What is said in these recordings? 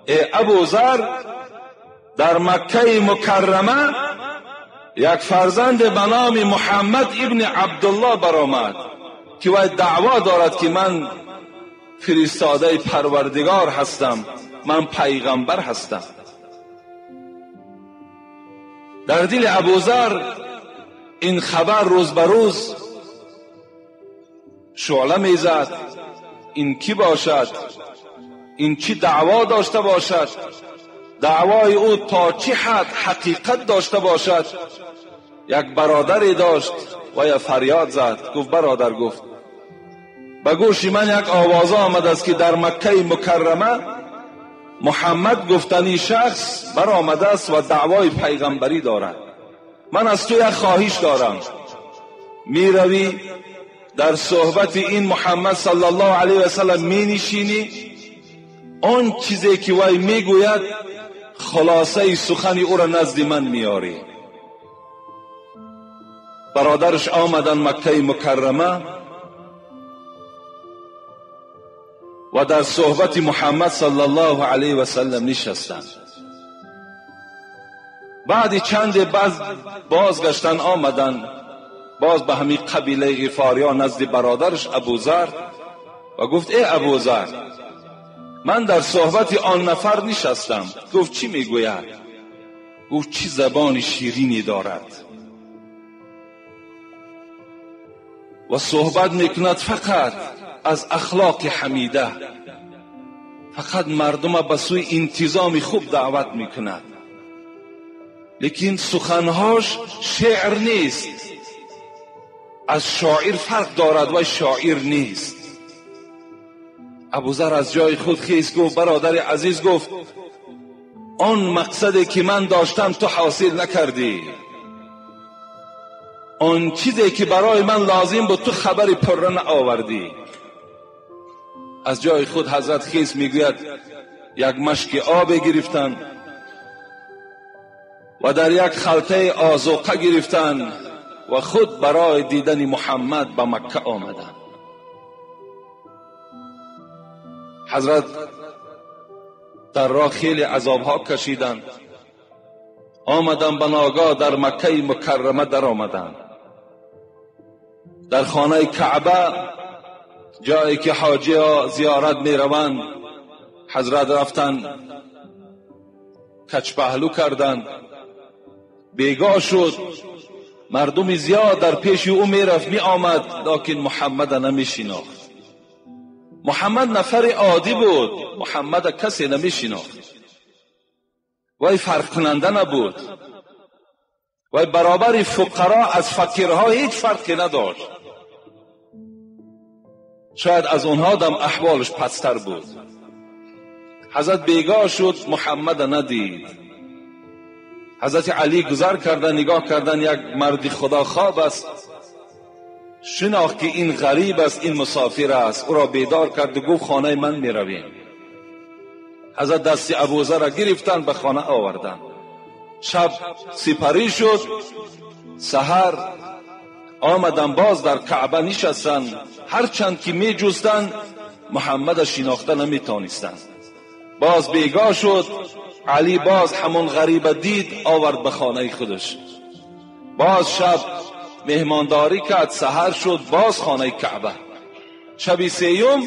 Эй Абузар, дар Маккаи Мукаррама як фарзанд ба номи Муҳаммад ибни Абдуллоҳ баромад, ки вай даъво дорад, ки ман фиристодаи Парвардигор ҳастам, ман пайғамбар ҳастам. Дар дили Абузар ин хабар рӯз ба рӯз шӯъла мезад. Ин кӣ бошад? Ин чӣ даъво дошта бошад? Даъвои ӯ то чӣ ҳад ҳақиқат дошта бошад? Як бародаре дошт ва я фарёд зад, гуфт: бародар, гуфт, ба гӯши ман як овоза омадааст, ки дар Маккаи Мукаррама Муҳаммад гуфтани шахс баромадааст ва даъвои пайғамбарӣ дорад. Ман аз ту як хоҳиш дорам. Меравӣ дар суҳбати ин Муҳаммад саллаллоҳу алайҳи васаллам менишинӣ, он чизе ки вай мегӯяд, хулосаи сухани ӯро назди ман меорӣ. Бародараш омаданд Маккаи Мукаррама ва дар суҳбати Муҳаммад саллаллоҳу алайҳи васаллам нишастанд. Баъди чанде бозгаштанд, омаданд боз ба ҳамин қабилаи Ғифориё назди бародараш Абузар ва гуфт: эй Абузар, ман дар суҳбати он нафар нишастам. Гуфт: чӣ мегӯяд? Гуфт: чӣ забони ширине дорад ва суҳбат мекунад фақат аз ахлоқи ҳамида, фақат мардума ба сӯи интизоми хуб даъват мекунад, лекин суханҳош шеър нест, аз шоир фарқ дорад ва шоир нест. Абузар аз ҷои худ хест, гуфт: бародари азиз, гуфт, он мақсаде ки ман доштам ту ҳосил накардӣ, он чизе ки барои ман лозим буд ту хабари пурра наовардӣ. Аз ҷои худ ҳазрат хест, мегӯяд, як машки обе гирифтанд ва дар як халтаи озуқа гирифтанд ва худ барои дидани Муҳаммад ба Макка омаданд. Ҳазрат дар роҳ хеле азобҳо кашиданд. Омаданд ба ногоҳ дар Маккаи Мукаррама даромаданд. Дар хонаи Каъба, ҷое ки ҳоҷиҳо зиёрат мераванд, ҳазрат рафтанд, качпаҳлӯ карданд. Бегоҳ шуд, мардуми зиёд дар пеши ӯ мерафт, меомад, лекин Муҳаммада намешинохт. Муҳаммад нафари оддӣ буд, Муҳаммада касе намешинохт. Вай фарқкунанда набуд, вай баробари фуқаро аз фақирҳо ҳеҷ фарқе надошт. Шояд аз онҳо дам аҳволаш пасттар буд. Ҳазрат бегоҳ шуд, Муҳаммада надид. Ҳазрати Алӣ гузар кардан, нигоҳ кардан, як марди худо хоб аст. Шинохт ки ин ғариб аст, ин мусофир аст. Ӯро бедор кард ва гуфт: хонаи ман меравем. Ҳазрат дасти Абузарро гирифтанд, ба хона оварданд. Шаб сипарӣ шуд, саҳар омаданд, боз дар Каъба нишастанд. Ҳарчанд ки меҷустанд, Муҳаммада шинохта наметонистанд. Боз бегоҳ шуд, Алӣ боз ҳамон ғариба дид, овард ба хонаи худаш. Боз шаб меҳмондорӣ кард, саҳар шуд, боз хонаи Каъба. Шаби сеюм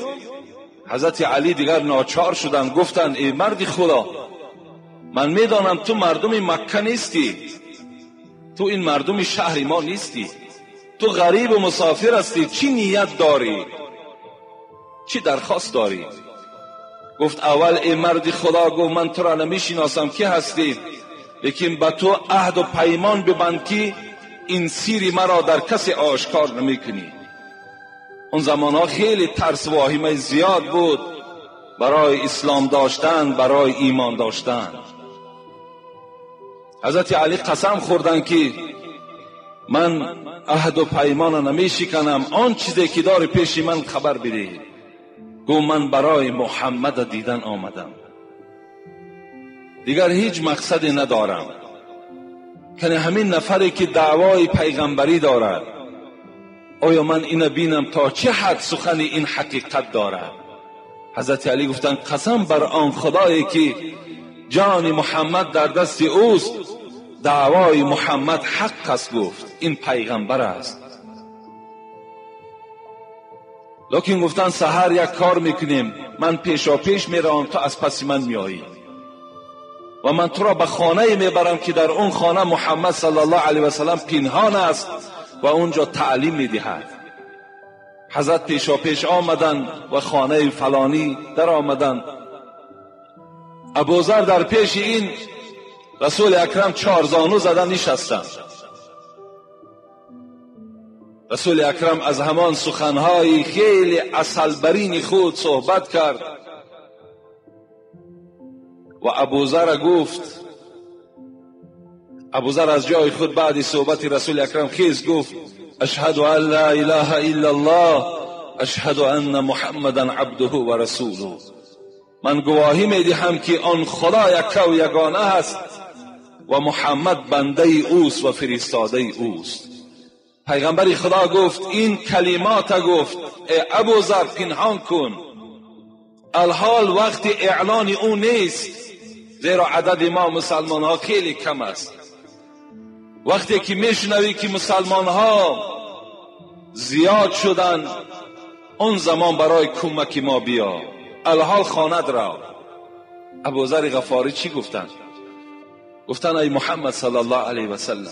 ҳазрати Алӣ дигар ночор шуданд, гуфтанд: эй марди Худо, ман медонам ту мардуми Макка нестӣ, ту ин мардуми шаҳри мо нестӣ, ту ғарибу мусофир ҳастӣ, чӣ ният дорӣ, чӣ дархост дорӣ? Гуфт: аввал эй марди Худо, гуфт, ман туро намешиносам, ки ҳастӣ, лекин ба ту аҳду паймон бибанд, ки ин сири маро дар касе ошкор намекунӣ. Он замонҳо хеле тарс воҳимаи зиёд буд барои ислом доштан, барои имон доштан. Ҳазрати Алӣ қасам хӯрданд, ки ман аҳду паймона намешиканам, он чизе ки дори пеши ман хабар бидеҳ. Гуфт: ман барои Муҳаммада дидан омадам, дигар ҳеҷ мақсаде надорам. Кане ҳамин нафаре ки даъвои пайғамбарӣ дорад, آیا من اینو بینم تا چه حد سخن این حقیقت دارد؟ حضرت علی گفتند قسم بر آن خدایی که جان محمد در دست اوست، دعوای محمد حق است. گفت این پیغمبر است. لکن گفتند سحر یک کار میکنیم، من پیشا پیش میروم، تو از پس من میایی و من تو را به خانه میبرم که در اون خانه محمد صلی الله علیه و سلم پنهان است و اونجا تعلیم میدهد. حضرت پیشا پیش آمدند و خانه فلانی در آمدند. ابوذر در پیش این رسول اکرم چهار زانو زدن نشستند. رسول اکرم از همان سخنهای خیلی عسلبرین خود صحبت کرد و ابوذر گفت، ابوذر از جای خود بعد صحبت رسول اکرم خیز گفت اشهد ان لا اله الا الله اشهد ان محمدا عبده و رسوله. من گواهی میدهم که آن خدا یک و یگانه است و محمد بنده اوست و فرستاده اوست. پیغمبر خدا گفت این کلمات گفت ای ابوذر پنهان کن، الحال وقت اعلان او نیست، زیرا عدد ما مسلمان ها خیلی کم است. وقتی که میشنوی که مسلمان ها زیاد شدن، اون زمان برای کمک ما بیا، الحال خواند را. ابوذر غفاری چی گفتن؟ گفتن ای محمد صلی الله علیه و سلم،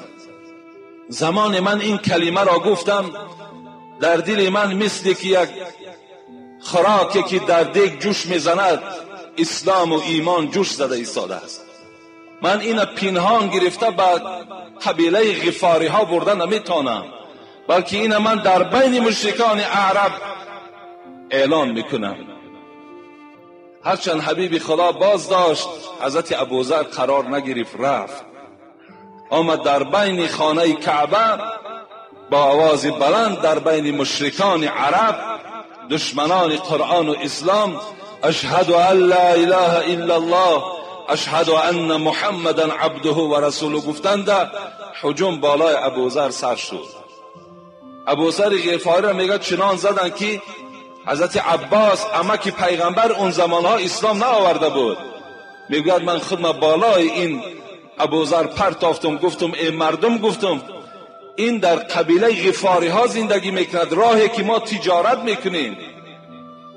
زمان من این کلمه را گفتم، در دل من مثل که یک خوراکی که در دیگ جوش میزند، اسلام و ایمان جوش زده ایستاده است. من این پنهان گرفته به قبیله غفاری ها برده نمیتونم، بلکه این من در بین مشرکان اعرب اعلان میکنم. هرچند حبیب خدا باز داشت، حضرت ابوذر قرار نگرفت، رفت آمد در بین خانه کعبه با آواز بلند در بین مشرکان عرب، دشمنان قرآن و اسلام، اشهد ان لا اله الا الله اشهد ان محمدا عبده و رسوله گفتند. هجوم بالای ابوذر سر شد. ابوذر غفاری را میگه چنان زدن که حضرت عباس عمک پیغمبر اون زمانها اسلام نآورده بود، میگوید من خودم بالای این ابوذر پرتافتم، گفتم ای مردم، گفتم این در قبیله غفاری ها زندگی میکند، راهی که ما تجارت میکنیم،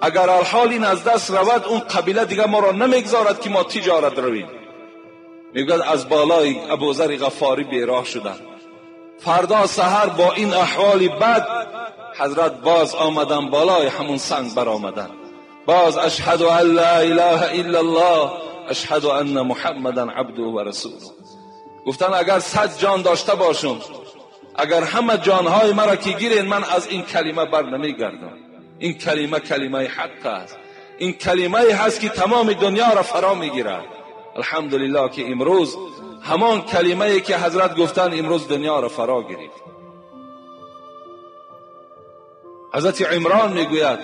اگر الحال این از دست رود اون قبیله دیگه ما را نمیگذارد که ما تجارت رویم. میگوید از بالای ابوذر غفاری بیراه شدن. فردا سحر با این احوال بد حضرت باز آمدن بالای همون سنگ بر آمدن، باز اشهد ان لا اله الا الله اشهد ان محمدا عبده و رسوله. گفتن اگر 100 جان داشته باشم، اگر همه جانهای مرا که گیرین، من از این کلمه بر نمیگردم. این کلمه کلمه حق است، این کلمه هست که تمام دنیا را فرا میگیرد. الحمدلله که امروز همان کلمه که حضرت گفتن امروز دنیا را فرا گرفت. حضرت عمران میگوید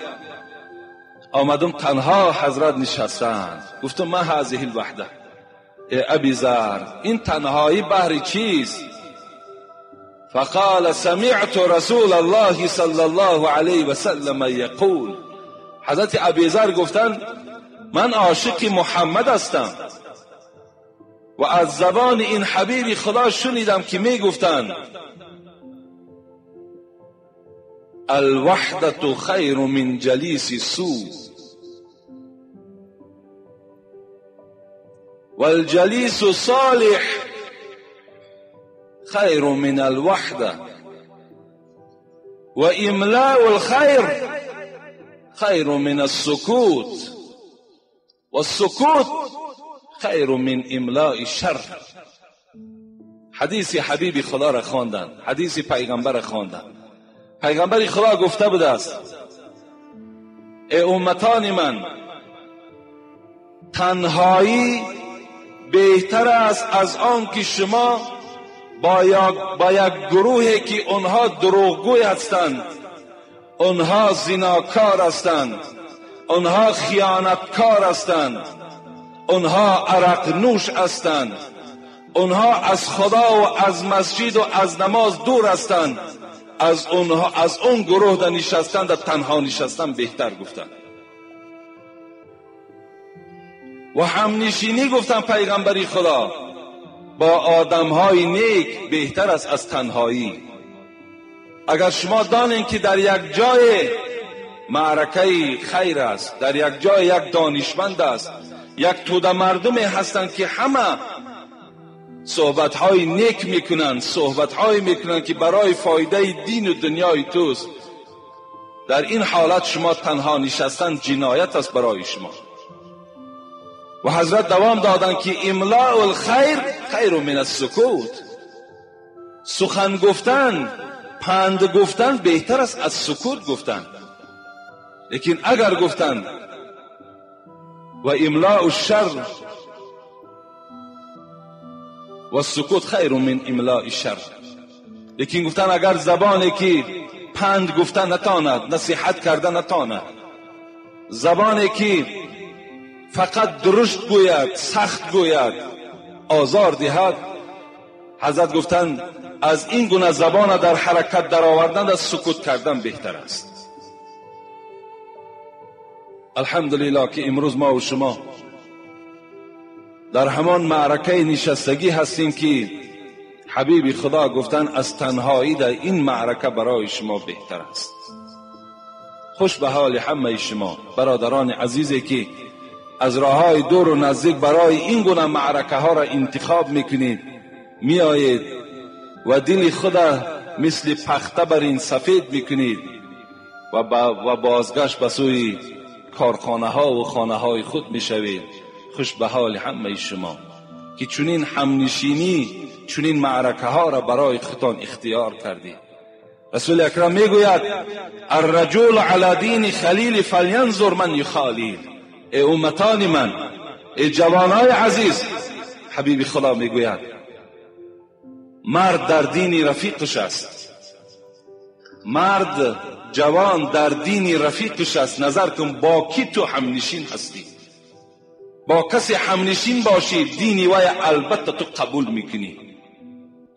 آمدم تنها حضرت نشستند، گفتم ما هذه الوحده ای ابی ذر، این تنهایی بهر چیست؟ فقال سمعت رسول الله صلی الله علیه و سلم یقول. حضرت ابی ذر گفتند من عاشق محمد هستم و از زبان این حبیب خدا شنیدم که میگفتند الوحدة خیر من جلیس سوء والجلیس صالح خیر من الوحدة و املاء الخیر خیر من السکوت والسکوت خیر من املاء الشر. حدیث حبیب خدا را خواندن، حدیث پیغمبر را خواندن. پیغمبر خدا گفته بوده است ای امتان من، تنهایی بهتر است از آن که شما با یک گروهی که آنها دروغگوی هستند، آنها زناکار هستند، آنها خیانتکار هستند، آنها عرق نوش هستند، آنها از خدا و از مسجد و از نماز دور هستند، از اونها، از اون گروه در نشستن، در تنها نشستن بهتر گفتن. و همنشینی گفتن پیغمبری خدا با آدمهای نیک بهتر است از تنهایی. اگر شما دانین که در یک جای معرکه خیر است، در یک جای یک دانشمند است، یک توده مردم هستند که همه صحبت‌های نیک میکنند، صحبت‌های میکنند که برای فایده دین و دنیای توست، در این حالت شما تنها نشستن جنایت است برای شما. و حضرت دوام دادند که املاء الخیر خیر من السکوت، سخن گفتن، پند گفتن بهتر است از سکوت گفتن. لیکن اگر گفتن و املاء الشر و سکوت خیر من املاء الشر، لیکن گفتن اگر زبانی که پند گفتن نتاند، نصیحت کردن نتاند، زبانی که فقط درشت گوید، سخت گوید، آزار دهد، حضرت گفتن از این گونه زبان در حرکت در آوردن از سکوت کردن بهتر است. الحمدلله که امروز ما و شما در همان معرکه نشستگی هستیم که حبیب خدا گفتن از تنهایی در این معرکه برای شما بهتر است. خوش به حال همه شما برادران عزیزی که از راههای دور و نزدیک برای این گونه معرکه ها را انتخاب میکنید، میآیید و دل خود مثل پخته بر این سفید میکنید و بازگشت به سوی کارخانه ها و خانه های خود میشوید. خوش به حال همه شما که چنین همنشینی، چنین معرکه ها را برای خودتان اختیار کردید. رسول اکرم میگوید الرجل علی دین خلیل فلینظر من یخالیل. ای امتان من، ای جوانای عزیز، حبیب خدا میگوید مرد در دین رفیقش است، مرد جوان در دین رفیقش است. نظر کن با کی تو همنشین هستی، با کسی همنشین باشی دینی وی البته تو قبول میکنی.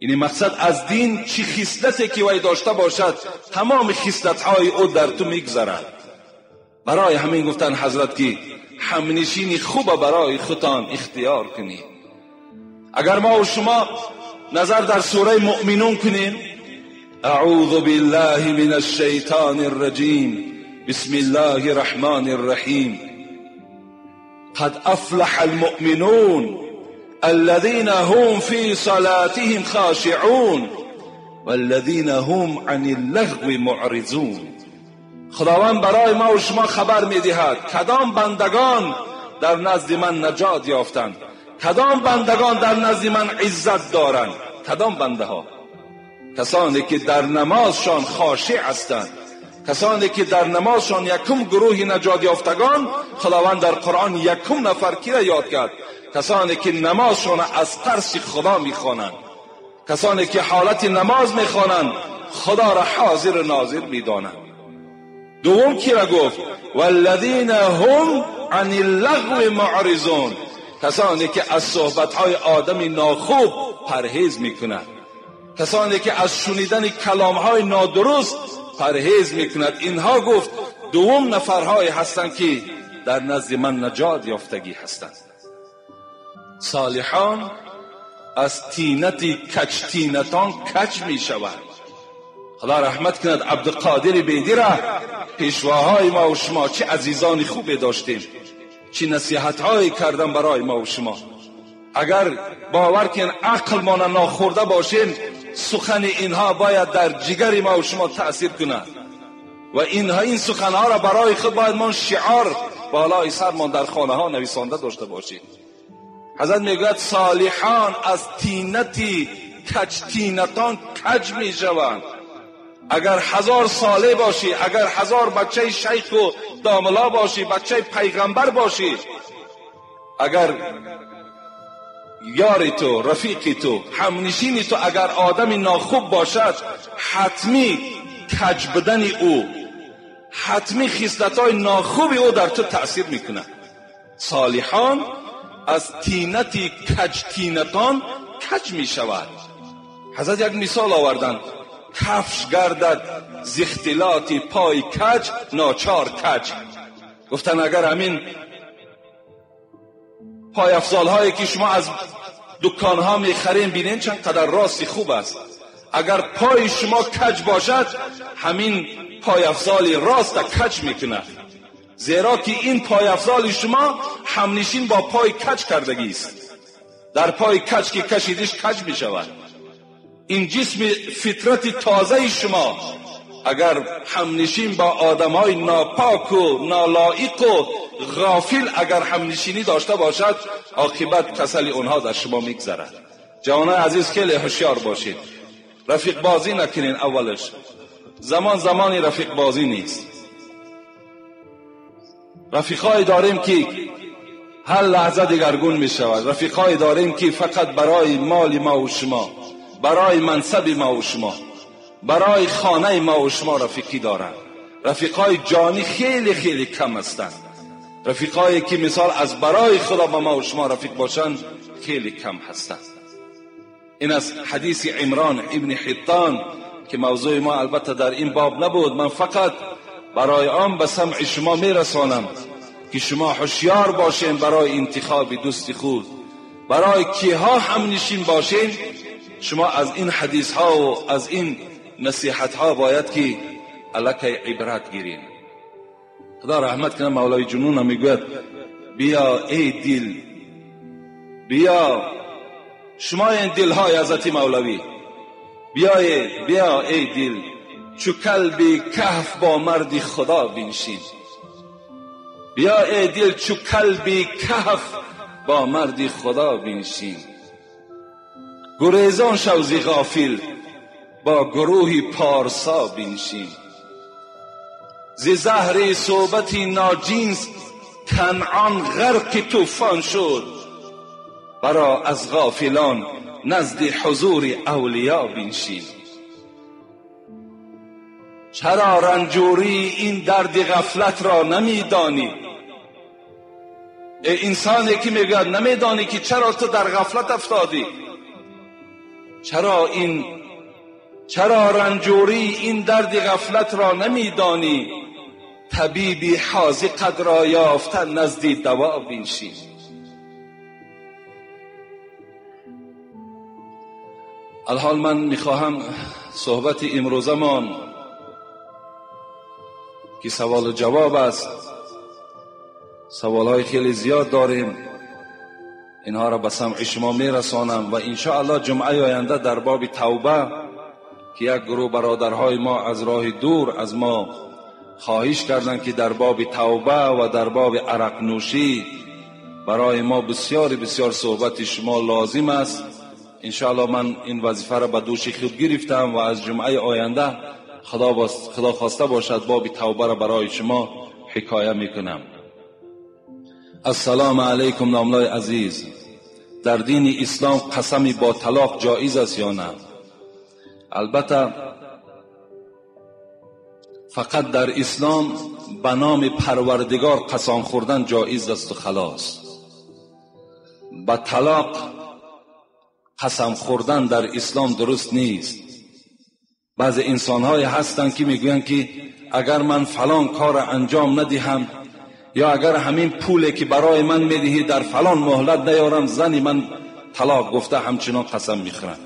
یعنی مقصد از دین چی خصلتی که وی داشته باشد تمام خصلت‌های او در تو میگذرد. برای همین گفتن حضرت که همنشینی خوب برای خودتان اختیار کنید. اگر ما و شما نظر در سوره مؤمنون کنیم، اعوذ بالله من الشیطان الرجیم، بسم الله الرحمن الرحیم، قد افلح المؤمنون الذين هم في صلاتهم خاشعون والذين هم عن اللغو معرضون. خداوند برای ما و شما خبر میدهد کدام بندگان در نزد من نجات یافتند، کدام بندگان در نزد من عزت دارند. کدام بنده ها؟ کسانی که در نمازشان خاشع هستند، کسانی که در نمازشان یکم گروه نجات یافتگان. خداوند در قرآن یکم نفر کی را یاد کرد؟ کسانی که نمازشان از ترس خدا میخوانند، کسانی که حالت نماز میخوانند خدا را حاضر و ناظر میدانند. دوم کی را گفت؟ والذین هم عن اللغو معرضون، کسانی که از صحبت‌های آدم ناخوب پرهیز میکنند، کسانی که از شنیدن کلام‌های نادرست پرهیز میکند. اینها گفت دوم نفرهای هستند که در نزد من نجات یافتگی هستند. صالحان از تینت کج تینتان کج میشوند. خدا رحمت کند عبدالقادر بیدی را، پیشواهای ما و شما چه عزیزان خوبی داشتیم، چه نصیحت‌هایی کردن برای ما و شما. اگر باور کن عقل ما ناخورده باشیم، سخن اینها باید در جگر ما و شما تأثیر کند و اینها، این سخنها را برای خود باید ما شعار بالای سرمان در خانه ها نویسانده داشته باشیم. حضرت میگوید صالحان از تینتی کج تینتان کج میشوند. اگر 1000 ساله باشی، اگر 1000 بچه شیخ و داملا باشی، بچه پیغمبر باشی، اگر یار تو، رفیق تو، همنشین تو اگر آدم ناخوب باشد، حتمی کج بدن او، حتمی خصلت‌های ناخوب او در تو تأثیر میکنه. صالحان از تینتی کج تینتان کج میشود. حضرت یک مثال آوردند. کفش گردد ز اختلاط پای کج ناچار کج. گفتن اگر همین پای افزال هایی که شما از دکان ها میخرین بینین چند قدر راستی خوب است، اگر پای شما کج باشد همین پای افزال راست کج میکند، زیرا که این پای افزال شما همنشین با پای کج کردگی است. در پای کج که کشیدش کج میشود. این جسم فطرت تازه شما اگر همنشین با آدمهای ناپاک و نالایق و غافل اگر همنشینی داشته باشد، عاقبت کسل اونها در شما میگذرد. جوانای عزیز خیلی هوشیار باشید، رفیق بازی نکنین. اولش زمان زمانی رفیق بازی نیست. رفیقای داریم که هر لحظه دیگرگون می شود. رفیقای داریم که فقط برای مال ما و شما، برای منصب ما و شما، برای خانه ما و شما رفیقی دارند. رفیقای جانی خیلی خیلی کم هستند. رفیقایی که مثال از برای خدا با ما و شما رفیق باشند خیلی کم هستند. این از حدیث عمران ابن حطان که موضوع ما البته در این باب نبود. من فقط برای آن به سمع شما میرسانم که شما هوشیار باشین برای انتخاب دوست خود، برای کیها هم نشین باشین. شما از این حدیث ها و از این نصیحت ها باید که الکی عبرت گیرین. خدا رحمت کنه مولوی جنون میگوید بیا ای دل، بیا شما این دل های حضرت مولوی، بیا ای دل چو کلب کهف با مرد خدا بنشین. بیا ای دل چو کلب کهف با مرد خدا بنشین. گریزان شو ز غافل با گروه پارسا بنشین. ز زهر صحبت ناجنس کنعان غرق طوفان شد، برا از غافلان نزد حضور اولیا بنشین. چرا رنجوری این درد غفلت را نمیدانی؟ ای انسانی که میگوید نمیدانی که چرا تو در غفلت افتادی، چرا رنجوری این درد غفلت را نمیدانی؟ طبیبی حاذقت را یافته نزد دوا بنشین. الحال من میخواهم صحبت امروزمان که سوال و جواب است، سوالهای خیلی زیاد داریم، اینها را به سمع شما میرسانم و انشاءالله جمعه آینده در باب توبه که یک گروه برادرهای ما از راه دور از ما خواهش کردند که در باب توبه و در باب عرق نوشی برای ما بسیار بسیار صحبت شما لازم است. انشاءالله من این وظیفه را به دوش خود گرفتم و از جمعه آینده خدا خواسته باشد باب توبه را برای شما حکایه میکنم. السلام علیکم ناملای عزیز، در دین اسلام قسمی با طلاق جایز است یا نه؟ البته فقط در اسلام به نام پروردگار قسم خوردن جایز است و خلاص. با طلاق قسم خوردن در اسلام درست نیست. بعض انسان‌های هستند که میگویند که اگر من فلان کار انجام ندهم یا اگر همین پولی که برای من میدهی در فلان مهلت نیارم، زنی من طلاق گفته همچنان قسم میخورند.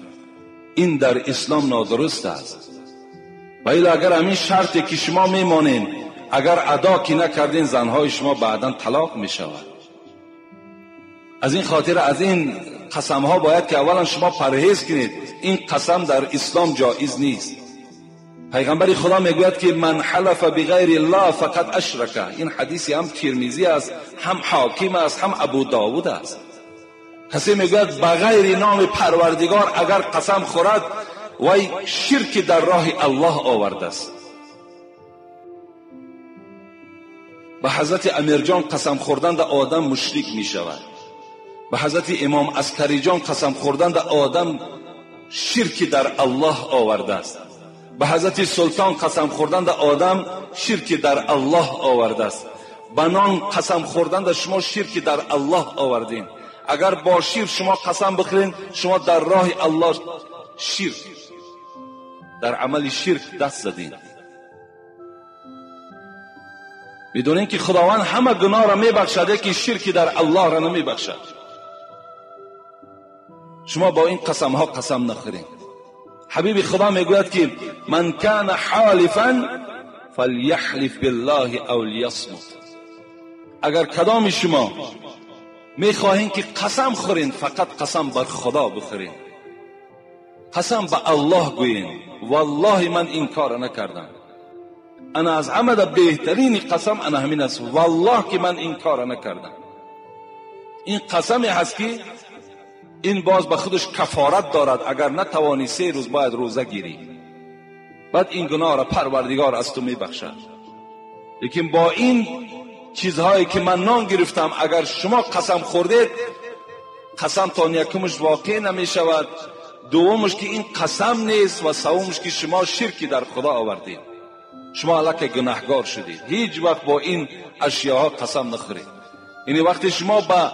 این در اسلام نادرست است. و الا اگر همین شرطی که شما میمانین اگر ادا که نکردین، زنهای شما بعدا طلاق میشود. از این خاطر از این قسم ها باید که اولا شما پرهیز کنید. این قسم در اسلام جایز نیست. پیغمبر خدا میگوید که من حلف بغیر الله فقد اشرک. این حدیثی هم ترمذی است، هم حاکم است، هم ابو داود است. کسی میگوید بغیر نام پروردگار اگر قسم خورد وی شرک در راه الله آورده است. به حضرت امیرجان قسم خوردن در آدم مشرک می شود. به حضرت امام عسکری جان قسم خوردن در آدم شرک در الله آورده است. به حضرت سلطان قسم خوردن در آدم شرک در الله آورده است. به نان قسم خوردن در شما شرک در الله آوردین. اگر با شیر شما قسم بخورین، شما در راه الله شیر. در عمل شرک دست زدین. میدونین که خداوند همه گناه را میبخشد، که شرکی در الله را نمیبخشد. شما با این قسم ها قسم نخورین. حبیب خدا میگوید که من کان حالفا فلیحلف بالله او لیصمت. اگر کدام شما میخواهین که قسم خورین، فقط قسم بر خدا بخورین، قسم به الله گویین والله من این کار نکردم. انا از همه بهترین قسم انا همین است، والله که من این کار نکردم. این قسمی هست که این باز به خودش کفارت دارد. اگر نتوانی 3 روز باید روزه گیری، بعد این گناه را پروردگار از تو میبخشد. لیکن با این چیزهایی که من نان گرفتم، اگر شما قسم خوردید، قسم تا یکمش واقع نمیشود، دومش که این قسم نیست، و سومش که شما شرکی در خدا آوردید، شما الکی گناهگار شدید. هیچ وقت با این اشیاها قسم نخورید. یعنی وقتی شما به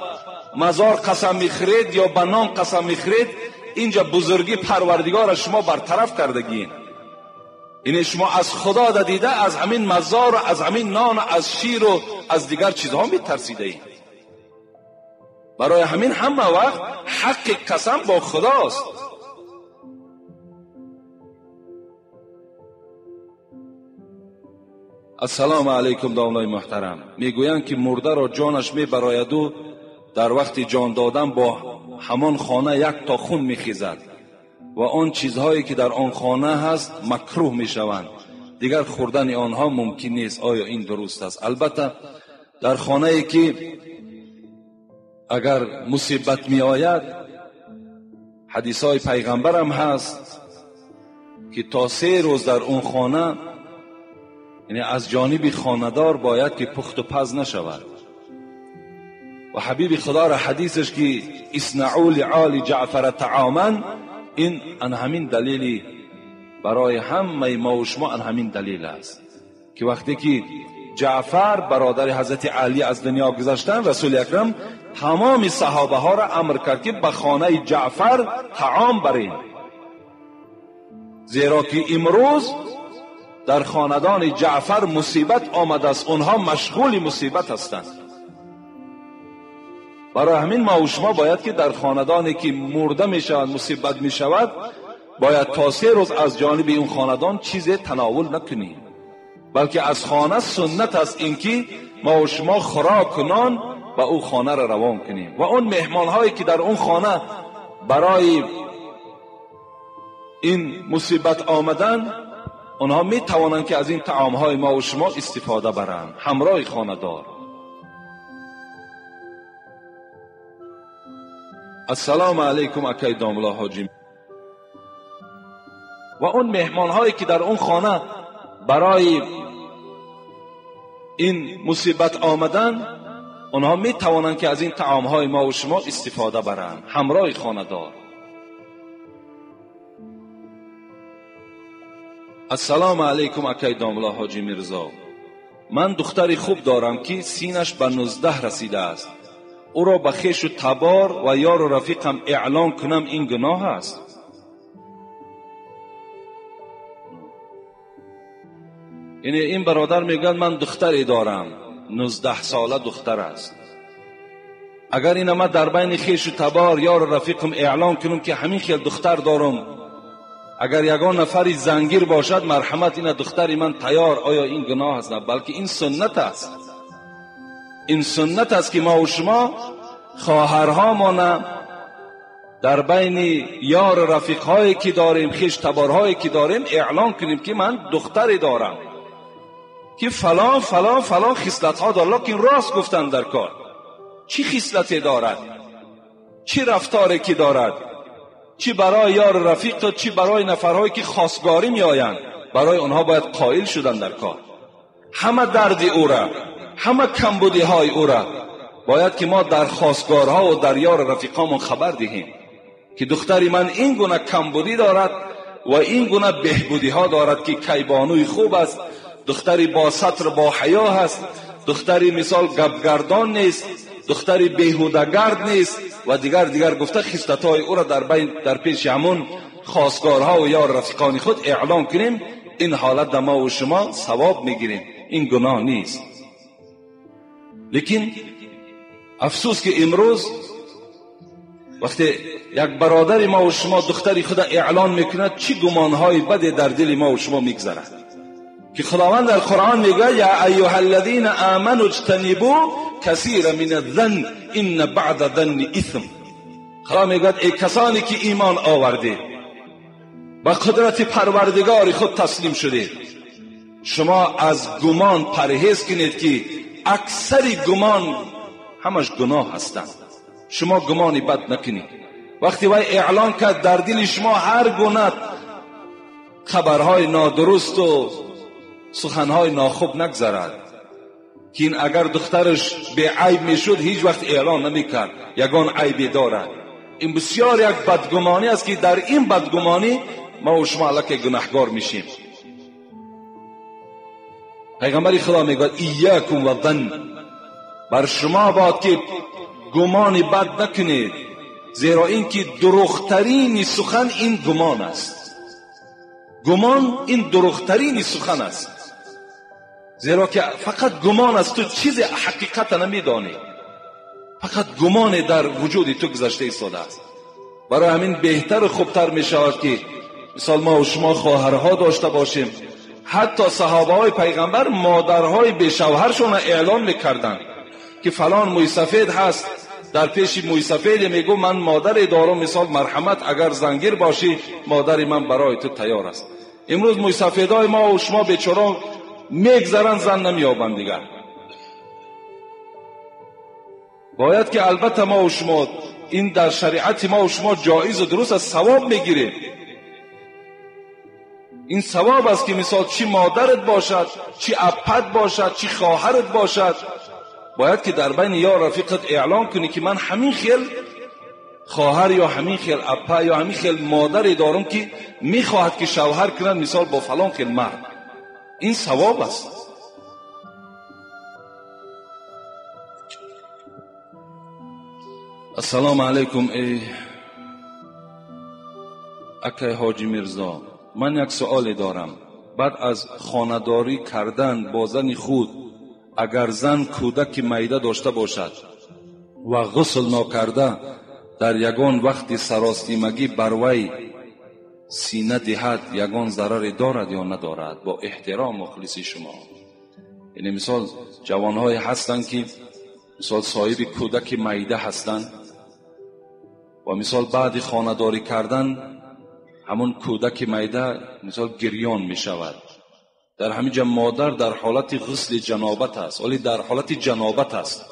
مزار قسم میخورید یا به نان قسم میخورید، اینجا بزرگی پروردگار شما برطرف کردگین. یعنی شما از خدا دیده، از همین مزار و از همین نان و از شیر و از دیگر چیزها میترسیده اید. برای همین همه وقت حق قسم با خداست. السلام علیکم داملای محترم. میگویند که مرده را جانش میبراید و در وقت جان دادن با همان خانه یک تا خون میخیزد و آن چیزهایی که در آن خانه هست مکروه میشوند، دیگر خوردن آنها ممکن نیست. آیا این درست است؟ البته در خانه ای که اگر مصیبت می آید، حدیث های پیغمبرم هست که تا 3 روز در اون خانه، یعنی از جانب خانه‌دار باید که پخت و پز نشود. و حبیب خدا را حدیثش که اصنعوا لآل جعفر طعاما، این ان همین دلیلی برای همه ما و شما، ان همین دلیل است که وقتی که جعفر برادر حضرت علی از دنیا گذشتن، رسول اکرم تمام صحابه ها را امر کرد که به خانه جعفر طعام برین، زیرا که امروز در خاندان جعفر مصیبت آمده است، اونها مشغول مصیبت هستند. برای همین ما و شما باید که در خاندانی که مرده می شود، مصیبت می شود، باید تا 3 روز از جانب این خاندان چیز تناول نکنیم، بلکه از خانه سنت است اینکه ما و شما خوراک نان و او خانه را روان کنیم. و اون مهمان هایی که در اون خانه برای این مصیبت آمدن، آنها می توانند که از این طعام های ما و شما استفاده برند همراه خانه دار. السلام علیکم اکای داملا حاجی. و اون مهمان هایی که در اون خانه برای این مصیبت آمدن، آنها می توانند که از این طعام های ما و شما استفاده برند همراه خانه دار. السلام علیکم اکای داملا حاجی میرزا. من دختری خوب دارم که سینش به 19 رسیده است. او را به خویش و تبار و یار و رفیقم اعلان کنم این گناه است؟ یعنی این برادر میگن من دختری دارم، 19 ساله دختر است. اگر این ما در بین خویش و تبار یار و رفیقم اعلان کنم که همین خیل دختر دارم، اگر یگان نفری زنگیر باشد مرحمت این دختری من تیار، آیا این گناه است؟ نه، بلکه این سنت است. این سنت است که ما و شما خواهرهامان در بین یار رفیقهایی که داریم، خویش تبارهایی که داریم اعلان کنیم که من دختری دارم که فلان فلان فلان خصلت ها دارد. لکن راست گفتن در کار، چی خصلتی دارد، چی رفتاری که دارد، چی برای یار رفیق و چی برای نفرهایی که خواستگاری می آیند، برای آنها باید قائل شدن در کار. همه درد او را، همه کمبودی های او را باید که ما در خواستگارها و در یار رفیقامون خبر دهیم که دختری من این گونه کمبودی دارد و این گونه بهبودی ها دارد که کیبانوی خوب است، دختری با ستر با حیا هست، دختری مثال گپگردان نیست، دختری بیهودگرد نیست و دیگر دیگر گفته خصلت‌های او را در پیش همون خواستگارها و یا رفیقان خود اعلام کنیم، این حالت ما و شما ثواب میگیریم، این گناه نیست. لیکن افسوس که امروز وقتی یک برادر ما و شما دختری خود اعلان میکند، چی گمانهای بد در دل ما و شما میگذرد که خداوند در قرآن میگه یا ایها الذین آمنوا اجتنبوا کثیر من الظن ان بعد الظن اثم. خدا میگه ای کسانی که ایمان آوردید، با قدرت پروردگار خود تسلیم شدید، شما از گمان پرهیز کنید که اکثر گمان همش گناه هستند. شما گمانی بد نکنید. وقتی وی اعلان کرد، در دل شما هر گونه خبرهای نادرست و سخنهای ناخوب نگذرد که این اگر دخترش به عیب میشد هیچ وقت اعلان نمیکرد، یگان عیبی دارد. این بسیار یک بدگمانی است که در این بدگمانی ما و شما الکی گناهگار میشیم. پیغمبر خدا میگوید ایاکم و ظن، بر شما باد که گمان بد نکنید، زیرا اینکه دروغترین سخن این گمان است. گمان این دروغترین سخن است، زیرا که فقط گمان است، تو چیز حقیقت نمیدانی، فقط گمان در وجود تو گذشته ایستاده است. برای همین بهتر و خوبتر می شود که مثال ما و شما خواهرها داشته باشیم. حتی صحابه های پیغمبر مادرهای به شوهرشون اعلان میکردند که فلان موی سفید هست، در پیش موی سفید میگو من مادر دارم، مثال مرحمت اگر زنگیر باشی مادر من برای تو تیار است. امروز موی سفیدهای ما و شما بیچاره میگذرن، زن نمیابند دیگر. باید که البته ما و شما این در شریعت ما و شما جایز و درست است، ثواب میگیریم. این ثواب است که مثال چی مادرت باشد، چی اپت باشد، چی خواهرت باشد، باید که در بین یا رفیقت اعلان کنی که من همین خیل خواهر یا همین خیل اپا یا همین خیل مادری دارم که میخواهد که شوهر کنند مثال با فلان خیل مرد. این ثواب است. السلام علیکم ای اکای حاجی میرزا، من یک سؤال دارم. بعد از خانه‌داری کردن با زن خود، اگر زن کودک میده داشته باشد و غسل ناکرده در یگان وقت سراستیمگی بر وی سینه دهد، یگان ضرر دارد یا ندارد؟ با احترام مخلص شما. یعنی مثال جوانهای هستند که مثال صاحب کودک میده هستند و مثال بعد خانه‌داری کردن همون کودک میده مثال گریان می شود. در همینجا مادر در حالت غسل جنابت است، ولی در حالت جنابت است.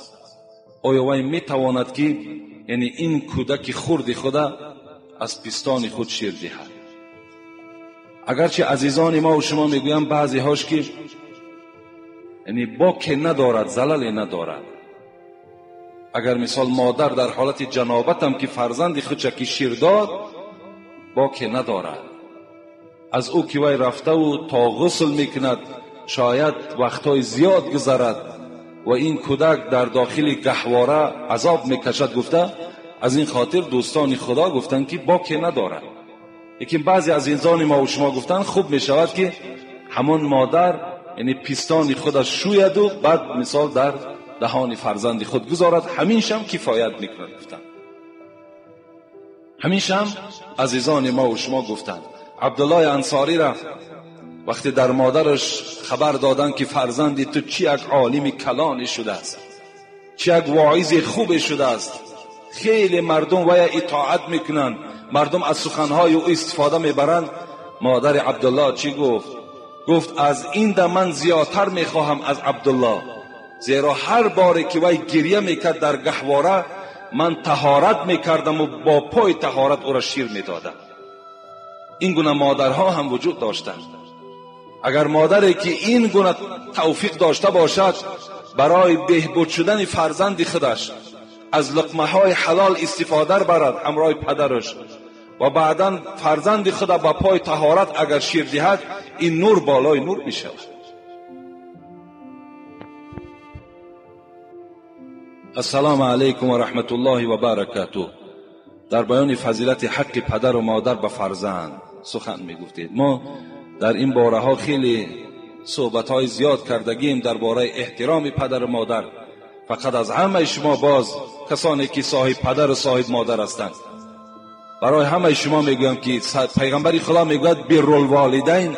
آیا وی می تواند که یعنی این کودک خرد خود از پستان خود شیر دهد؟ اگرچه عزیزان ما و شما میگویم بعضی هاش که یعنی باک ندارد، زلل ندارد. اگر مثال مادر در حالت جنابت هم که فرزند خودش که شیر داد، باک ندارد. از او که وی رفته و تا غسل میکند شاید وقتهای زیاد گذرد و این کودک در داخل گهواره عذاب میکشد. گفته از این خاطر دوستان خدا گفتند که باک ندارد. لیکن بعضی از انسان ما و شما گفتن خوب میشود که همون مادر یعنی پستان خودش شوید و بعد مثال در دهان فرزند خود گذارد، همینش هم کفایت میکند. گفتن همیشه هم عزیزان ما و شما گفتند. عبدالله انصاری را وقتی در مادرش خبر دادن که فرزندی تو چی یک عالم کلانی شده است، چی یک واعظ خوب شده است، خیلی مردم وی اطاعت میکنند، مردم از سخنهای او استفاده میبرند. مادر عبدالله چی گفت؟ گفت از این ده من زیادتر میخواهم از عبدالله، زیرا هر باری که وی گریه میکرد در گهواره من طهارت میکردم و با پای طهارت او را شیر میدادم. این گونه مادرها هم وجود داشتند. اگر مادری که این گونه توفیق داشته باشد برای بهبود شدن فرزند خودش از لقمه های حلال استفاده برد همراه پدرش و بعدا فرزند خود با پای طهارت اگر شیر دهد، این نور بالای نور می شود. السلام علیکم و رحمت الله و برکاته. در بیان فضیلت حق پدر و مادر به فرزند سخن میگفتید. ما در این باره ها خیلی صحبت های زیاد کردگیم درباره احترام پدر و مادر. فقط از همه شما باز کسانی که صاحب پدر و صاحب مادر هستند، برای همه شما میگویم که پیغمبر خدا میگوید بر الوالدین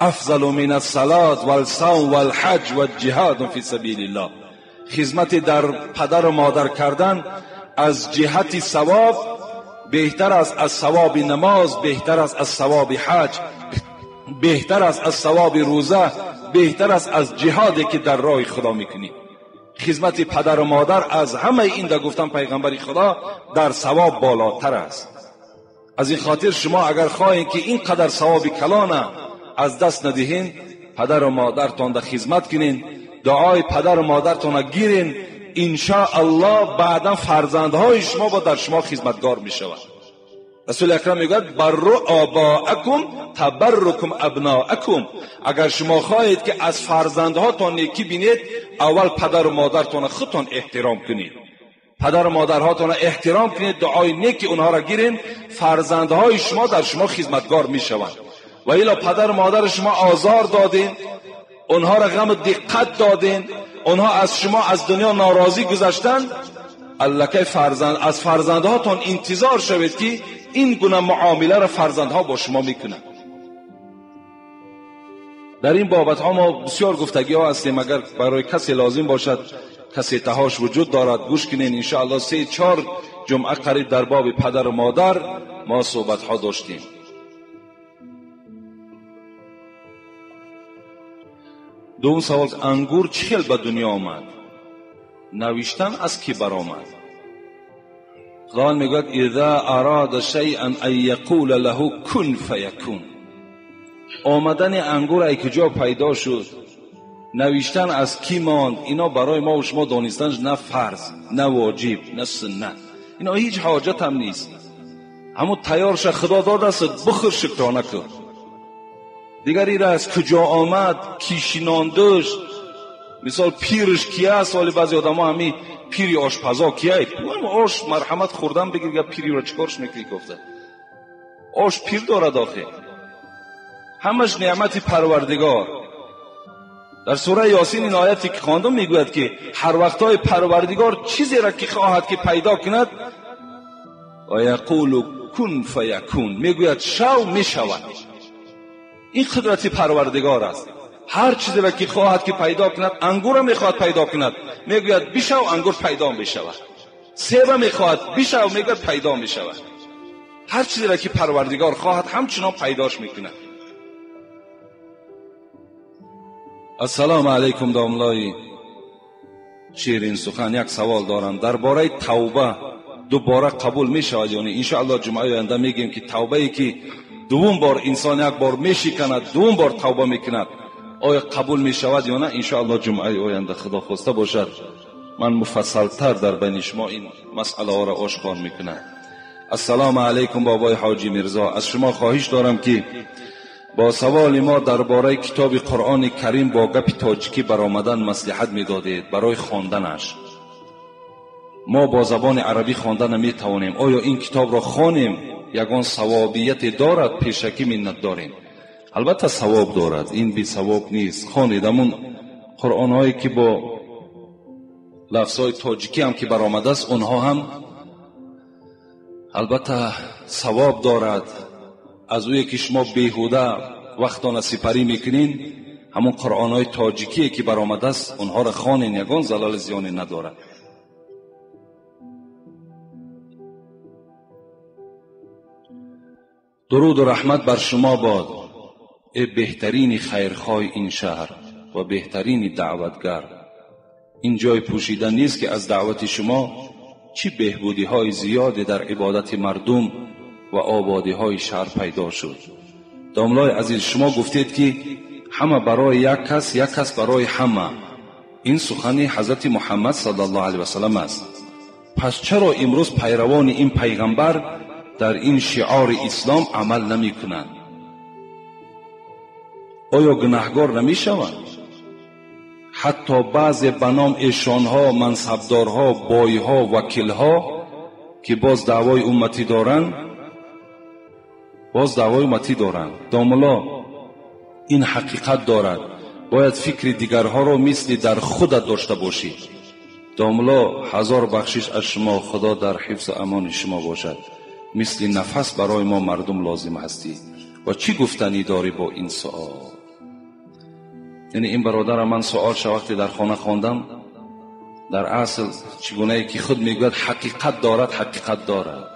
افضل من الصلاة والصوم والحج والجهاد فی سبیل الله. خدمت در پدر و مادر کردن از جهت ثواب بهتر است از ثواب نماز، بهتر است از ثواب حج، بهتر است از ثواب روزه، بهتر است از جهادی که در راه خدا میکنی. خدمت پدر و مادر از همه این در گفتن پیغمبر خدا در ثواب بالاتر است. از این خاطر شما اگر خواهید که اینقدر ثواب کلانه از دست ندهین، پدر و مادرتان در خدمت کنین، دعای پدر و مادرتان گیرین، انشاءالله بعدا فرزندهای شما با در شما خدمتگار می شود. رسول اکرم میگوید بروا آباءکم تبرکم ابناءکم. اگر شما خواهید که از فرزندهاتان نیکی بینید، اول پدر و مادرتان خودتان احترام کنید. پدر و مادرهاتان احترام کنید، دعای نیکی اونها را گیرین، فرزندهای شما در شما خدمتگار می شوند. و الا پدر و مادر شما آزار دادین، اونها را غم و دقت دادین، اونها از شما از دنیا ناراضی گذشتن، الکه فرزند از فرزندهاتان انتظار شوید که این گونه معامله را فرزندها با شما میکنند. در این بابت ها ما بسیار گفتگی ها هستیم. اگر برای کسی لازم باشد کسی تهاش وجود دارد گوش کنین. انشاءالله 3-4 جمعه قریب در باب پدر و مادر ما صحبت ها داشتیم. دوم سوال، انگور چه به دنیا آمد؟ نوشتن از کی برآمد؟ خداوند میگوید اذا اراد شیئا ان یقول له کن فیکون. آمدن انگور ای کجا پیدا شد، نوشتن از کی ماند، اینا برای ما و شما دانستنش نه فرض، نه واجب، نه سنت، اینا هیچ حاجت هم نیست. همون تیارش خدا داده است، بخور شکرانه کن. دیگر ایره از کجا آمد، کی شیناندش، مثال پیرش کیه است. ولی بعضی آدم ها همی پیری آشپزا کیه، آش مرحمت خوردن بگیر، پیری را چیکارش میکنی؟ گفته آش پیر دارد آخه. همش نعمت پروردگار. در سوره یاسین این آیتی که خواندم میگوید که هر وقتای پروردگار چیزی را که خواهد که پیدا کند، و یقول کن فیکون، میگوید شو میشود. این قدرت پروردگار است. هر چیزی را که خواهد که پیدا کند، انگور را میخواهد پیدا کند، میگوید بشو، انگور پیدا میشود. سیب میخواهد بشو، میگوید پیدا میشود. هر چیزی را که پروردگار خواهد همچنان پیداش میکند. السلام علیکم داملای شیرین سخن، یک سوال دارم درباره توبه. دوباره قبول میشود یا نه؟ انشاءالله جمعه آینده میگیم که توبه ای که دوم بار انسان یک بار میشکند، دوم بار توبه میکند، آیا قبول میشود یا نه؟ انشاءالله جمعه آینده خدا خواسته باشد من مفصلتر در بین شما این مسئله ها را آشکار میکنم. السلام علیکم بابای حاجی میرزا، از شما خواهش دارم که با سوال ما درباره کتاب قرآن کریم با گپ تاجیکی برآمدن مصلحت میدادید برای خواندنش. ما با زبان عربی خواندن نمیتوانیم. آیا این کتاب را خوانیم یگان ثوابیت دارد؟ پیشکی منت داریم. البته ثواب دارد، این بی ثواب نیست. خوانید همون قرآن هایی که با لفظ های تاجیکی هم که برآمده است، اونها هم البته ثواب دارد. از اوی که شما بیهوده وقتان سپری میکنین، همون قرآن های تاجیکی که برآمده است اونها را خوانین، یگان زلال زیانی ندارد. درود و رحمت بر شما باد ای بهترین خیرخواه این شهر و بهترین دعوتگر. این جای پوشیده نیست که از دعوت شما چی بهبودی های زیادی در عبادت مردم و آبادی های شهر پیدا شد. داملای عزیز، شما گفتید که همه برای یک کس، یک کس برای همه. این سخن حضرت محمد صلی الله علیه و سلم است. پس چرا امروز پیروان این پیغمبر در این شعار اسلام عمل نمی کنند؟ آیا گناهگار نمی شوند؟ حتی بعضی به نام ایشانها، منصبدارها، بایها، وکیلها که باز دعوای امتی دارن، باز دعوای امتی دارن. داملا این حقیقت دارد، باید فکر دیگرها رو مثل در خودت داشته باشی. داملا هزار بخشش از شما، خدا در حفظ امان شما باشد. مثل نفس برای ما مردم لازم هستی. و چی گفتنی داری با این سوال؟ یعنی این برادر من سوال شو وقتی در خانه خواندم، در اصل چگونه که خود میگوید حقیقت دارد، حقیقت دارد.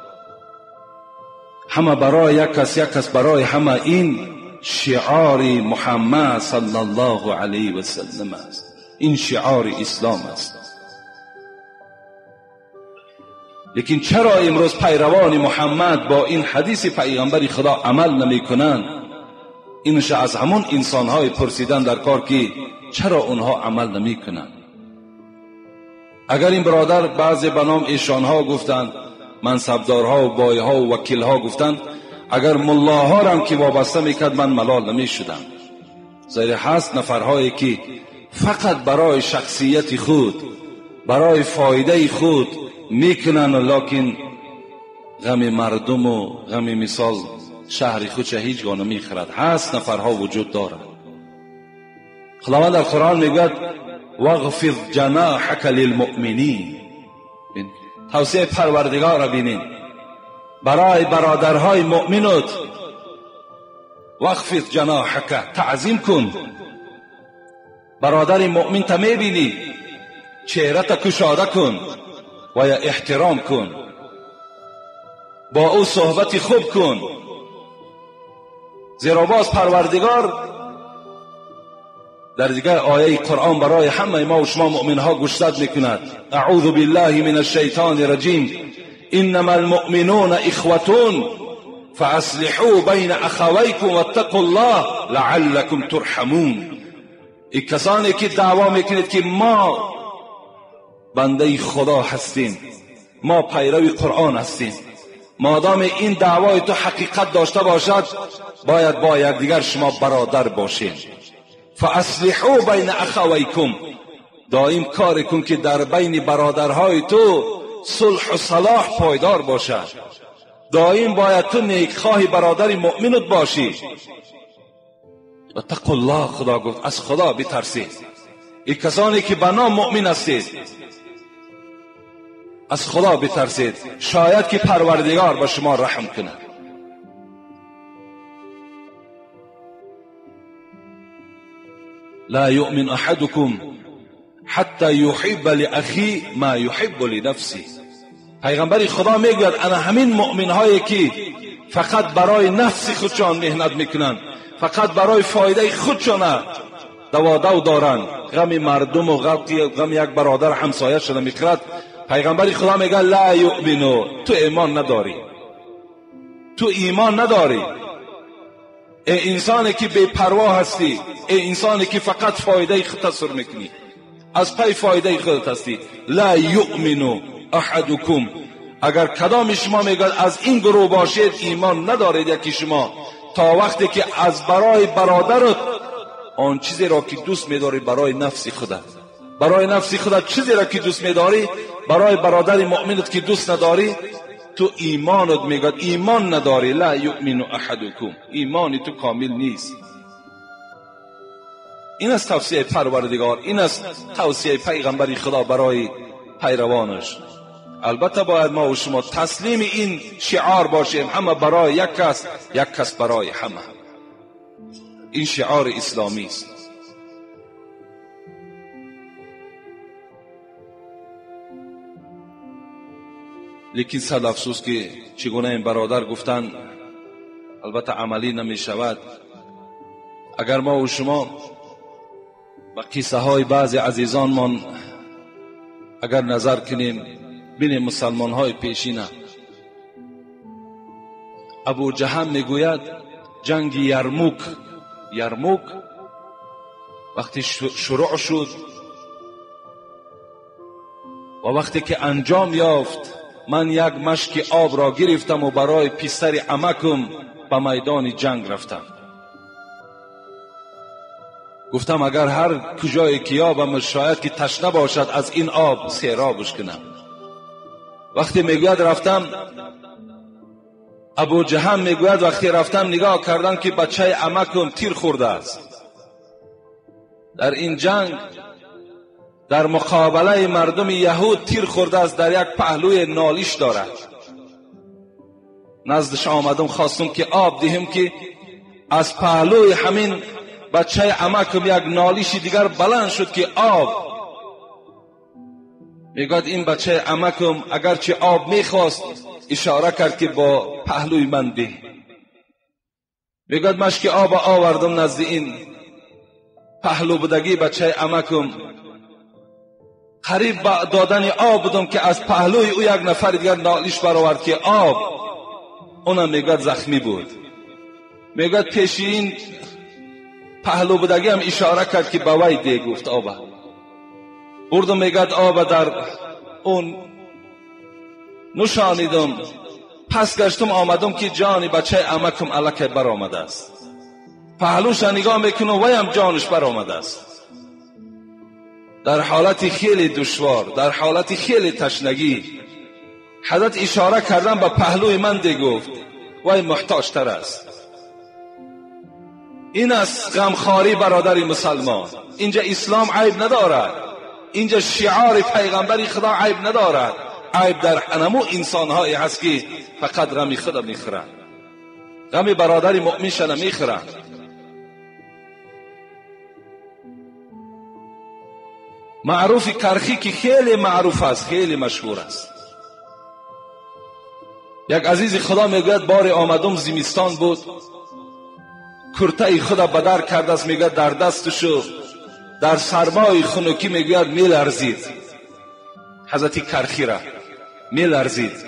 همه برای یک کس، یک کس برای همه. این شعار محمد صلی الله علیه و سلم است، این شعار اسلام است. لیکن چرا امروز پیروان محمد با این حدیث پیغمبر خدا عمل نمی کنند؟ اینش از همون انسانهای پرسیدن در کار که چرا اونها عمل نمی کنند. اگر این برادر بعضی به نام ایشانها گفتند، منصبدارها و بایها و وکیلها گفتند، اگر ملاها را هم که وابسته میکرد من ملال نمی شدم. زیرا هست نفرهایی که فقط برای شخصیت خود، برای فایده خود میکنن، لکن غم مردم و غم مثال شهر خودش هیچگاه نمیخرد. هست نفرها وجود دارد. خداوند در قرآن میگوید واغفض جناحک للمؤمنین. توصیه پروردگار را بینین برای برادرهای مؤمنت، واخفض جناحک، تعظیم کن. برادر مؤمن تا میبینی چهره تا کشاده کن و یا احترام کن، با او صحبت خوب کن. زیرا باز پروردگار در دیگر آیه قرآن برای همه ما و شما مؤمن ها گوشزد میکند. اعوذ بالله من الشیطان الرجیم، انما المؤمنون اخوة فاصلحوا بین اخویکم واتقوا الله لعلکم ترحمون. ای کسانی که دعوا میکنید که ما بنده خدا هستیم، ما پیرو قرآن هستیم، مادام این دعوای تو حقیقت داشته باشد باید با یکدیگر شما برادر باشین. فاصلحوا بین اخویکم، دائم کار کن که در بین برادرهای تو صلح و صلاح پایدار باشد. دائم باید تو نیکخواه برادر مؤمنت باشی. اتقوا الله، خدا گفت از خدا بترسید. ای کسانی که بنا مؤمن هستید از خدا بترسید، شاید که پروردگار به شما رحم کند. لا یؤمن احدکم حتی یحب لأخی ما یحب لنفسه. پیغمبر خدا میگوید انا همین مؤمن هایی که فقط برای نفس خودشان مهنت میکنند، فقط برای فایده خودشان دوادو دارند، غم مردم و غم یک برادر همسایه شده میخورد. پیغمبر خدا میگه لا یؤمنو، تو ایمان نداری، تو ایمان نداری. ای انسانی که بی پروا هستی، ای انسانی که فقط فایده خودت سر میکنی، از پی فایده خودت هستی. لا یؤمن احدکم، اگر کدام شما میگه از این گروه باشید ایمان ندارید یکی شما، تا وقتی که از برای برادرت آن چیزی را که دوست میداری برای نفس خودت، برای نفس خودت چیزی را که دوست میداری برای برادر مؤمنت که دوست نداری، تو ایمانت میگه ایمان نداری. لا یؤمن احدکم، ایمان تو کامل نیست. این است توصیه پروردگار، این است توصیه پیغمبر خدا برای پیروانش. البته باید ما و شما تسلیم این شعار باشیم، همه برای یک کس، یک کس برای همه. این شعار اسلامی است. لیکن صد افسوس که چگونه این برادر گفتن البته عملی نمی شود. اگر ما و شما با قصه های بعضی عزیزانمان اگر نظر کنیم، بینیم مسلمان های پیشینه. ابو جهم میگوید جنگ یرموک، یرموک وقتی شروع شد و وقتی که انجام یافت، من یک مشک آب را گرفتم و برای پسر عمکم به میدان جنگ رفتم. گفتم اگر هر کجای که یابم شاید که تشنه باشد از این آب سیرابش کنم. وقتی میگوید رفتم، ابو جهم میگوید وقتی رفتم نگاه کردم که بچه عمکم تیر خورده است. در این جنگ در مقابله مردم یهود تیر خورده است، در یک پهلوی نالیش دارد. نزدش آمدم، خواستم که آب دهم که از پهلوی همین بچه عمکم یک نالیش دیگر بلند شد که آب. میگوید این بچه عمکم اگرچه آب میخواست اشاره کرد که با پهلوی من ده. میگوید مشک آب آوردم نزد این پهلو بودگی بچه عمکم، قریب با دادن آب بودم که از پهلوی او یک نفر دیگر نالیش برآورد که آب. اونم میگوید زخمی بود. میگوید پیش این پهلو بودگی هم اشاره کرد که به وی ده، گفت آب بردم. میگوید آب در اون نشانیدم، پس گشتم آمدم که جان بچه عمکم الکی برآمده است. پهلوش نگاه میکنم وی هم جانش برآمده است. در حالت خیلی دشوار، در حالت خیلی تشنگی، حضرت اشاره کردن به پهلوی من ده، گفت وی محتاج تر است. این است غمخواری برادر مسلمان. اینجا اسلام عیب ندارد، اینجا شعار پیغمبری خدا عیب ندارد. عیب در انمو انسانهایی هست که فقط غم خدا میخورند، غم برادر مؤمنش نمیخورند. معروف کرخی که خیلی معروف است، خیلی مشهور است. یک عزیز خدا میگوید بار آمدم، زمستان بود، کرته خدا بدر کرده است، میگوید در دستشو در سرمای خنکی میگوید میلرزید. حضرت کرخی را میلرزید.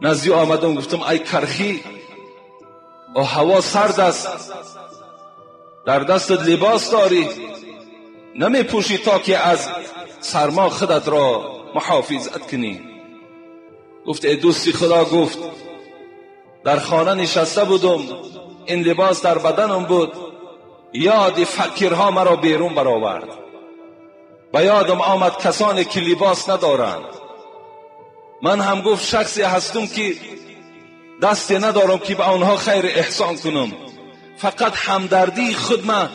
نزدی آمدم گفتم ای کرخی، او هوا سرد است، در دستت لباس داری، نمی پوشی تا که از سرما خودت را محافظت کنی. گفت ای دوستی خدا، گفت در خانه نشسته بودم، این لباس در بدنم بود، یاد فقیرها مرا بیرون برآورد. به یادم آمد کسانی که لباس ندارند. من هم گفت شخصی هستم که دستی ندارم که به آنها خیر احسان کنم، فقط همدردی خود من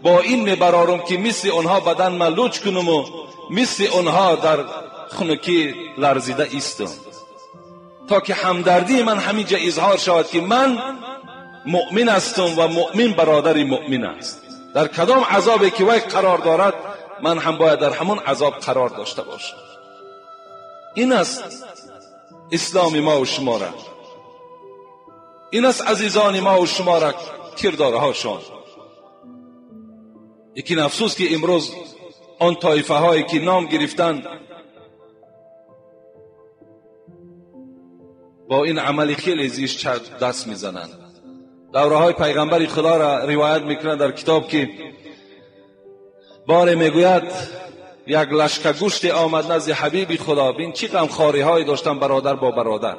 با این میبرارم که مثل آنها بدن من لوچ کنم و مثل آنها در خنکی لرزیده ایستم، تا که همدردی من همینجا اظهار شود که من مؤمن هستم و مؤمن برادر مؤمن است. در کدام عذابی که وی قرار دارد من هم باید در همون عذاب قرار داشته باشم. این است اسلام ما و شما را، این است عزیزان ما و شما را کردارهاشان. یکی افسوس که امروز آن طایفه هایی که نام گرفتند با این عمل خیلی زیشت دست میزنند. دوره های پیغمبر خدا را روایت میکنند در کتاب که باره میگوید یک لشکر گوشت آمد نزد حبیب خدا. بین چی غمخواری های داشتن برادر با برادر.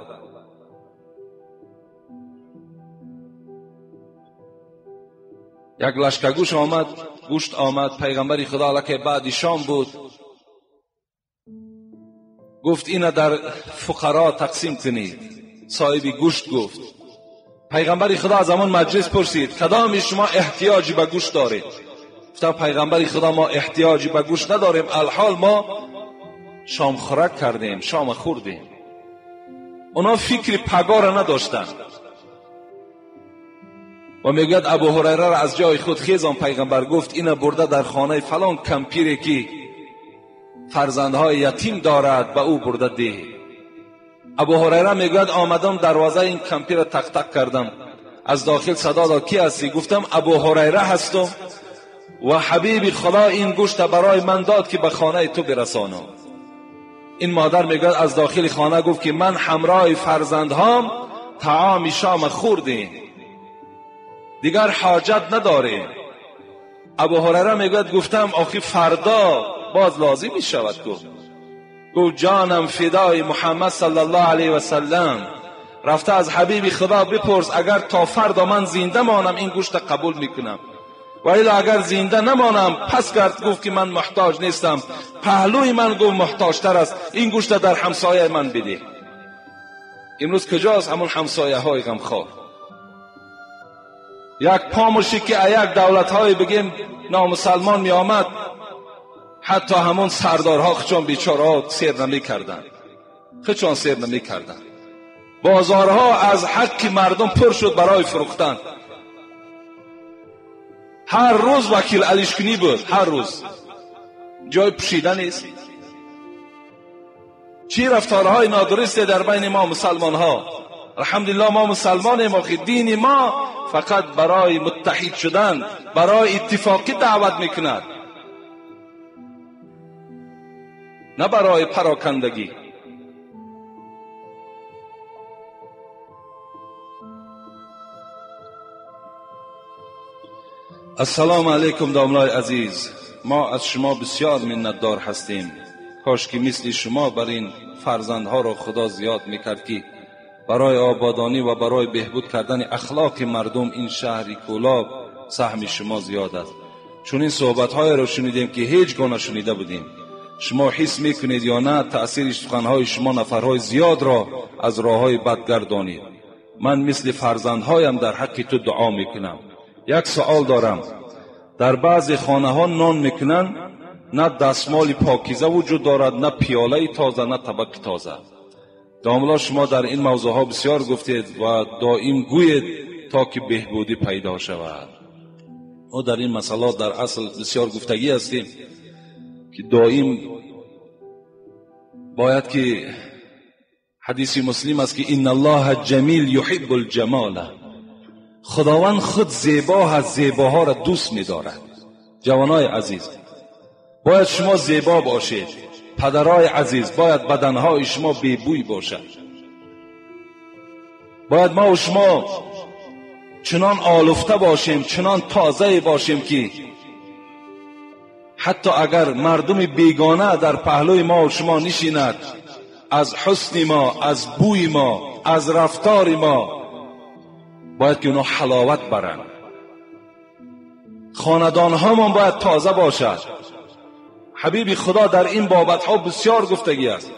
یک لشکر گوشت آمد، گوشت آمد، پیغمبر خدا علیه بعد شام بود، گفت اینا در فقرا تقسیم کنید. صاحب گوشت گفت، پیغمبر خدا از همان مجلس پرسید کدام شما احتیاجی به گوشت دارید؟ گفتم پیغمبر خدا ما احتیاجی به گوشت نداریم، الحال ما شام خورک کردیم، شام خوردیم. اونا فکر پگاه را نداشتند. و میگوید ابو هریره را از جای خود خیزان پیغمبر گفت اینا برده در خانه فلان کمپیری که فرزندهای یتیم دارد به او برده ده. ابو هریره میگوید آمدم دروازه این کمپیر را تق تق کردم، از داخل صدا داد کی هستی؟ گفتم ابو هریره هستم و حبیب خدا این گوشت برای من داد که به خانه تو برسانم. این مادر میگوید از داخل خانه گفت که من همراه فرزندهام طعام شام خوردیم، دیگر حاجت نداریم. ابو هریره میگوید گفتم آخی فردا باز لازم می شود. گفت جانم فدای محمد صلی الله علیه و سلم، رفته از حبیب خدا بپرس اگر تا فردا من زنده مانم این گوشت قبول میکنم و الا اگر زنده نمانم پس کرد. گفت که من محتاج نیستم، پهلوی من گفت محتاجتر است، این گوشت در همسایه من بده. امروز کجاست همون همسایه های غمخوار؟ یک پاموشی که یک دولت های بگیم نامسلمان می آمد، حتی همون سردارها خچان بیچاره سیر نمی کردن، خچان سیر نمی کردن. بازارها از حق مردم پر شد برای فروختن. هر روز وکیل علیشکنی بود، هر روز جای پوشیده نیست. چی رفتارهای نادرست در بین ما مسلمان ها. الحمدلله ما مسلمانیم، آخه دین ما فقط برای متحد شدن، برای اتفاقی دعوت میکند، نه برای پراکندگی. السلام علیکم داملای عزیز، ما از شما بسیار منتدار هستیم. کاش که مثل شما بر این فرزندها را خدا زیاد میکرد که برای آبادانی و برای بهبود کردن اخلاق مردم این شهر کولاب سهم شما زیاد است. چون این صحبت‌های را شنیدیم که هیچ گونه شنیده بودیم. شما حس میکنید یا نه تأثیر سخنهای شما نفرهای زیاد را از راههای بد گردانید. من مثل فرزندهایم در حق تو دعا میکنم. یک سوال دارم، در بعضی خانه ها نان میکنن، نه دستمال پاکیزه وجود دارد، نه پیاله تازه، نه طبق تازه. داملا شما در این موضوع ها بسیار گفتید و دائم گویید تا که بهبودی پیدا شود. ما در این مسئله در اصل بسیار گفتگی هستیم که دائم باید که حدیث مسلم است که ان الله جمیل یحب الجمال، خداوند خود زیبا هست، زیباها را دوست می‌دارد. جوانای عزیز باید شما زیبا باشید. پدرای عزیز باید بدنهای شما بی‌بوی باشد. باید ما و شما چنان آلفته باشیم، چنان تازه باشیم که حتی اگر مردم بیگانه در پهلوی ما و شما نشیند، از حسن ما، از بوی ما، از رفتار ما باید که اونا حلاوت برند. خاندان هامان باید تازه باشد. حبیبی خدا در این بابت ها بسیار گفتگی است.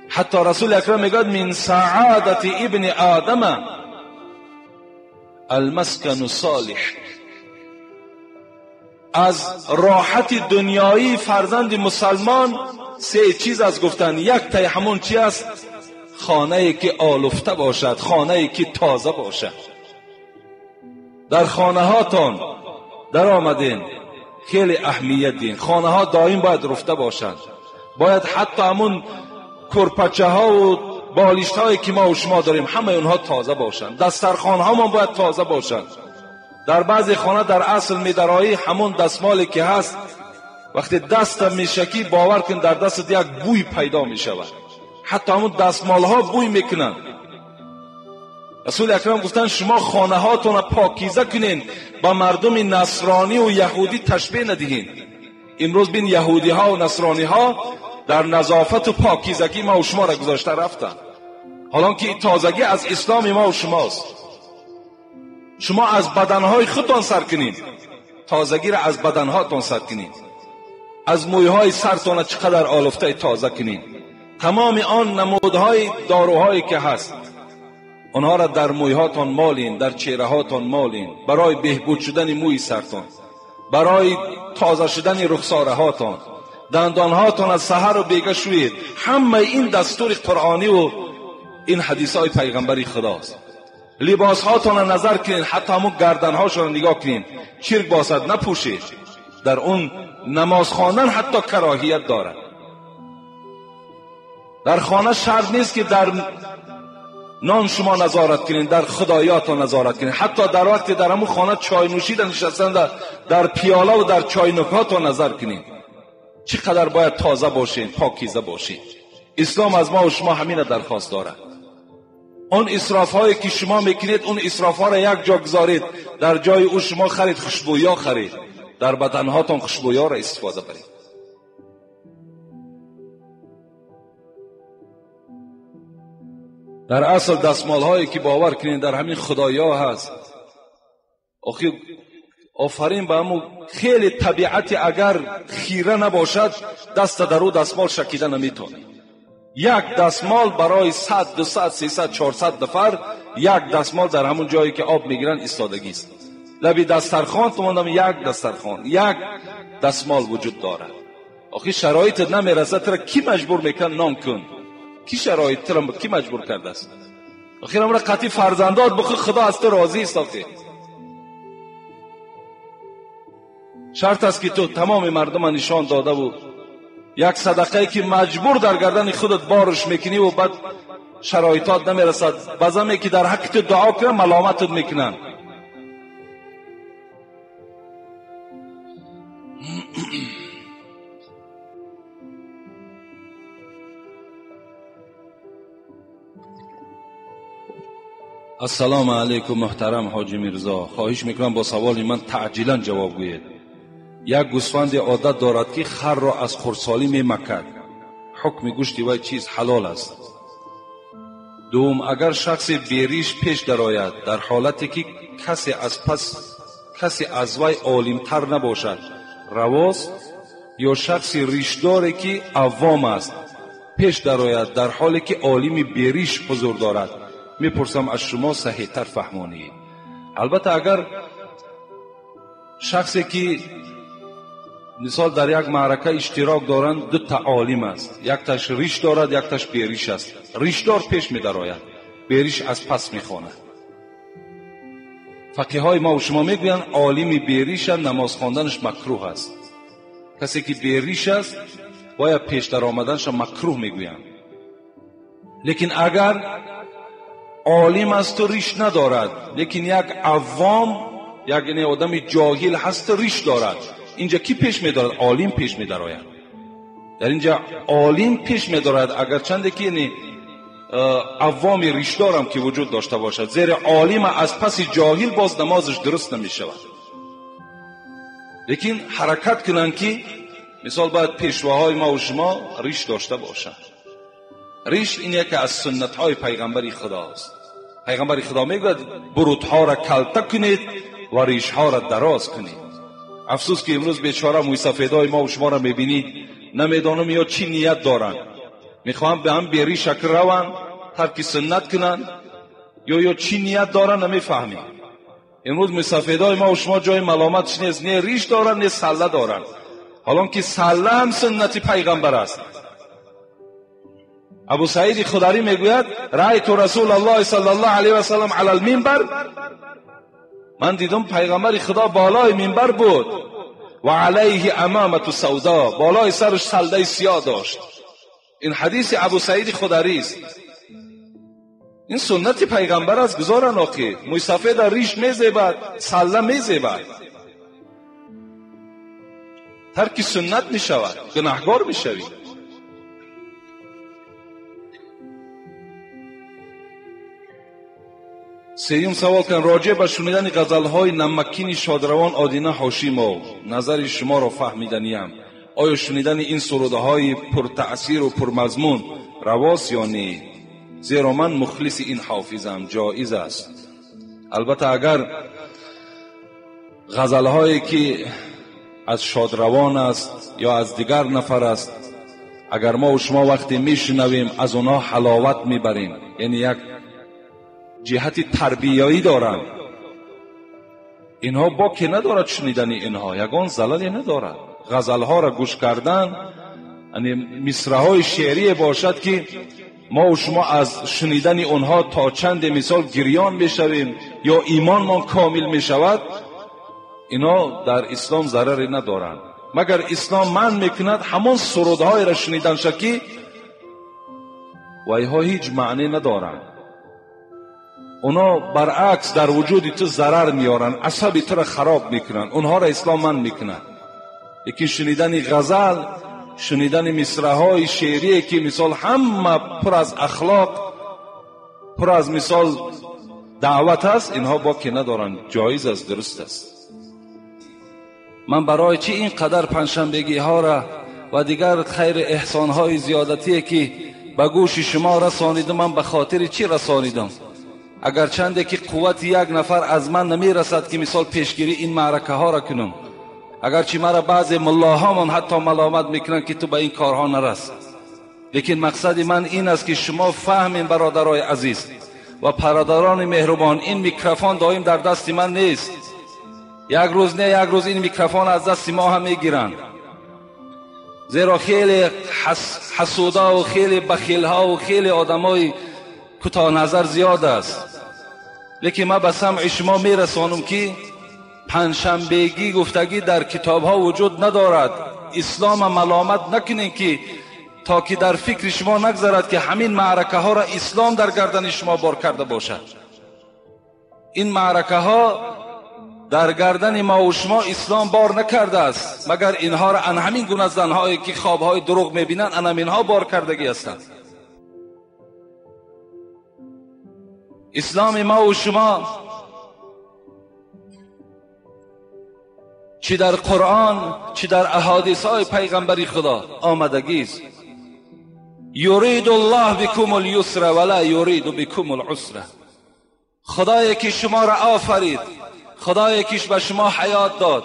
حتی رسول اکرم میگوید من سعادت ابن آدم المسکن صالح، از راحت دنیایی فرزند مسلمان سه چیز از گفتن. یک تای همون چی است؟ خانه که آلفته باشد، خانه که تازه باشد. در خانه هاتان در آمدین خیلی اهمیت دین. خانه ها دائم باید رفته باشند. باید حتی همون کرپچه ها و بالشت هایی که ما و شما داریم همه اونها تازه باشند. دسترخوان ها ما باید تازه باشند. در بعضی خانه در اصل میدرایی همون دستمالی که هست وقتی دست میشکی باور کن در دست یک بوی پیدا میشود. حتی همون دستمال ها بوی میکنن. رسول اکرم گفتن شما خانه هاتون پاکیزه کنین، با مردم نصرانی و یهودی تشبیه ندهین. امروز بین یهودی ها و نصرانی ها در نظافت و پاکیزگی ما و شما را گذاشته رفتن، حالا که تازگی از اسلام ما و شماست. شما از بدنهای خودتان سر کنین، تازگی را از بدنهاتان سر کنین، از مویهای سرتان چقدر آلفته تازه کنین. تمام آن نمودهای داروهایی که هست آنها را در مویهاتان مالین، در چهرهاتان مالین، برای بهبود شدن موی سرتان، برای تازه شدن رخسارهاتان، دندانهاتان از سحر و بیگه شوید. همه این دستور قرآنی و این حدیث های پیغمبری خداست. لباس هاتان را نظر کنین، حتی همون گردنهاشان را نگاه کنین، چرک باشد نپوشید. در اون نماز خواندن حتی کراهیت دارد. در خانه شرط نیست که در نان شما نظارت کنین، در خدایاتان نظارت کنین. حتی در وقتی در همون خانه چای نوشیدن نشستن در پیاله و در چای نکاتان نظر کنین. چقدر باید تازه باشین، پاکیزه باشین. اسلام از ما و شما همین درخواست دارد. اون اسراف هایی که شما میکنید اون اسراف ها را یک جا گذارید، در جای او شما خرید خوشبویا خرید، در بدنهاتان خوشبویا را استفاده برید. در اصل دستمال هایی که باور کنید در همین خدایا هست، Охи офарин ба ҳамун хеле табиати агар хира набошад, даста дар ӯ дастмол шакида наметавонӣ. Як дастмол барои 100, 200, 300, 400 нафар, як дастмол дар ҳамун ҷое ки об мегиранд истодагист. Лаби дастархон тумонам як дастархон, як дастмол вуҷуд дорад. Охи шароитат намерасад, тура ки маҷбур мекунад нон кун? Ки шароит тура ки маҷбур кардааст? Охир амра қатъи фарзандот бихӯ, Худо аз ту розист. Охи шарт аст ки ту тамоми мардума нишон додаву як садақае ки маҷбур дар гардани худат борш мекуниву баъд шароитот намерасад, баъзаме ки дар ҳаққи ту дуо кунанд, маломатат мекунанд. Ассалому алайкум муҳтарам ҳоҷи Мирзо, хоҳиш мекунам бо саволи ман таъҷилан ҷавоб гӯед. Як гӯсфанде одат дорад ки харро аз хурдсолӣ мемакад. Ҳукми гӯшти вай чиз ҳалол аст? Дуввум, агар шахсе бериш пеш дарояд дар ҳолате ки касе аз пас касе аз вай олимтар набошад, равост? Ё шахси ришдоре ки авом аст пеш дарояд дар ҳоле ки олими бериш ҳузур дорад? Мепурсам аз шумо саҳиҳтар фаҳмонед. Албатта агар шахсе ки мисол дар як маърака иштирок доранд, ду та олим аст, якташ риш дорад, якташ бериш аст. Ришдор пеш медарояд, бериш аз пас мехонад. Фақиҳои мо шумо мегӯянд олими бериша намоз хонданаш макрӯҳ аст. Касе ки бериш аст бояд пеш даромаданаш макрӯҳ мегӯянд. Лекин агар олим аст у риш надорад, лекин як авом, як одами ҷоҳил ҳаст риш дорад, инҷа ки пеш медорад? Олим пеш медарояд. Дар инҷа олим пеш медорад, агарчанде ки авоми ришдорам ки вуҷуд дошта бошад, зеро олима аз паси ҷоҳил боз намозаш дуруст намешавад. Лекин ҳаракат кунанд ки мисол бояд пешвоҳои мо ва шумо риш дошта бошанд. Риш ин яке аз суннатҳои пайғамбари Худост. Пайғамбари Худо мегӯяд бурутҳоро калта кунед ва ришҳоро дароз кунед. Афсӯс ки имрӯз бечора мӯйсафедҳои мо ва шуморо мебинӣ, намедонам ё чӣ ният доранд. Мехоҳанд ба ҳам беришак раванд, тарки суннат кунанд, ё чӣ ният доранд намефаҳмем. Имрӯз мӯйсафедҳои мо ва шумо ҷои маломатш нест, не риш доранд, не салла доранд. ҳолон ки салла ҳам суннати пайғамбар аст. Абу Саиди Хударӣ мегӯяд раайту Расулаллоҳи саллаллоҳу алайҳи васаллам алал минбар, ман дидам пайғамбари Худо болои минбар буд ва алайҳи амамату савдо, болои сараш салдаи сиёҳ дошт. Ин ҳадиси Абу Саиди Хударӣ аст. Ин суннати пайғамбар аст. Гузоран оқи мӯйсафеда риш мезебад, салла мезебад, тарки суннат мешавад, гунаҳгор мешавӣ. Сеюм савол кан роҷеъ ба шунидани ғазалҳои намакини шодравон Одина Ҳошимов назари шуморо фаҳмиданиям. Оё шунидани ин сурудҳои пуртаъсиру пурмазмун равост ё не? Зеро ман мухлиси ин ҳофизам, ҷоиз аст. Албатта агар ғазалҳое ки аз шодравон аст ё аз дигар нафар аст, агар мо шумо вақте мешунавем аз онҳо ҳаловат мебарем, яъне як ҷиҳати тарбиявӣ доранд, инҳо боке надорад. Шунидани инҳо ягон залале надорад. Ғазалҳоро гӯш кардан, яъне мисраҳои шеърие бошад ки мо ва шумо аз шунидани онҳо то чанде мисол гирён мешавем ё имонмон комил мешавад, инҳо дар ислом зараре надоранд. Магар ислом манъ мекунад ҳамон сурудҳоеро шуниданша ки вайҳо ҳеҷ маъне надоранд. Оно баръакс дар вуҷуди ту зарар меоранд, асаби туро хароб мекунанд, онҳоро ислом манъ мекунад. Лекин шунидани ғазал, шунидани мисраҳои шеърие ки мисол ҳама пур аз ахлоқ, пур аз мисол даъват аст, инҳо боке надоранд, ҷоиз аст, дуруст аст. Ман барои чӣ ин қадар панҷшанбегиҳоро ва дигар хайри эҳсонҳои зиёдатие ки ба гӯши шумо расонидам, ман ба хотири чӣ расонидам? اگرچنده که قوت یک نفر از من نمیرسد که مثال پیشگیری این معرکه ها را کنم، اگرچه مرا بعض ملاهامان حتی ملامت میکنن که تو به این کارها نرس، لیکن مقصد من این است که شما فهمین برادرای عزیز و برادران مهربان، این میکروفون دائم در دست من نیست. یک روز نه یک روز این میکروفون از دست ما هم میگیرند، زیرا خیلی حسودا و خیلی بخیلها و خیلی آدمای کوتاه نظر زیاد است. لیکن من به سمع شما میرسانم که پنجشنبگی گفتگی در کتاب ها وجود ندارد. اسلام ملامت نکنین که تا که در فکر شما نگذرد که همین معرکه ها را اسلام در گردن شما بار کرده باشد. این معرکه ها در گردن ما و شما اسلام بار نکرده است، مگر اینها را ان همین گونه زنهایی که خوابهای دروغ میبینند ان همینها بار کردگی هستند. اسلام ما و شما چی در قرآن چی در احادیث های پیغمبری خدا آمدگی است. یرید الله بكم اليسر ولا یرید بكم العسر. خدایی که شما را آفرید، خدایی که به شما حیات داد،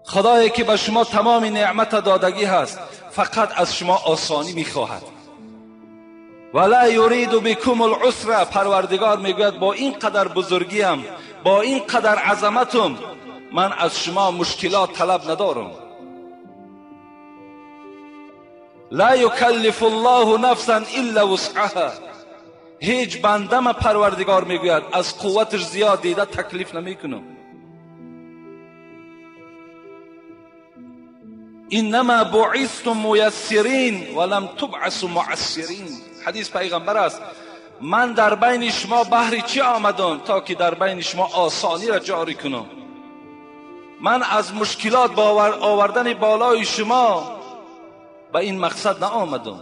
خدایی که به شما تمام نعمت دادگی هست، فقط از شما آسانی میخواهد. ولا یرید بكم العسر. پروردگار میگوید با این قدر بزرگیم، با این قدر عظمتم، من از شما مشکلات طلب ندارم. لا یکلف الله نفسا الا وسعها. هیچ بنده پروردگار میگوید از قوتش زیاد دیده تکلیف نمیکنم. انما بعثتم میسرین ولم تبعثوا معسرین. حدیث پیغمبر است. من در بین شما بهر چی آمدم؟ تا که در بین شما آسانی را جاری کنم. من از مشکلات آوردن بالای شما به این مقصد نآمدم.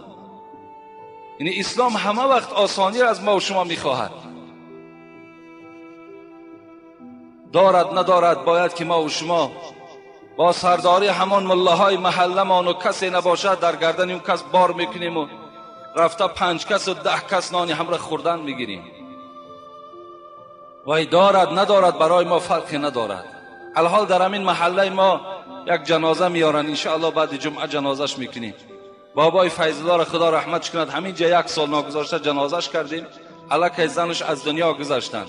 یعنی اسلام همه وقت آسانی را از ما و شما میخواهد. دارد ندارد باید که ما و شما با سرداری همان ملاهای محلمان و کسی نباشد در گردن اون کس بار میکنیم و رفته 5 کس و 10 کس نانی هم را خوردن میگیریم. وای دارد ندارد برای ما فرقی ندارد. الحال در همین محله ما یک جنازه میارن، انشاءالله بعد جمعه جنازهش میکنیم. بابای فیض‌الله را خدا رحمتش کند، همین جا 1 سال ناگذاشته جنازهش کردیم. الکی زنش از دنیا گذشتند.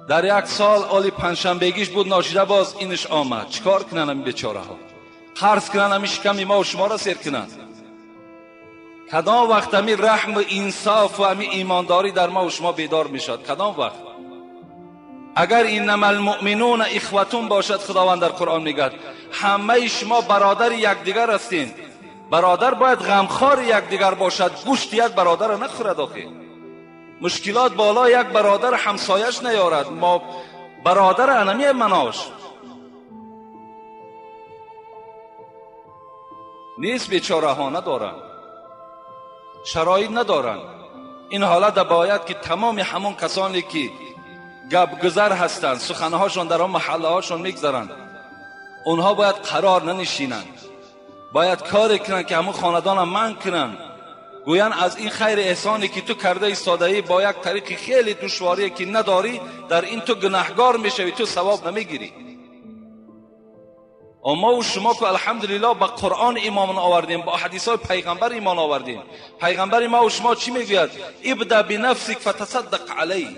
در 1 سال آلی پنجشنبگیش بود، ناشیده باز اینش آمد. چیکار کنن این بیچاره ها؟ قرض کنن همین شکم ما و شما را سیر کنن. کدام وقت همین رحم و انصاف و همین ایمانداری در ما و شما بیدار میشد؟ کدام وقت؟ اگر انما المؤمنون اخوتون باشد، خداوند در قرآن میگه همه شما برادر یکدیگر هستین. برادر باید غمخوار یکدیگر باشد، گوشت یک برادر را نخورد. آخه مشکلات بالا یک برادر همسایش نیارد، ما برادر انمی مناش نیست. بیچاره ها ندارن، شرایط ندارن. این حالت باید که تمام همون کسانی که گپگذر هستند، سخنهاشون در آن محله هاشون میگذرند، اونها باید قرار ننشینند، باید کاری کنند که همون خاندان هم من کنند. گویند از این خیر احسانی که تو کرده ایستاده‌ای با یک طریق خیلی دشواری که نداری، در این تو گناهگار میشوی، تو ثواب نمیگیری. اما و شما که الحمدلله با قرآن ایمان آوردیم، با حدیث های پیغمبر ایمان آوردیم. پیغمبر ما و شما چی میگوید؟ ابدا بنفسک فتصدق علی.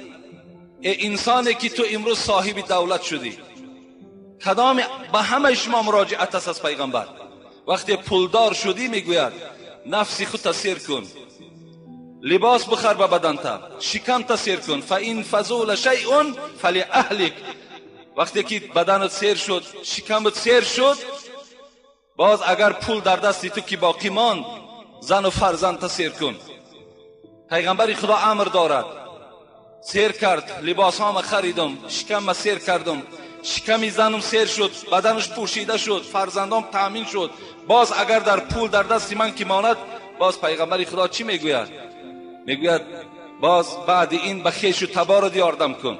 ای انسانی که تو امروز صاحب دولت شدی، کدام به همه شما مراجعت است از پیغمبر. وقتی پولدار شدی میگوید نفسی خود تسیر کن، لباس بخر به بدن تا، شکم تسیر کن، فان فضول شیء فلاهلک. وقتی که بدنت سیر شد، شکمت سیر شد، باز اگر پول در دستی تو که باقی ماند، زن و فرزند تسیر کن. پیغمبر خدا امر دارد. سیر کرد، لباس هام خریدم، شکم سیر کردم، شکمی زنم سیر شد، بدنش پوشیده شد، فرزندام تأمین شد. باز اگر در پول در دست من که ماند، باز پیغمبر خدا چی میگوید؟ میگوید باز بعد این به خویش و تبار یاردم کن.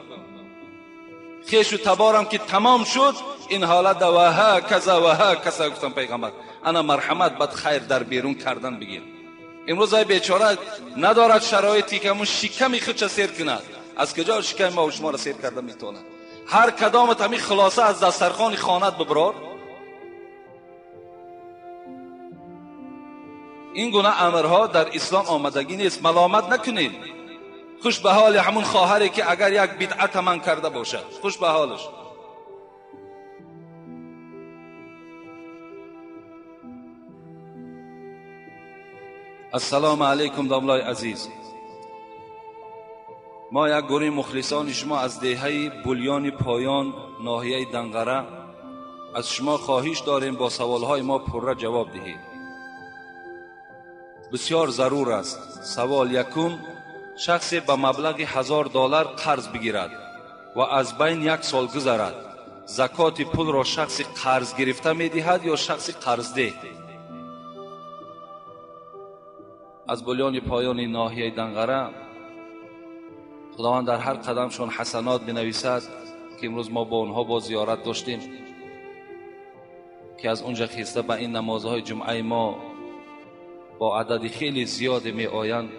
خویش و تبارم که تمام شد، این حالت و ها کذا و ها کذا. گفتم پیغمبر انا مرحمت بد خیر در بیرون کردن بگیر. Имрӯз ай бечора надорад шароите ки ҳамун шиками худша сер кунад. Аз куҷо шиками мо шуморо сер карда метавонад? Ҳар кадомат ҳамин хулоса аз дастархони хонат биброр. Ин гуна амрҳо дар ислом омадагӣ нест. Маломат накунед. Хуш ба ҳоли ҳамун хоҳаре ки агар як бидъат ман карда бошад, хуш ба ҳолаш. Ассалому алайкум домлои азиз. Мо як гурӯҳи мухлисони шумо аз деҳаи Булёни Поён, ноҳияи Данғара, аз шумо хоҳиш дорем бо саволҳои мо пурра ҷавоб диҳед. Бисёр зарур аст. Савол якум: шахсе ба маблағи $1000 қарз бигирад ва аз байн як сол гузарад, закоти пулро шахси қарз гирифта медиҳад ё шахси қарздеҳ? Аз Булёни Поёни ноҳияи Данғара Худованд дар ҳар қадамшон ҳасанот бинависад, ки имрӯз мо бо онҳо бо зиёрат доштем, ки аз унҷа хиста ба ин намозҳои ҷумъаи мо бо адади хеле зиёде меоянд.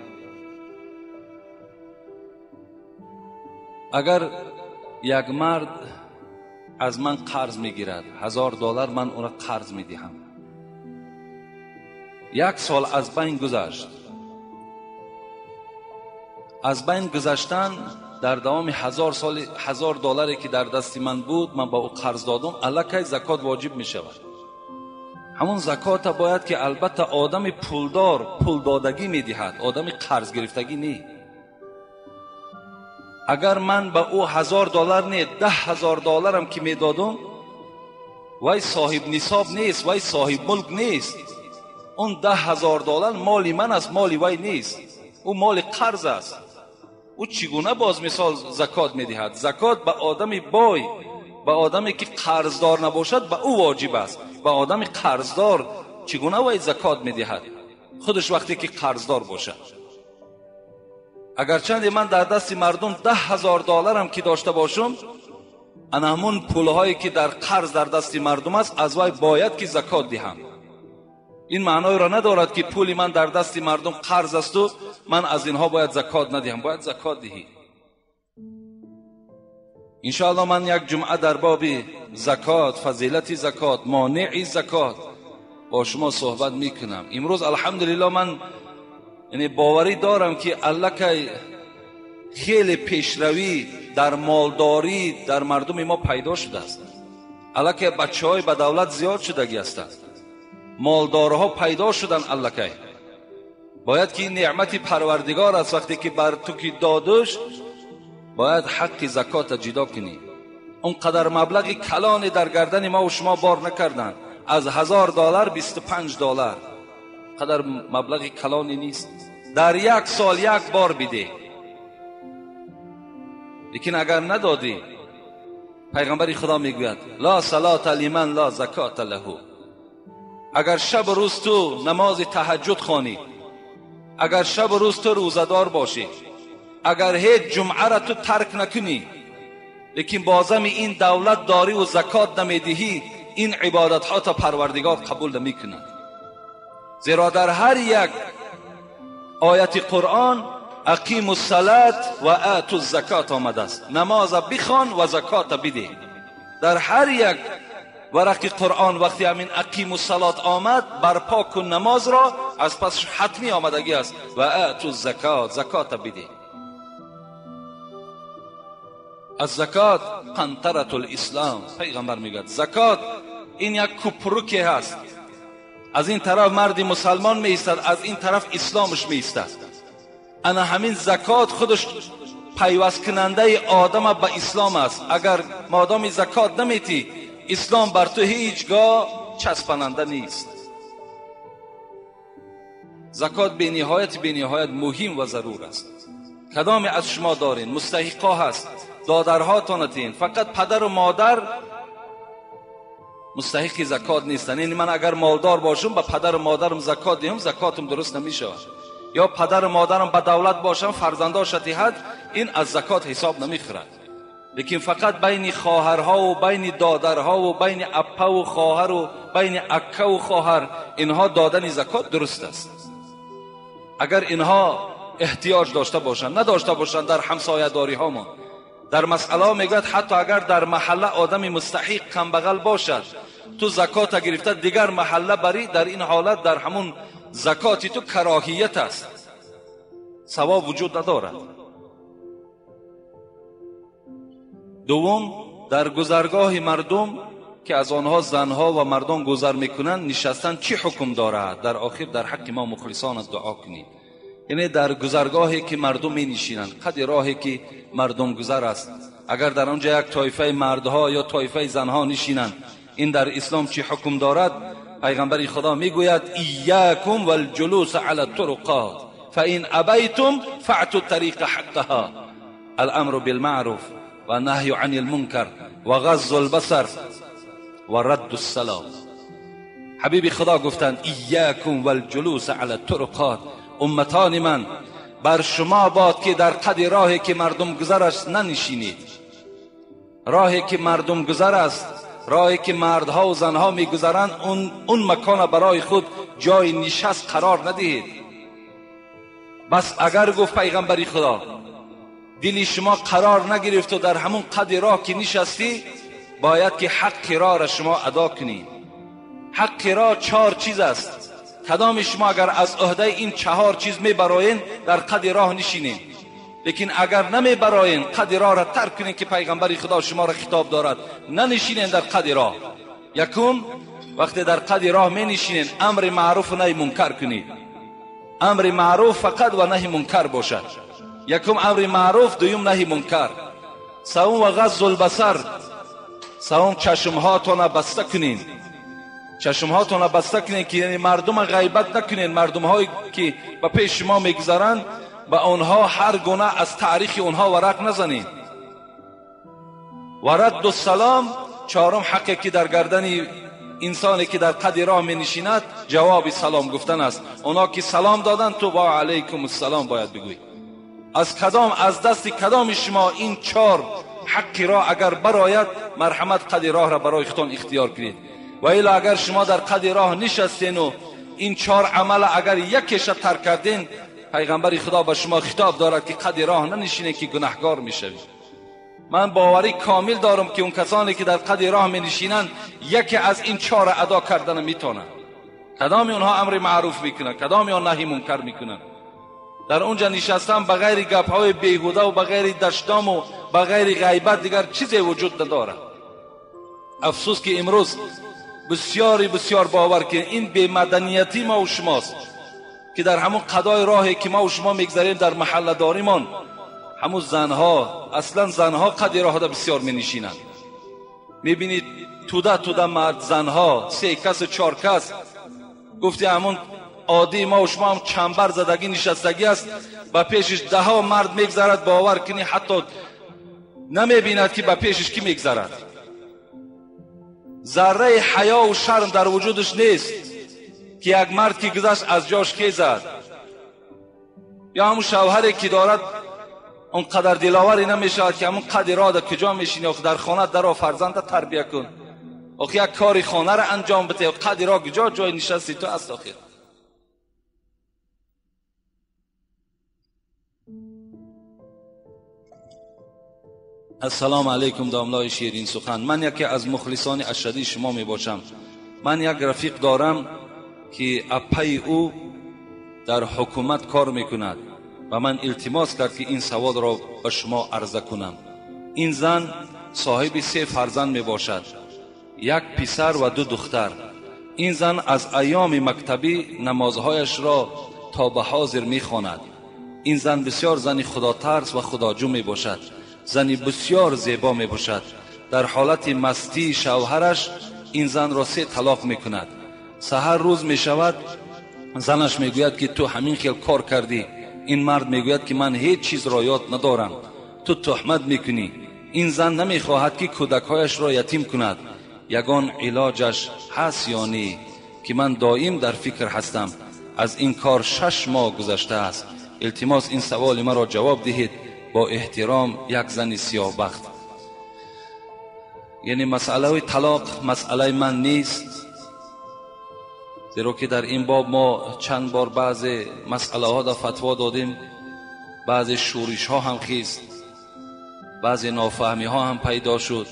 Агар як мард аз ман қарз мегирад, $1000 ман ӯро қарз медиҳам. Як сол аз байн гузашт. Аз байн гузаштан дар давоми $1000 ки дар дасти ман буд, ман ба ӯ қарз додам, аллакай закот воҷиб мешавад. Ҳамон закота бояд ки албатта одами пулдор пулдодагӣ медиҳад, одами қарз гирифтагӣ не. Агар ман ба ӯ $1000 не, $10,000 ки медодам, вай соҳиб нисоб нест, вай соҳиб мулк нест. Он $10,000 моли ман аст, моли вай нест. Ӯ моли қарз аст. Ӯ чӣ гуна боз мисол закот медиҳад? Закот ба одами бой, ба одаме ки қарздор набошад, ба ӯ воҷиб аст. Ба одами қарздор чӣ гуна вай закот медиҳад? Худаш вақте ки қарздор бошад. Агарчанде ман дар дасти мардум $10,000 ки дошта бошам, ана ҳамун пулҳое ки дар қарз дар дасти мардум аст, аз вай бояд ки закот диҳам. Ин маъноеро надорад ки пули ман дар дасти мардум қарз асту ман аз инҳо бояд закот надиҳам. Бояд закот диҳӣ. Иншоаллоҳ ман як ҷумъа дар боби закот, фазилати закот, монеи закот бо шумо суҳбат мекунам. Имрӯз алҳамдулиллоҳ ман яъне боварӣ дорам ки аллакай хеле пешравӣ дар молдорӣ дар мардуми мо пайдо шудааст. Аллакай бачаҳои ба давлат зиёд шудагӣ ҳастанд, молдорҳо пайдо шудан. Аллакай бояд ки ин неъмати парвардигор аст. Вақте ки бар ту ки додуш, бояд ҳаққи закота ҷудо кунӣ. Он қадар маблағи калоне дар гардани мо ва шумо бор накарданд. Аз $1000 $25 қадар маблағи калоне нест. Дар як сол як бор бидеҳ. Лекин агар надодӣ, пайғамбари Худо мегӯяд: ла салата лиман ла закота лаҳу. Агар шаб рӯз ту намози таҳаҷҷуд хонӣ, агар шаб рӯз ту рӯзадор бошӣ, агар ҳеҷ ҷумъаро ту тарк накунӣ, лекин бозами ин давлат дорӣ ва закот намедиҳӣ, ин ибодатҳо то парвардигор қабул намекунад. Зеро дар ҳар як ояти Қуръон ақиму салат ва ату закот омадааст. Намоза бихон ва закота бидеҳ. Дар ҳар як варақи Қуръон вақте ҳамин ақиму салот омад, барпо кун намозро, аз пасш ҳатмӣ омадагӣ аст ва ату закот, закота бидеҳ. Аз закот қантаратул ислом. Пайғамбар мегӯяд закот ин як купруке ҳаст. Аз ин тараф марди мусалмон меистад, аз ин тараф исломаш меистад. Ана ҳамин закот худаш пайвасткунандаи одама ба ислом аст. Агар модоми закот наметӣ, ислом бар ту ҳеҷ гоҳ часпананда нест. Закот бениҳоят муҳим ва зарур аст. Кадоме аз шумо дорин, мустаҳиқҳо ҳаст, додарҳотонатин, фақат падару модар мустаҳиқи закот нестанд. Яъне ман агар молдор бошам, ба падару модарам закот диҳам, закотам дуруст намешавад. Ё падару модарам ба давлат бошам, фарзандоша диҳад, ин аз закот ҳисоб намехӯрад. Лекин фақат байни хоҳарҳо ва байни додарҳо ва байни аппа ва хоҳар ва байни акка ва хоҳар, инҳо додани закот дуруст аст. اگر اینها احتیاج داشته باشند، نداشته باشند، در همسایه داری هامان در مسئله میگوید حتی اگر در محله آدم مستحق کمبغل باشد، تو زکات گرفته دیگر محله بری، در این حالت در همون زکاتی تو کراهیت است، ثواب وجود ندارد. دوم، در گذرگاه مردم که از آنها زنها و مردان گذر میکنند نشستن چی حکم دارد؟ در آخر در حق ما مخلصان دعا کنید. یعنی در گذرگاهی که مردم می نشینند، قد راهی که مردم گذر است، اگر در آنجا یک طایفه مردها یا طایفه زنها نشینند، این در اسلام چی حکم دارد؟ پیغمبر خدا میگوید ایاکم والجلوس علی الطرقات فإن ابیتم فاعطوا الطریق حقها. الامر بالمعروف و نهی عن المنکر و غض البصر و رد السلام. حبیب خدا گفتند ایاکم والجلوس علی الطرقات، امتان من بر شما باد که در قد راهی که مردم گذر است ننشینید. راهی که مردم گذر است، راهی که مردها و زنها میگذرند، اون مکان برای خود جای نشست قرار ندهید. بس اگر گفت پیغمبری خدا دلی شما قرار نگرفت و در همون قد راه که نشستی، باید که حق راه را شما ادا کنید. حق راه 4 چیز است. کدام شما اگر از عهده این 4 چیز میبرایین در قد راه نشینین، لیکن اگر نمیبرایین قد راه را ترک کنین که پیغمبر خدا شما را خطاب دارد، ننشینین در قد راه. یکم، وقتی در قد راه می نشینین امر معروف و نهی منکر کنید. امر معروف فقط و نهی منکر باشد. یکم امر معروف، دویم نهی منکر. سوم و غض البصر، سوم چشمهاتون بسته کنین. چشمهاتون بسته کنین که یعنی مردم غیبت نکنین. مردم هایی که به پیش شما میگذرند به آنها هر گونه از تاریخ آنها ورق نزنین. و رد السلام، چهارم حقی که در گردن انسانی که در قد راه می نشیند جواب سلام گفتن است. اونا که سلام دادن تو با علیکم السلام باید بگویی. از کدام، از دست کدام شما این 4 حق راه اگر براید، مرحمت قد راه را برای خودتان اختیار کنید. و الا اگر شما در قد راه نشستین و این 4 عمل اگر یکیش ترک کردین، پیغمبر خدا به شما خطاب دارد که قد راه ننشینید که گناهگار میشوید. من باوری کامل دارم که اون کسانی که در قد راه می نشینند یکی از این 4 ادا کردن میتونن. کدام اونها امر معروف میکنن، کدام اونها نهی منکر میکنن. در اونجا نشستن بغیر گپ های بیهوده و بغیر دشنام و بغیر غیبت دیگر چیزی وجود نداره. افسوس که امروز بسیاری بسیار باور که این بی‌مدنیتی ما و شماست که در همون قضای راهی که ما و شما میگذریم در محله داریمان، همون زنها، اصلا زنها قد راه دا بسیار می نشینند. میبینید توده توده مرد زنها، 3 کس و 4 کس، گفتی همون عادی ما و شما هم چنبر زدگی نشستگی است، با پیشش 10 مرد میگذرد، باور کنی حتی نمیبیند که با پیشش کی میگذرد. ذره حیا و شرم در وجودش نیست که یک مرد که گذشت از جاش خیزد، یا همون شوهری که دارد اونقدر دلاوری نمیشود که همون قد راه در کجا میشینی، آخه در خانه در فرزند تربیه کن، آخه یک کاری خانه را انجام بده، قد راه کجا جای نشستی تو است آخه. السلام علیکم داملای شیرین سخن. من یکی از مخلصان اشدی شما می باشم. من یک رفیق دارم که اپای او در حکومت کار میکند و من التماس کرد که این سوال را به شما عرضه کنم. این زن صاحب 3 فرزند می باشد، 1 پسر و 2 دختر. این زن از ایام مکتبی نمازهایش را تا به حاضر می خواند. این زن بسیار زن خدا ترس و خداجو می باشد، زنی بسیار زیبا می باشد. در حالت مستی شوهرش این زن را 3 طلاق می کند. سحر روز می شود، زنش می گوید که تو همین خیل کار کردی. این مرد می گوید که من هیچ چیز را یاد ندارم، تو تهمت می کنی. این زن نمی خواهد که کودکهایش را یتیم کند. یگان علاجش هست یا نی که من دائم در فکر هستم. از این کار 6 ماه گذشته است. التماس این سوال مرا جواب دهید. با احترام، یک زن سیاه بخت. یعنی مسئله طلاق مسئله من نیست. Зеро ки дар ин боб мо чанд бор баъзе масъалаҳо дар фатво додем, баъзе шӯришҳо ҳам хист, баъзе нофаҳмиҳо ҳам пайдо шуд.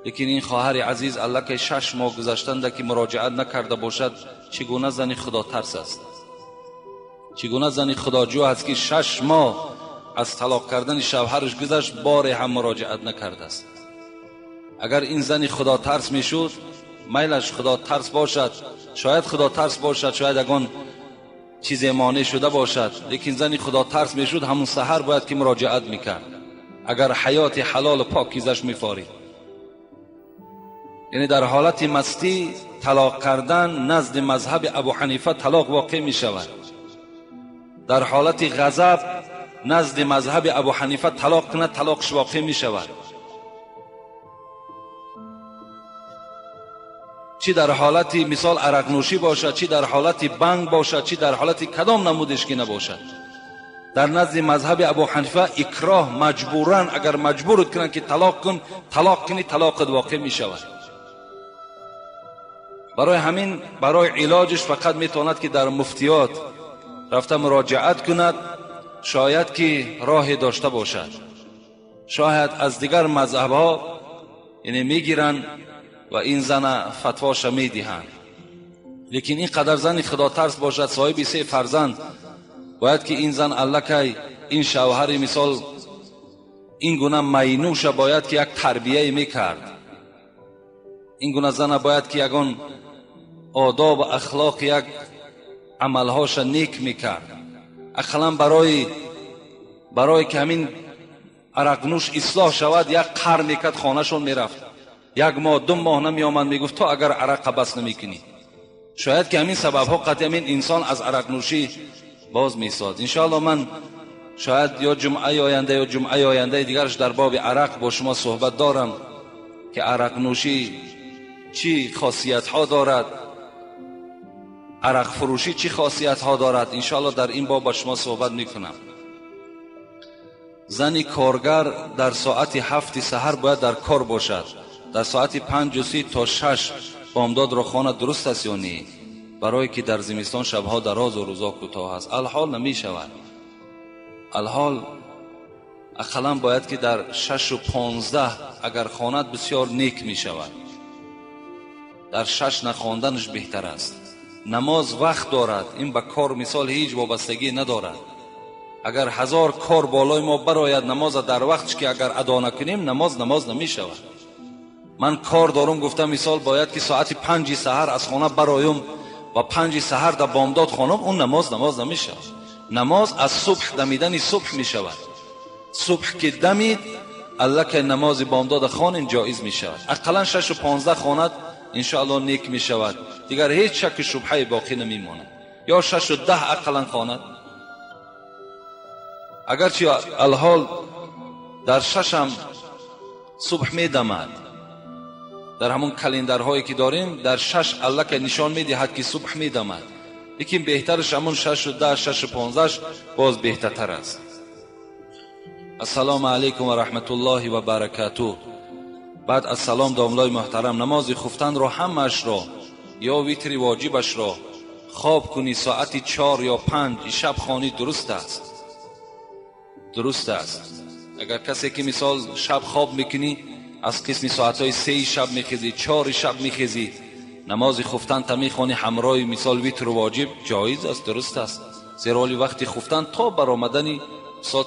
Лекин ин хоҳари азиз аллакай 6 моҳ гузаштанда ки муроҷиат накарда бошад, чӣ гуна зани худотарс аст, чӣ гуна зани худоҷӯ аст ки 6 моҳ аз талоқ кардани шавҳараш гузашт, боре ҳам муроҷиат накардааст. Агар ин зани худотарс мешуд, майлаш худотарс бошад, шояд худотарс бошад, шояд ягон чизе монеъ шуда бошад, лекин зани худотарс мешуд, ҳамун саҳар бояд ки муроҷиат мекард, агар ҳаёти ҳалолу покизаш мефорид. Яъне дар ҳолати мастӣ талоқ кардан назди мазҳаби Абу Ҳанифа талоқ воқеъ мешавад. Дар ҳолати ғазаб назди мазҳаби Абу Ҳанифа талоқ кунад, талоқш воқеъ мешавад. Чӣ дар ҳолати мисол арақнӯшӣ бошад, чӣ дар ҳолати банг бошад, чӣ дар ҳолати кадом намудеш ки набошад, дар назди мазҳаби Абу Ҳанифа икроҳ маҷбуран, агар маҷбурат кунанд ки талоқ кун, талоқ кунӣ, талоқат воқеъ мешавад. Барои ҳамин барои илоҷаш фақат метавонад ки дар муфтиёт рафта муроҷиат кунад, шояд ки роҳе дошта бошад, шояд аз дигар мазҳабҳо яъне мегиранд ва ин зана фатвоша медиҳанд. Лекин ин қадар зани худотарс бошад, соҳиби 3 фарзанд, бояд ки ин зан аллакай ин шавҳари мисол ин гуна майнӯша бояд ки як тарбияе мекард. Ин гуна зана бояд ки ягон одоб ахлоқ, як амалҳоша нек мекард. Ақаллан барои ки ҳамин арақнӯш ислоҳ шавад, як қар мекард, хонашон мерафт, 1 моҳ 2 моҳ намеомад, мегуфт то агар арақа бас намекунӣ. Шояд ки ҳамин сабабҳо қатъи ҳамин инсон аз арақнӯшӣ боз месозад. Иншоалло ман шояд ё ҷумъаи оянда ё ҷумъаи ояндаи дигараш дар боби арақ бо шумо суҳбат дорам ки арақнӯшӣ чӣ хосиятҳо дорад, арақфурӯшӣ чӣ хосиятҳо дорад. Иншоалло дар ин боб бо шумо суҳбат мекунам. Зани коргар дар соати 7 саҳар бояд дар кор бошад, дар соати 5:30 то 6 бомдодро хона дуруст аст ё не? Барое ки дар зимистон шабҳо дарозу рӯзо кӯтоҳ аст. Алҳол намешавад. Алҳол ақаллан бояд ки дар 6:15 агар хонад бисёр нек мешавад. Дар 6 нахонданаш беҳтар аст. Намоз вақт дорад, ин ба кор мисол ҳеҷ вобастагӣ надорад. Агар 1000 кор болои мо барояд, намоза дар вақтш ки агар адо накунем, намоз намешавад. Ман кор дорум гуфта мисол бояд ки соати 5 саҳар аз хона бароюм ва 5 саҳар дар бомдод хонам, он намоз намешавад. Намоз аз субҳ дамидани субҳ мешавад. Субҳ ки дамид, аллакай намози бомдод хонем ҷоиз мешавад. Ақаллан 6:15 хонад, иншоалло нек мешавад. Дигар ҳеҷ шакку шубҳае боқӣ намемонад. Ё 6:10 ақаллан хонад. Агарчи алҳол дар 6 ҳам субҳ медамад, дар ҳамон календарҳое ки дорем дар 6 аллакай нишон медиҳад ки субҳ медамад, лекин беҳтараш ҳамон 6:10 6:15 боз беҳтартар аст. Ассалому алайкум ва раҳматуллоҳи ва баракатуҳ. Баъд аз салом домлои муҳтарам, намози хуфтанро ҳамаашро ё витри воҷибашро хоб кунӣ соати 4 ё 5 шаб хонӣ дуруст аст. Дуруст аст. Агар касе ки мисол шаб хоб мекунӣ, аз қисми соатҳои 3 шаб мехезӣ, 4 шаб мехезӣ, намози хуфтан та мехонӣ ҳамроҳи мисол витру воҷиб ҷоиз аст, дуруст аст. Зеро оли вақти хуфтан то баромадани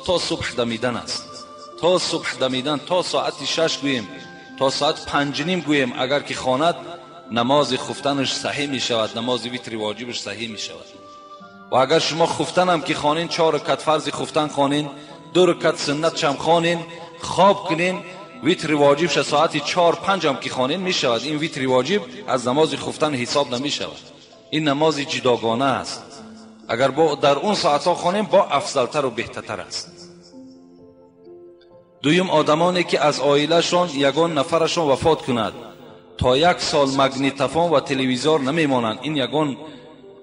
то субҳ дамидан аст. То субҳ дамидан, то соати 6 гӯем, то соат 5:30 гӯем, агар ки хонад намози хуфтанаш саҳеҳ мешавад, намози витри воҷибаш саҳеҳ мешавад. Ва агар шумо хуфтанам ки хонин, 4 ракат фарзи хуфтан хонин, 2 ракат суннатшам хонин, хоб кунин, витри воҷибша соати 4-5 ҳам ки хонин мешавад. Ин витри воҷиб аз намози хуфтан ҳисоб намешавад. Ин намози ҷудогона аст. Агар дар он соатҳо хонем, бо афзалтару беҳтартар аст. Дуюм, одамоне ки аз оилашон ягон нафарашон вафот кунад, то 1 сол магнитофон ва телевизор намемонанд. Ин ягон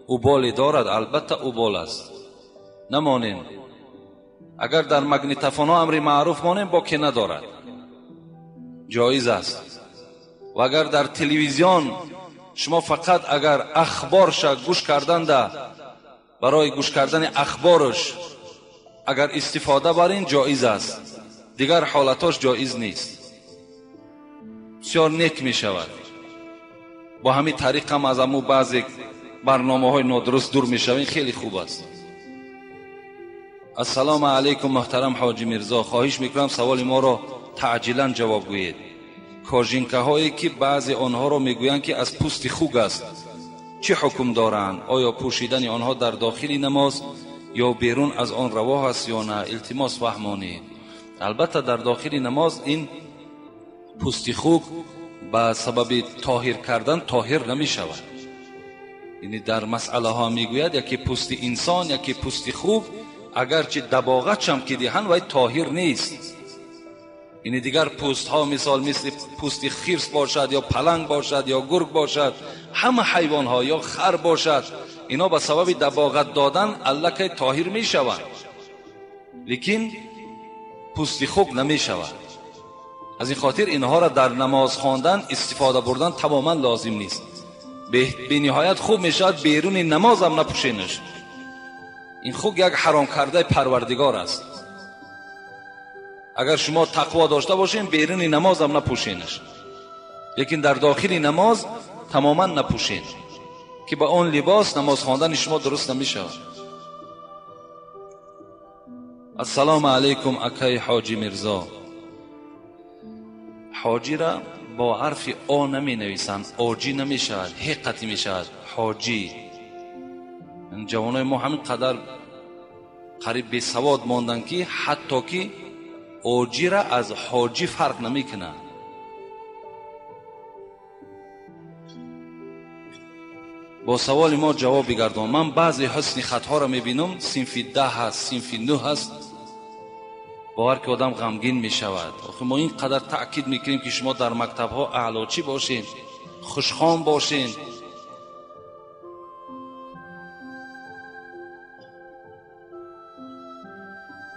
уболе дорад? Албатта убол аст. Намонем. Агар дар магнитофонҳо амри маъруф монем, боке надорад, ҷоиз аст. Ва агар дар телевизион Шумо фақат агар ахборша гӯш карданда, барои гӯш кардани ахборш агар истифода барин ҷоиз аст, дигар ҳолатош ҷоиз нест. Бисёр нек мешавад. Бо ҳамин тариқ ҳам аз аму баъзе барномаҳои нодуруст дур мешавем, хеле хуб аст. Ассалому алайкум муҳтарам ҳоҷи Мирзо, хоҳиш мекунам саволи моро таъҷилан ҷавоб гӯед. Кожинкаҳое ки баъзе онҳоро мегӯянд ки аз пӯсти хук аст, чӣ ҳукм доранд? Оё пӯшидани онҳо дар дохили намоз ё берун аз он раво аст ё на? Илтимос фаҳмонед. Албатта дар дохили намоз ин пӯсти хук ба сабаби тоҳир кардан тоҳир намешавад. Яъне дар масъалаҳо мегӯяд яке пӯсти инсон, яке пӯсти хук, агарчи дабоғатшам ки диҳанд вай тоҳир нест. Яъне дигар пӯстҳо мисол мисли пӯсти хирс бошад ё паланг бошад ё гург бошад, ҳама ҳайвонҳо ё хар бошад, ино ба сабаби дабоғат додан аллакай тоҳир мешаванд, лекин пӯсти хук намешавад. Аз ин хотир инҳоро дар намоз хондан истифода бурдан тамоман лозим нест. Бениҳоят хуб мешавад беруни намозам напӯшенаш. Ин хук як ҳаром кардаи Парвардигор аст. Агар шумо тақво дошта бошед, беруни намозам напӯшенаш, лекин дар дохили намоз тамоман напӯшен, ки ба он либос намоз хондани шумо дуруст намешавад. Ассалому алайкум акай ҳоҷи Мирзо. Ҳоҷира бо ҳарфи о наменависанд, оҷӣ намешавад, ҳеққатӣ мешавад. Ҳоҷӣ. Ҷавонои мо ҳамин қадар қариб бесавод монданд, ки ҳатто ки оҷира аз ҳоҷӣ фарқ намекунанд. Бо саволи мо ҷавоб бигардон. Ман баъзе ҳусни хатҳоро мебинам, синфи 10 ҳаст, синфи 9 ҳаст, бовар ки одам ғамгин мешавад. Охир мо ин қадар таъкид мекунем, ки шумо дар мактабҳо аълочӣ бошед, хушхон бошед.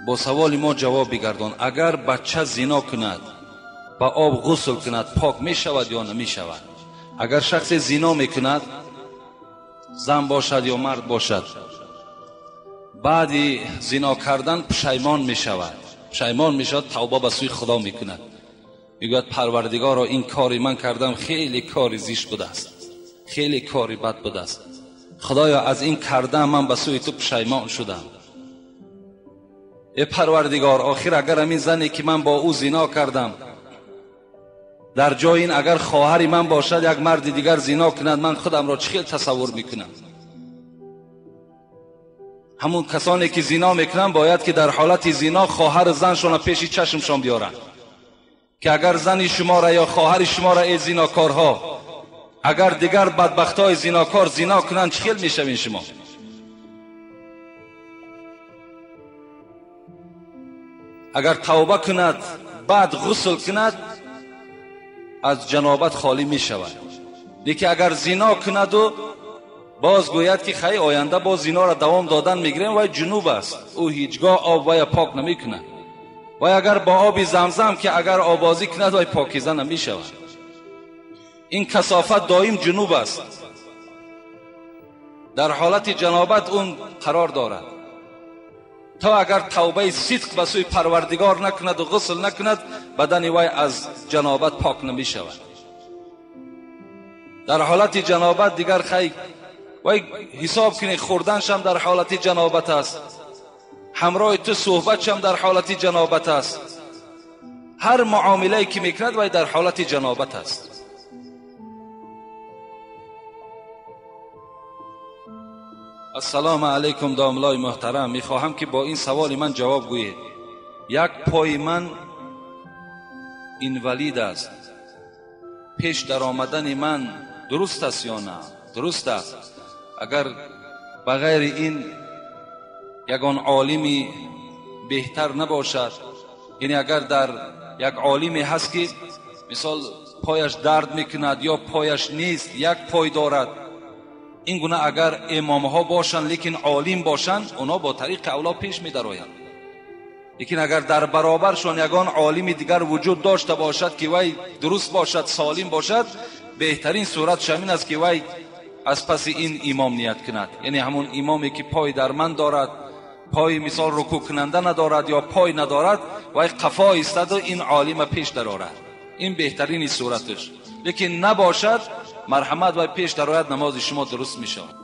Бо саволи мо ҷавоб бигардон. Агар бача зино кунад, ба об ғусл кунад, пок мешавад ё намешавад? Агар шахсе зино мекунад, зан бошад ё мард бошад, баъди зино кардан пушаймон мешавад, пушаймон мешавад, тавба ба сӯи Худо мекунад, мегӯяд Парвардигоро, ин кори ман кардам хеле кори зишт будааст, хеле кори бад будааст, Худоё аз ин кардам ман ба сӯи ту пушаймон шудам. Э Парвардигор, охир агар ҳамин зане ки ман бо ӯ зино кардам, дар ҷои ин агар хоҳари ман бошад, як марди дигар зино кунад, ман худамро чӣ хел тасаввур мекунам? Ҳамун касоне ки зино мекунанд бояд ки дар ҳолати зино хоҳар заншонро пеши чашмшон биёранд, ки агар зани шуморо ё хоҳари шуморо, эй зинокорҳо, агар дигар бадбахтҳои зинокор зино кунанд, чӣ хел мешавед шумо? Агар тавба кунад, баъд ғусл кунад, аз ҷанобат холӣ мешавад. Лекин агар зино кунаду боз гӯяд ки хай оянда боз зиноро давом додан мегирем, вай ҷунуб аст, ӯ ҳеҷ гоҳ об вая пок намекунад. Вай агар бо оби замзам ки агар обозӣ кунад, вай покиза намешавад. Ин касофат доим ҷунуб аст, дар ҳолати ҷанобат он қарор дорад. То агар тавбаи сидқ ба сӯи Парвардигор накунад ва ғусл накунад, бадани вай аз ҷанобат пок намешавад. Дар ҳолати ҷанобат дигар хай вай ҳисоб кунед, хӯрданшам дар ҳолати ҷанобат аст, ҳамроҳи ту суҳбатшам дар ҳолати ҷанобат аст, ҳар муомилае ки мекунад вай дар ҳолати ҷанобат аст. Ассалому алайкум домлои муҳтарам, мехоҳам ки бо ин саволи ман ҷавоб гӯед. Як пои ман инвалид аст, пеш даромадани ман дуруст аст ё на? Дуруст аст. Агар ба ғайри ин ягон олими беҳтар набошад, яъне агар дар як олиме ҳаст ки мисол пояш дард мекунад ё пояш нест, як пой дорад, ин гуна агар имомҳо бошанд лекин олим бошанд, онҳо бо тариқи авло пеш медароянд. Лекин агар дар баробаршон ягон олими дигар вуҷуд дошта бошад ки вай дуруст бошад, солим бошад, Беҳтарин сурат ҳамин аст ки вай аз паси ин имом ният кунад, яъне ҳамон имоме ки пой дар ман дорад, пой мисол рукӯъ кунанда надорад ё пой надорад, вай қафо истаду ин олима пеш дарорад. Ин беҳтарини сураташ. Лекин набошад, марҳамат, вай пеш дарояд, намози шумо дуруст мешавад.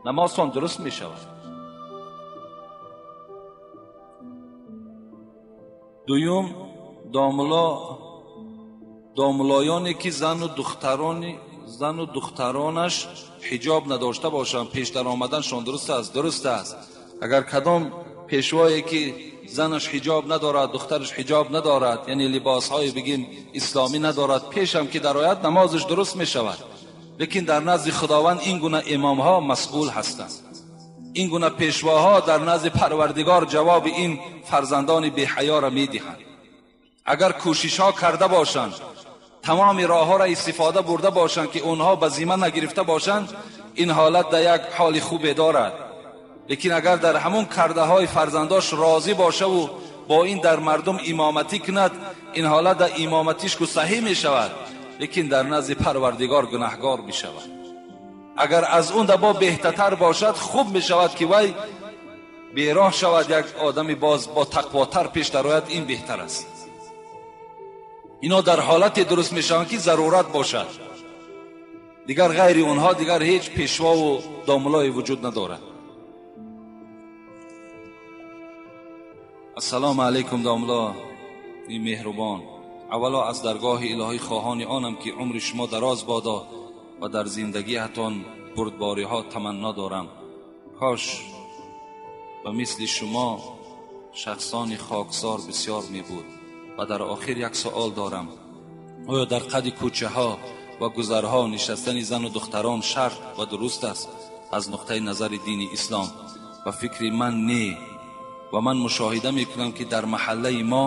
Намозтон дуруст мешавад. Дуюм, домлоёне ки зану духтаронаш ҳиҷоб надошта бошанд, пеш даромаданшон дуруст аст? Дуруст аст. Агар кадом пешвое ки занаш ҳиҷоб надорад, духтараш ҳиҷоб надорад, яъне либосҳои бигим исломӣ надорад, пешам ки дарояд намозаш дуруст мешавад. Лекин дар назди Худованд ин гуна имомҳо масъул ҳастанд. Ин гуна пешвоҳо дар назди Парвардигор ҷавоби ин фарзандони беҳаёро медиҳанд. Агар кӯшишҳо карда бошанд, тамоми роҳҳоро истифода бурда бошанд ки онҳо ба зимма нагирифта бошанд, ин ҳолат дар як ҳоли хубе дорад. Лекин агар дар ҳамон кардаҳои фарзандош розӣ бошаву бо ин дар мардум имоматӣ кунад, ин ҳолат дар имоматиш ку саҳеҳ мешавад, лекин дар назди Парвардигор гунаҳгор мешавад. Агар аз он дабо беҳтартар бошад, хуб мешавад ки вай бероҳ шавад, як одами боз бо тақвотар пеш дарояд, ин беҳтар аст. Ино дар ҳолате дуруст мешаванд ки зарурат бошад. Дигар ғайри онҳо дигар ҳеҷ пешвову домулое вуҷуд надорад. Ассалому алайкум домуло и меҳрубон. Аввало аз даргоҳи илоҳӣ хоҳони онам ки умри шумо дароз бодо ва дар зиндагиатон бурдбориҳо таманно дорам. Кош ба мисли шумо шахсони хоксор бисёр мебуд. Ва дар охир як суол дорам. Оё дар қади кӯчаҳо ва гузарҳо нишастани зану духтарон шарт ва дуруст аст аз нуқтаи назари дини ислом? Ба фикри ман не. Ва ман мушоҳида мекунам ки дар маҳаллаи мо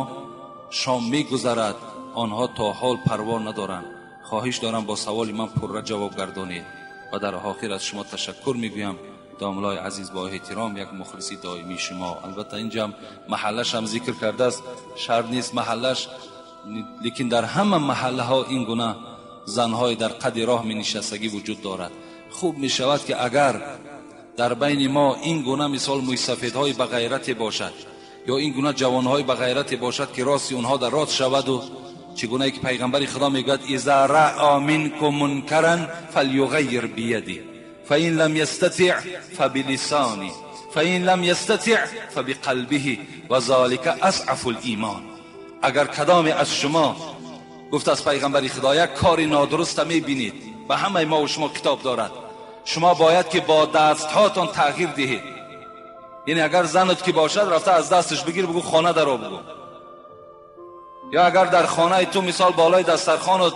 шом мегузарад, онҳо то ҳол парво надоранд. Хоҳиш дорам бо саволи ман пурра ҷавоб гардонед. Ва дар охир аз шумо ташаккур мегӯям. Домлои азиз, бо эҳтиром, як мухлиси доимии шумо. Албатта инҷам маҳаллаш ҳам зикр кардааст, шарт нест маҳаллаш, лекин дар ҳама маҳаллаҳо ин гуна занҳои дар қади роҳ менишастагӣ вуҷуд дорад. Хуб мешавад ки агар дар байни мо ин гуна мисол мӯйсафедҳои ба ғайрате бошад ё ин гуна ҷавонҳои ба ғайрате бошад ки рости онҳо дар рост шаваду чӣ гунае ки пайғамбари Худо мегӯяд: иза раъа минкум мункаран фалюғайир бияди фаин лам ястатиъ фабилисани фаин лам ястатиъ фабиқалбиҳи ва золика асъафу лимон. Агар кадоме аз шумо, гуфт аз пайғамбари Худо, як кори нодуруста мебинед, ба ҳамаи мо ва шумо китоб дорад, шумо бояд ки бо дастҳоятон тағйир диҳед. Яъне агар занат ки бошад, рафта аз дасташ бигир, бигӯ хона даро бигӯ. Ё агар дар хонаи ту мисол болои дастархонат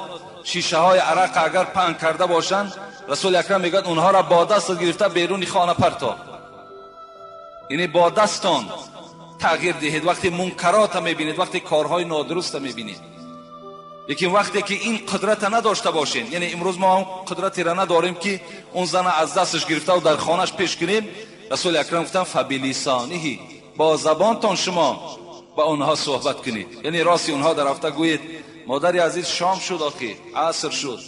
шишаҳои арақ агар паҳн карда бошанд, Расули Акрам мегӯяд онҳоро бо дастат гирифта беруни хона парто. Яъне бо дастон тағйир диҳед вақте мункарота мебинед, вақте корҳои нодуруста мебинед. Лекин вақте ки ин қудрата надошта бошед, яъне имрӯз мо он қудратеро надорем ки он зана аз дасташ гирифтаву дар хонаш пеш кунем, Расули Акрам гуфтанд фабилисониҳи, бо забонтон шумо ба онҳо суҳбат кунед. Яъне рости онҳо дар рафта гӯед: модари азиз, шом шуд, охи аср шуд,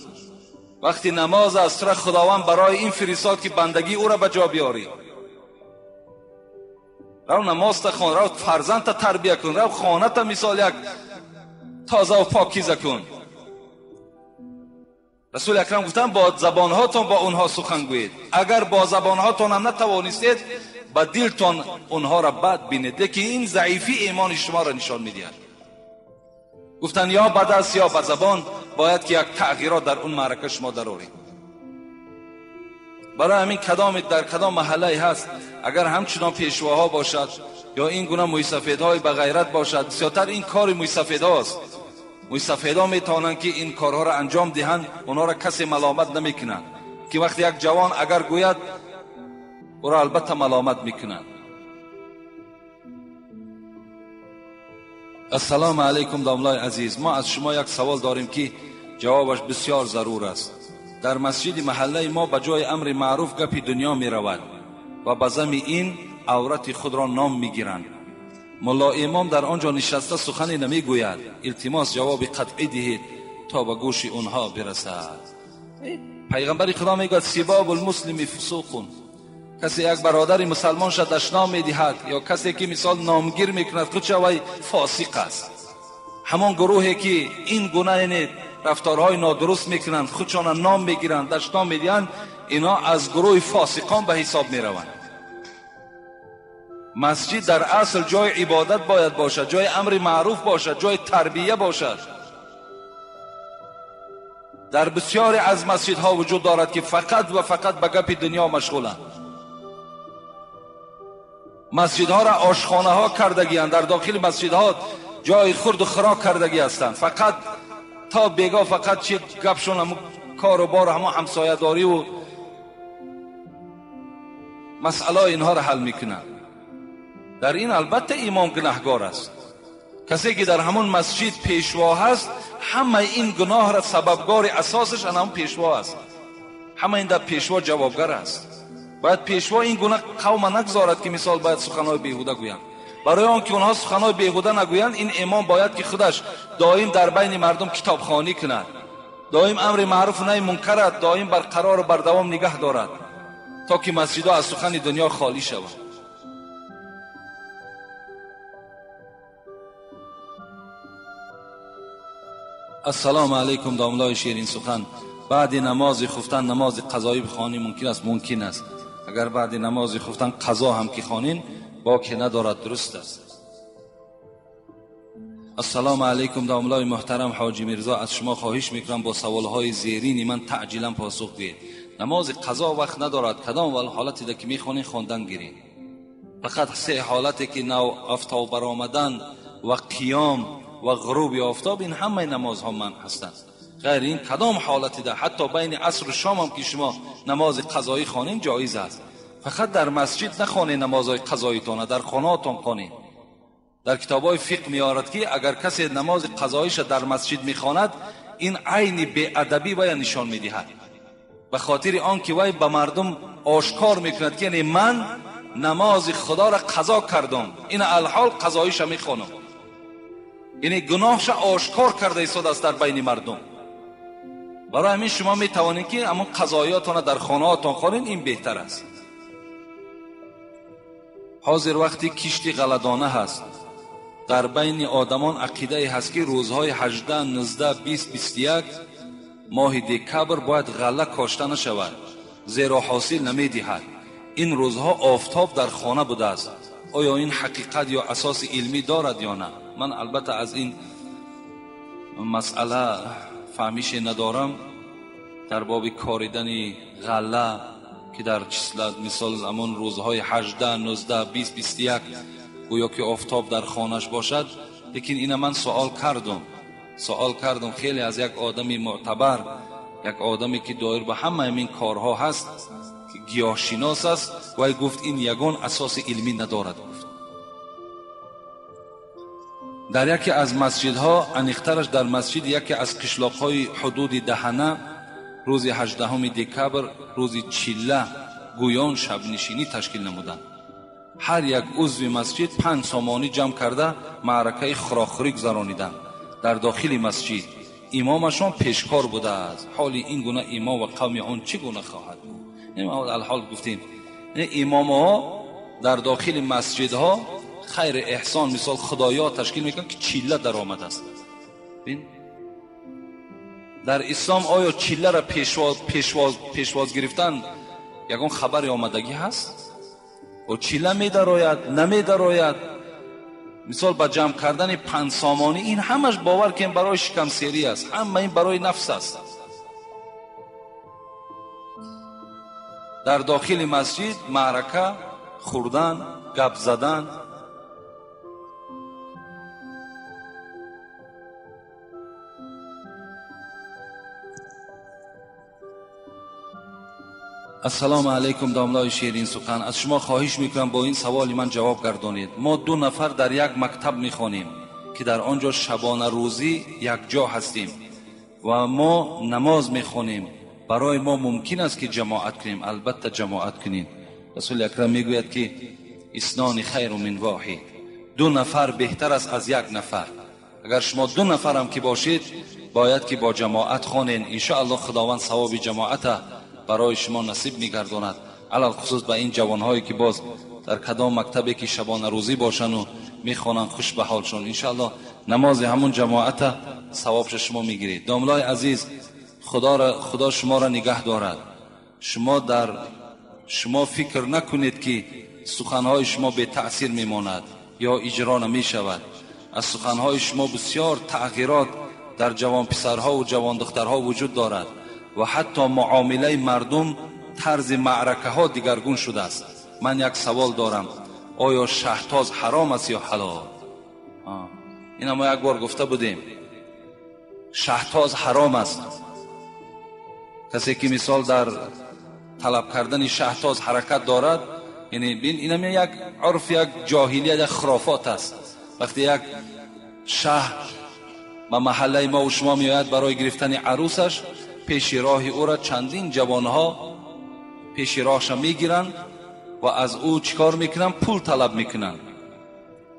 вақти намоз аст, тура Худованд барои ин фиристод ки бандагии ӯро ба ҷо биёрӣ. Рав намозта хон, рав фарзандта тарбия кун, рав хоната мисол як тоза ва покиза кун. Расули Акрам гуфтанд бо забонҳотон бо онҳо сухан гӯед. Агар бо забонҳотон ҳам натавонистед, ба дилтон онҳоро бад бинед, лекин ин заифии имони шуморо нишон медиҳад. Гуфтанд ё ба даст ё ба забон бояд ки як тағйирот дар он маърака шумо дароред. Барои ҳамин кадоме дар кадом маҳаллае ҳаст, агар ҳамчунон пешвоҳо бошад ё ин гуна мӯйсафедҳои ба ғайрат бошад, бисёртар ин кори мӯйсафедҳост. Мӯйсафедҳо метавонанд ки ин корҳоро анҷом диҳанд, онҳоро касе маломат намекунад. Ки вақте як ҷавон агар гӯяд, ӯро албатта маломат мекунанд. Ассалому алайкум домлаи азиз, мо аз шумо як савол дорем ки ҷавобаш бисёр зарур аст. Дар масҷиди маҳаллаи мо ба ҷои амри маъруф гапи дунё меравад ва ба зами ин аврати худро ном мегиранд. Мулло имом дар он ҷо нишаста сухане намегӯяд. Илтимос ҷавоби қатъӣ диҳед то ба гӯши онҳо бирасад. Пайғамбари Худо мегӯяд сибобул муслими фусуқун. Касе як бародари мусалмонша дашном медиҳад ё касе ки мисол номгир мекунад худша вай фосиқ аст. Ҳамон гурӯҳе ки ин гуна рафторҳои нодуруст мекунанд, худшона ном мегиранд, дашном медиҳанд, инҳо аз гурӯҳи фосиқон ба ҳисоб мераванд. Масҷид дар асл ҷои ибодат бояд бошад, ҷои амри маъруф бошад, ҷои тарбия бошад. Дар бисёре аз масҷидҳо вуҷуд дорад ки фақат ва фақат ба гапи дунё машғуланд. Масҷидҳоро ошхонаҳо кардагианд, дар дохили масҷидҳо ҷои хурду хӯрок кардагӣ ҳастанд. Фақат то бегоҳ фақат чи гапшон ҳамун кору бору ҳамун ҳамсоядориву масъалаи инҳоро ҳал мекунанд. Дар ин албатта имом гунаҳгор аст. Касе ки дар ҳамун масҷид пешво ҳаст, ҳамаи ин гуноҳро сабабгори асосаш ан ҳамун пешво аст. Ҳама ин дар пешво ҷавобгар аст. Бояд пешво ин гуна қавма нагзорад ки мисол бояд суханҳои беҳуда гӯянд. Барои он ки онҳо суханҳои беҳуда нагӯянд, ин имом бояд ки худаш доим дар байни мардум китобхонӣ кунад, доим амри маъруф наҳи мункарат доим барқарору бардавом нигаҳ дорад, то ки масҷидҳо аз сухани дунё холӣ шаванд. Ассалому алайкум домлаи ширин сухан. Баъди намози хуфтан намози қазоӣ бихонӣ мумкин аст? Мумкин аст. Агар баъди намози хуфтан қазо ҳам ки хонин, боке надорад, дуруст аст. Ассалому алайкум домлаи муҳтарам ҳоҷи Мирзо, аз шумо хоҳиш мекунам бо саволҳои зерини ман таъҷилан посух диҳед. Намози қазо вақт надорад, кадом ҳолате ки мехонин хондан гиред. Фақат се ҳолате ки нав офтоб баромадан ва қиём ва ғуруби офтоб, ин ҳамаи намозҳо манъ ҳастанд. Ғайр ин кадом ҳолате да ҳатто байни асру шом ҳам ки шумо намози қазоӣ хонин ҷоиз аст. Фақат дар масҷид нахонед намозҳои қазоитона, дар хонаатон хонед. Дар китобҳои фиқҳ меорад ки агар касе намози қазоиша дар масҷид мехонад, ин айни беадабӣ вая нишон медиҳад. Ба хотири он ки вай ба мардум ошкор мекунад ки яъне ман намози худоро қазо кардам, ин алҳол қазоиша мехонам. Яъне гуноҳша ошкор карда истодааст дар байни мардум. Барои ҳамин шумо метавонед ки ҳамон қазоиётонро дар хонаҳотон хонед, ин беҳтар аст. Ҳозир вақти кишти ғалладона ҳаст. Дар байни одамон ақидае ҳаст ки рӯзҳои 18, 19, 20, 21 моҳи декабр бояд ғалла кошта нашавад, зеро ҳосил намедиҳад. Ин рӯзҳо офтоб дар хона будааст. Оё ин ҳақиқат ё асоси илмӣ дорад ё на? Ман албатта аз ин масъала фаҳмише надорам дар боби коридани ғалла ки дар числа мисол ҳамон рӯзҳои 18, 19, 20, 21 гӯё ки офтоб дар хонаш бошад. Лекин ина ман суол кардам хеле аз як одами мӯътабар, як одаме ки доир ба ҳамаи ин корҳо ҳаст, ки гиёҳшинос аст, вай гуфт ин ягон асоси илмӣ надорад. Гуфт дар яке аз масҷидҳо, аниқтараш дар масҷиди яке аз қишлоқҳои ҳудуди Даҳана, рӯзи 18 декабр, рӯзи чилла гӯён шабнишинӣ ташкил намуданд. Ҳар як узви масҷид 5 сомонӣ ҷамъ карда маъракаи хӯрокхӯрӣ гузарониданд. Дар дохили масҷид имомашон пешкор будааст. Ҳоли ин гуна имом ва қавми он чӣ гуна хоҳад буд? Алҳол гуфтем имомҳо дар дохили масҷидҳо хайр эҳсон мисол худоё ташкил мекунанд ки чилла даромадааст. Бин, дар ислом оё чилларо пешвоз гирифтан ягон хабари омадагӣ ҳаст? О чилла медарояд, намедарояд? Мисол ба ҷамъ кардани 5 сомонӣ, ин ҳамаш бовар кен барои шикамсерӣ аст, ҳама ин барои нафс аст. Дар дохили масҷид маърака, хӯрдан, гап задан. Ассалому алайкум домлаи ширин сухан. Аз шумо хоҳиш мекунам бо ин саволи ман ҷавоб гардонед. Мо 2 нафар дар як мактаб мехонем. که در آنجا شبانه روزی یک جا هستیم و ما نماز میخوانیم، برای ما ممکن است که جماعت کنیم؟ البته جماعت کنیم. رسول اکرم میگوید که اثنان خیر من واحد، دو نفر بهتر است از یک نفر. اگر شما دو نفر هم که باشید باید که با جماعت خوانین، انشاءالله خداوند ثواب جماعت برای شما نصیب میگرداند. علل خصوص به این جوانهایی که باز در کدام مکتبی که شبانه روزی باشن و میخوانن، خوش به حالشون، انشاءالله نماز همون جماعت ثوابش شما میگیرید. داملای عزیز، خدا شما را نگه دارد. شما فکر نکنید که سخنهای شما به تأثیر میماند یا اجرا نمیشود. از سخنهای شما بسیار تغییرات در جوان پسرها و جوان دخترها وجود دارد و حتی معامله مردم، طرز معرکه ها دیگرگون شده است. من یک سوال دارم، آیا شهتاز حرام است یا حلال؟ این ما یک بار گفته بودیم، شهتاز حرام است. کسی که مثال در طلب کردن شهتاز حرکت دارد، یعنی اینم یک عرف، یک جاهلیت، یک خرافات است. وقتی یک شهر به محله ما و شما میآید برای گرفتن عروسش، پیش راه او را چندین جوانها پیش راهش میگیرن و از او چیکار میکنن؟ پول طلب میکنن.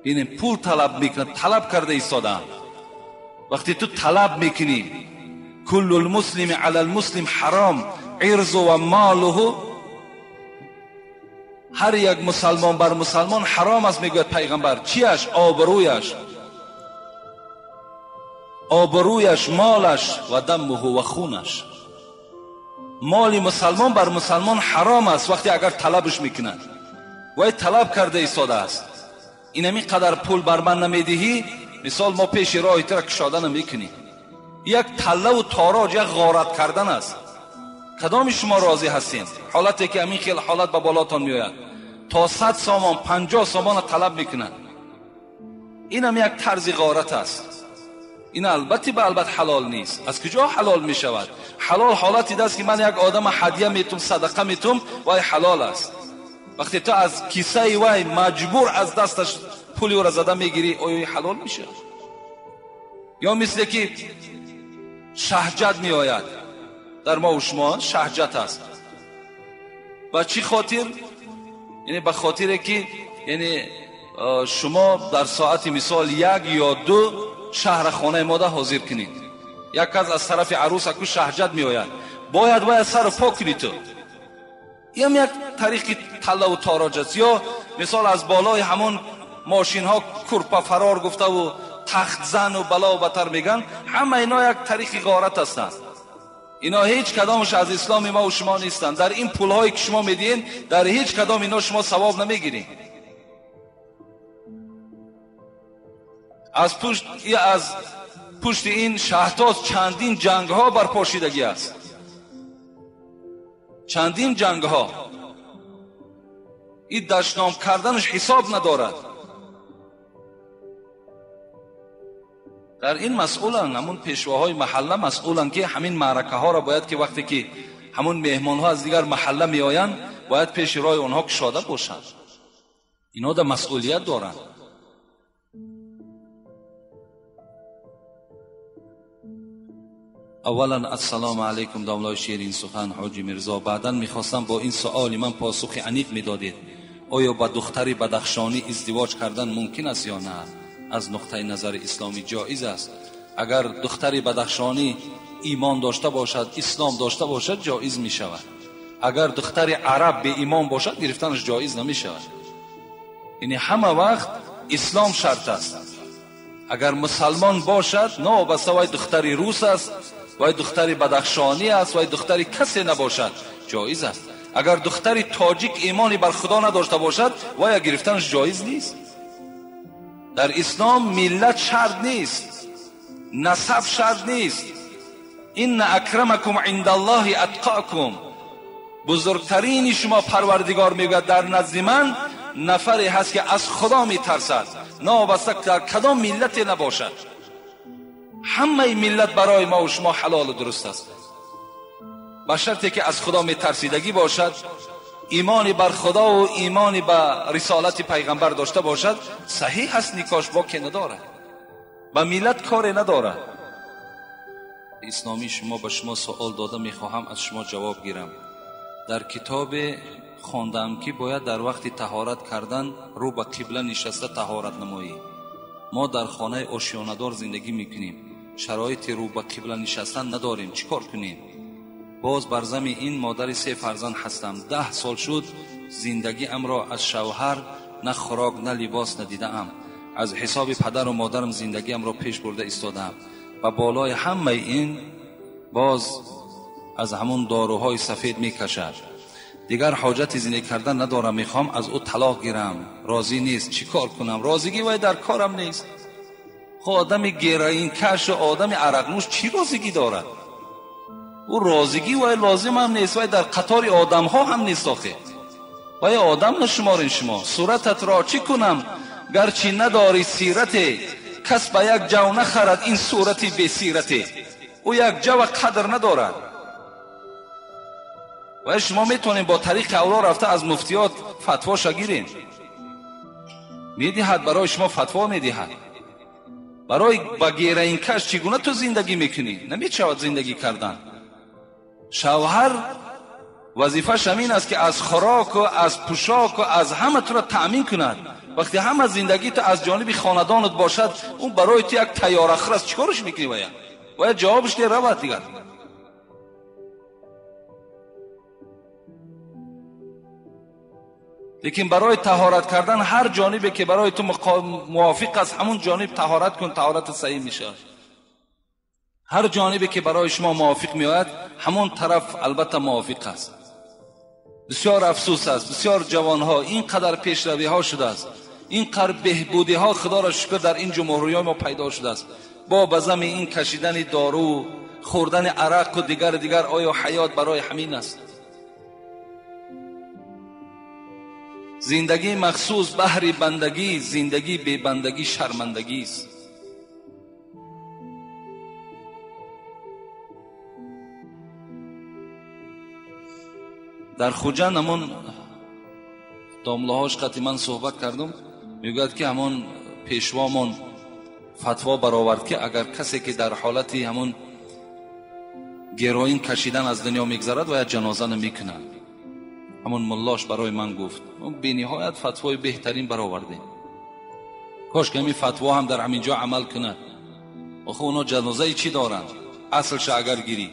یعنی پول طلب میکنن، طلب کرده ایستادن. وقتی تو طلب میکنی، کل المسلم علی المسلم حرام عرض و ماله، هر یک مسلمان بر مسلمان حرام است میگوید پیغمبر. چیش؟ آبرویش، آبرویش، مالش و دمه و خونش. مال مسلمان بر مسلمان حرام است وقتی اگر طلبش میکنند. وای طلب کرده ایستاده است، اینمی قدر پول بر من نمیدهی، مثال ما پیش راه تو را کشاده نمیکنی. یک تله و تاراج، یک غارت کردن است. کدام شما راضی هستین؟ حالتی که همین خیلی حالت به بالاتان میآید، تا 100 سامان 50 سامان طلب میکنند. اینم یک طرز غارت است. این البته به البته حلال نیست. از کجا حلال می شود؟ حلال حالتی است که من یک آدم هدیه میتم، صدقه میتم، وای حلال است. وقتی تو از کیسه وای مجبور از دستش پولی را زده میگیری، آیا حلال میشه؟ یا مثل که شهجت میآید در ما و شما، شهجت است. با چی خاطر؟ یعنی به خاطر که یعنی شما در ساعت مثال 1 یا 2 شهر خانه ماده حاضر کنید. یک از طرف عروس اکو شهجت می آید، باید سر پاک کنید تو. این یک طریق طله و تاراج است. یا مثال از بالای همون ماشین ها کرپه فرار گفته و تخت زن و بلا و بتر میگن، همه اینا یک طریق غارت هستند. اینا هیچ کدامش از اسلام ما و شما نیستند. در این پول هایی که شما میدین، در هیچ کدام اینا شما ثواب نمیگیرین. از پشت این شهتاز چندین جنگ ها برپاشیدگی است، چندین جنگ ها. این دشنام کردنش حساب ندارد. در این مسئولن همون پیشواهای محله مسئولن که همین معرکه ها را باید که وقتی که همون مهمان ها از دیگر محله می آیند باید پیش راه آنها کشاده باشند. اینا در مسئولیت دارند. اولا السلام علیکم داملای شیرین سخن حاجی میرزا. بعدا میخواستم با این سؤال من پاسخ عمیق میدادید. آیا با دختری بدخشانی ازدواج کردن ممکن است یا نه؟ از نقطه نظر اسلامی جایز است. اگر دختری بدخشانی ایمان داشته باشد، اسلام داشته باشد، جایز می شود. اگر دختر عرب به ایمان باشد، گرفتنش جایز نمی شود. یعنی همه وقت اسلام شرط است. اگر مسلمان باشد، نه بسته وای دختری روس است، وای دختری بدخشانی است، وای دختری کسی نباشد، جایز است. اگر دختری تاجیک ایمانی بر خدا نداشته باشد، وای گرفتنش جایز نیست. در اسلام ملت شرط نیست، نسب شرط نیست. ان اکرمکم عند الله اتقاکم، بزرگترین شما پروردگار میگوید در نزد من نفری هست که از خدا میترسد، نه وابسته در کدام ملت نباشد. همه ملت برای ما و شما حلال و درست است، به شرطی که از خدا میترسیدگی باشد، ایمان بر خدا و ایمان به رسالت پیغمبر داشته باشد. صحیح هست، نکاش با که ندارد. Ба миллат коре надорад. Исломӣ шумо ба шумо суол дода мехоҳам аз шумо ҷавоб гирам. Дар китобе хондам ки бояд дар вақти таҳорат кардан рӯ ба қибла нишаста таҳорат намоӣ. Мо дар хонаи ошёнадор зиндагӣ мекунем, шароити рӯ ба қибла нишастан надорем, чӣ кор кунем? Боз бар зами ин модари 3 фарзанд ҳастам. 10 сол шуд зиндагиамро аз шавҳар на хӯрок на либос надидаам. Аз ҳисоби падару модарам зиндагиамро пеш бурда истодаам ва болои ҳамаи ин боз аз ҳамон доруҳои сафед мекашад. Дигар ҳоҷати зиндагӣ кардан надорам, мехоҳам аз ӯ талоқ гирам, розӣ нест, чӣ кор кунам? Розигӣ вай дар корам нест. Хо одами героинкашу одами арақнӯш чӣ розигӣ дорад? Ӯ розигӣ вай лозимам нест, вай дар қатори одамҳо ҳам нест. Охе вай одам нашуморин шумо. Сурататро чӣ кунам гарчи надорӣ сирате, кас ба як ҷав нахарад ин сурати бесирате. Ӯ як ҷава қадр надорад. Вай шумо метавонед бо тариқи авло рафта аз муфтиёт фатвоша гирен. Медиҳад барои шумо фатво медиҳад. Барои ба героинкаш чӣ гуна ту зиндагӣ мекунӣ? Намешавад зиндагӣ кардан. Шавҳар вазифааш ҳамин аст ки аз хӯроку аз пӯшоку аз ҳама туро таъмин кунад. Вақте ҳама зиндагӣ ту аз ҷониби хонадонат бошад, ӯ барои ту як тайёрахӯр аст. Чӣ корш мекунӣ? Вая ҷавобш де равад дигар. Лекин барои таҳорат кардан ҳар ҷонибе ки барои ту мувофиқ аст, ҳамон ҷониб таҳорат кун, таҳорат саҳеҳ мешавад. Ҳар ҷонибе ки барои шумо мувофиқ меояд, ҳамон тараф албатта мувофиқ аст. Бисёр афсӯс аст, бисёр ҷавонҳо ин қадар пешравиҳо шудааст, ин қадар беҳбудиҳо худоро шукр дар ин ҷумҳуриҳои мо пайдо шудааст. Бо ба зами ин кашидани дору, хӯрдани арақ дигар дигар, оё ҳаёт барои ҳамин аст? Зиндагии махсус баҳри бандагӣ, зиндагии бебандагӣ шармандагӣ аст. Дар Хуҷанд ҳамон домлаҳош қати ман суҳбат кардам, мегӯяд ки ҳамон пешвомон фатво баровард ки агар касе ки дар ҳолати ҳамон героин кашидан аз дунё мегзарад, бояд ҷаноза намекунад. Ҳамон муллош барои ман гуфт. Бениҳоят фатвои беҳтарин баровардем. Кош ки ҳамин фатво ҳам дар ҳамин ҷо амал кунад. Охи оно ҷанозаи чӣ доранд? Аслша агар гирӣ,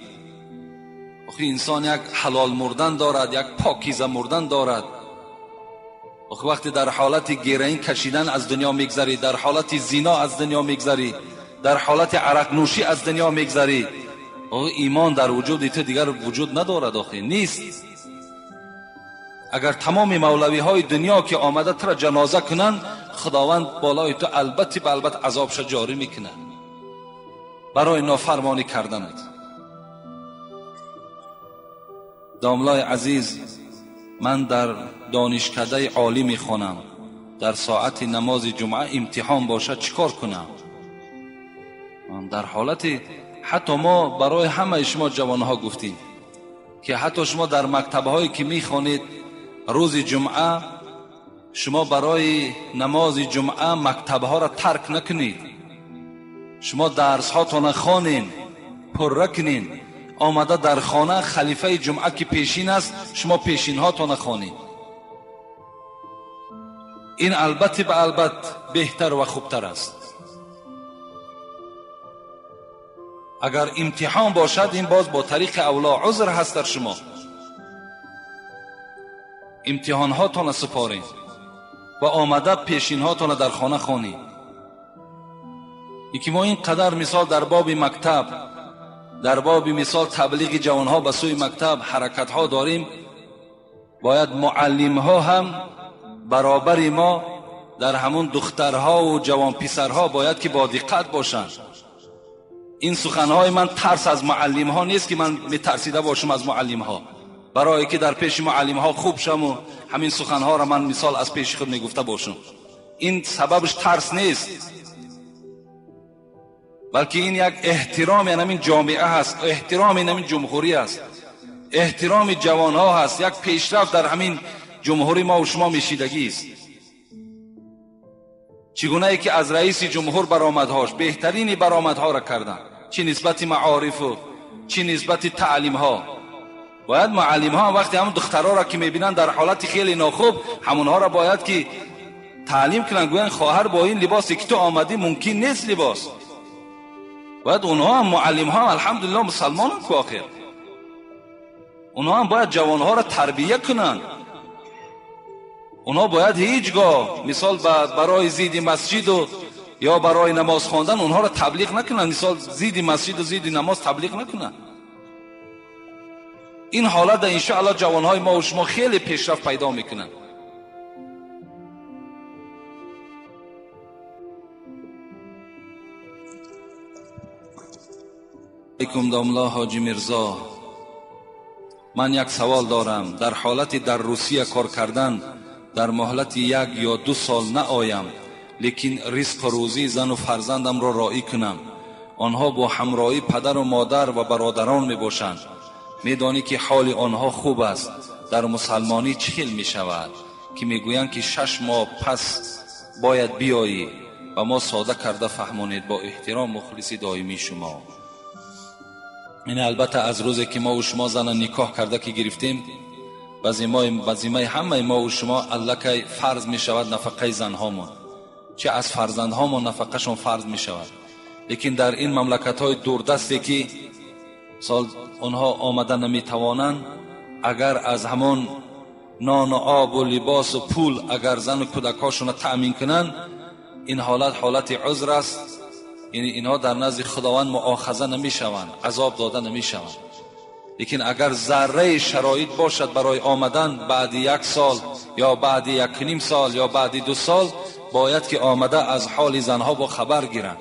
охи инсон як ҳалол мурдан дорад, як покиза мурдан дорад. Охи вақте дар ҳолати героин кашидан аз дунё мегзарӣ, дар ҳолати зино аз дунё мегзарӣ, дар ҳолати арақнӯшӣ аз дунё мегзарӣ, охи имон дар вуҷуди ту дигар вуҷуд надорад, охи нест. Агар тамоми мавлавиҳои дунё ки омада туро ҷаноза кунанд, худованд болои ту албатта ба албатта азобша ҷорӣ мекунад барои нофармонӣ карданат. Домлаи азиз, ман дар донишкадаи олӣ мехонам. Дар соати намози ҷумъа имтиҳон бошад, чӣ кор кунам? Дар ҳолати ҳатто мо барои ҳамаи шумо ҷавонҳо гуфтем ки ҳатто шумо дар мактабҳое ки мехонед, рӯзи ҷумъа шумо барои намози ҷумъа мактабҳоро тарк накунед. Шумо дарсҳотонро хонед, пурра кунед. Омада дар хона халифаи ҷумъа ки пешин аст, шумо пешинҳотонро хонед. Ин албатта ба албат беҳтар ва хубтар аст. Агар имтиҳон бошад, ин боз бо тариқи авло узр ҳаст дар шумо. Имтиҳонҳотонро супоред ва омада пешинҳотонро дар хона хонед. Ин ки мо ин қадар мисол дар боби мактаб, дар боби мисол таблиғи ҷавонҳо ба сӯи мактаб ҳаракатҳо дорем, бояд муаллимҳо ҳам баробари мо дар ҳамон духтарҳову ҷавонписарҳо бояд ки бо диққат бошанд. Ин суханҳои ман тарс аз муаллимҳо нест ки ман метарсида бошам аз муаллимҳо, барое ки дар пеши муаллимҳо хуб шаму ҳамин суханҳоро ман мисол аз пеши худ мегуфта бошам. Ин сабабш тарс нест, балки ин як эҳтироми ҳамин ҷомеа ҳаст, эҳтироми ҳамин ҷумҳурӣ аст, эҳтироми ҷавонҳо ҳаст, як пешрафт дар ҳамин ҷумҳурӣ мо ва шумо мешидагӣ аст. Чигунае ки аз раиси ҷумҳур баромадҳош беҳтарини баромадҳоро карданд, чӣ нисбати маорифу чӣ нисбати таълимҳо. Бояд муаллимҳо вақте ҳамон духтарҳоро ки мебинанд дар ҳолати хеле нохуб, ҳамонҳоро бояд ки таълим кунанд, гӯянд хоҳар бо ин либосе ки ту омадӣ мумкин нест либос. Бояд онҳо ҳам муаллимҳо алҳамдулиллоҳ мусалмонанд ку охир. Онҳо ҳам бояд ҷавонҳоро тарбия кунанд. Онҳо бояд ҳеҷ гоҳ мисол барои зидди масҷиду ё барои намоз хондан онҳоро таблиғ накунанд, мисол зидди масҷиду зидди намоз таблиғ накунанд. Ин ҳолат иншоаллоҳ ҷавонҳои мо ва шумо хеле пешрафт пайдо мекунанд. Алейкум домла ҳоҷи Мирзо, ман як савол дорам. Дар ҳолати дар Русия кор кардан дар муҳлати 1 ё 2 сол наоям, лекин ризқу рӯзии зану фарзандамро роӣ кунам. Онҳо бо ҳамроҳии падару модар ва бародарон мебошанд. Медонӣ ки ҳоли онҳо хуб аст. Дар мусалмонӣ чӣ хел мешавад ки мегӯянд ки 6 моҳ пас бояд биёӣ? Ба мо сода карда фаҳмонед. Бо эҳтиром, мухлиси доимии шумо. Ин албатта аз рӯзе ки мо ва шумо зана никоҳ карда ки гирифтем, ба зиммаи ҳамаи мо ва шумо аллакай фарз мешавад нафақаи занҳомон, чӣ аз фарзандҳомон нафақашон фарз мешавад. Лекин дар ин мамлакатҳои дурдасте ки сол онҳо омада наметавонанд, агар аз ҳамон нону обу либосу пул агар зану кӯдакҳошонро таъмин кунанд, ин ҳолат ҳолати узр аст. Яъне инҳо дар назди Худованд муохаза намешаванд, азоб дода намешаванд. Лекин агар зарраи шароит бошад барои омадан баъди 1 сол ё баъди 1.5 сол ё баъди 2 сол, бояд ки омада аз ҳоли занҳо бо хабар гиранд.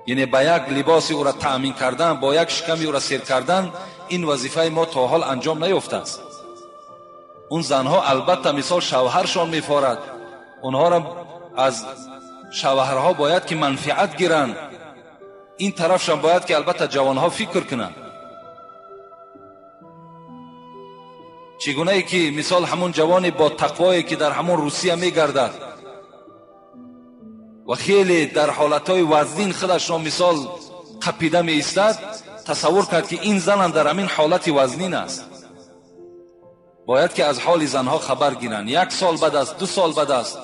Яъне ба як либоси ӯро таъмин кардан, бо як шиками ӯро сер кардан, ин вазифаи мо то ҳол анҷом наёфтааст. Он занҳо албатта мисол шавҳаршон мефорад, онҳоро аз шавҳарҳо бояд ки манфиат гиранд. Ин тарафшон бояд ки албатта ҷавонҳо фикр кунанд. Чигунае ки мисол ҳамон ҷавоне бо тақвое ки дар ҳамон Русия мегардад ва хеле дар ҳолатҳои вазнин худашро мисол қапида меистад, тасаввур кард ки ин занам дар ҳамин ҳолати вазнин аст. Бояд ки аз ҳоли занҳо хабар гиранд. 1 сол баъд аст, 2 сол баъд аст,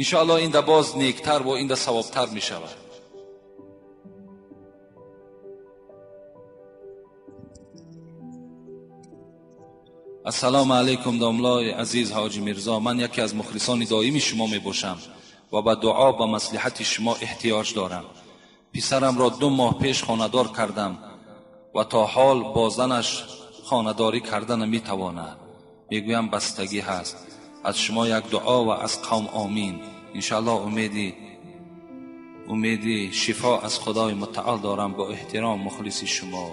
иншоаллоҳ инда боз нектар ва инда савобтар мешавад. Ассалому алайкум домлои азиз ҳоҷи Мирзо, ман яке аз мухлисони доими шумо мебошам ва ба дуо ба маслиҳати шумо эҳтиёҷ дорам. Писарамро 2 моҳ пеш хонадор кардам ва то ҳол бо занаш хонадорӣ карда наметавонад. Мегӯям бастагӣ ҳаст. Аз шумо як дуо ва аз қавм омин. Иншоаллоҳ умеди шифо аз Худои мутаол дорам. Бо эҳтиром, мухлиси шумо.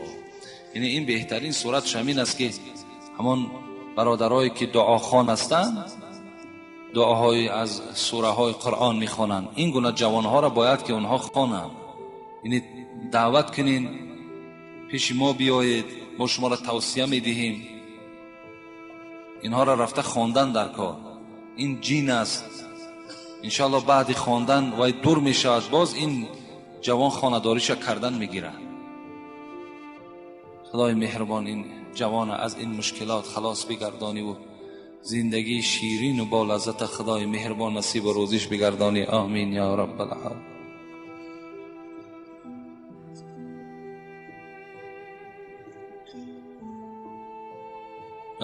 Яъне ин беҳтарин суратш ҳамин аст ки ҳамон бародарое ки дуохон ҳастанд, дуоҳои аз сураҳои Қуръон мехонанд, ин гуна ҷавонҳоро бояд ки онҳо хонанд. Яъне даъват кунин, пеши мо биёед, мо шуморо тавсия медиҳем. Инҳоро рафта хондан дар кор. Ин ҷин аст. Иншоаллоҳ баъди хондан вай дур мешавад, боз ин ҷавон хонадориша кардан мегирад. Худои меҳрубон ин ҷавона аз ин мушкилот халос бигардонӣ ва зиндагии ширину бо лаззат Худои меҳрубон насибу рӯзиш бигардонӣ. Омин ё раббал оламин.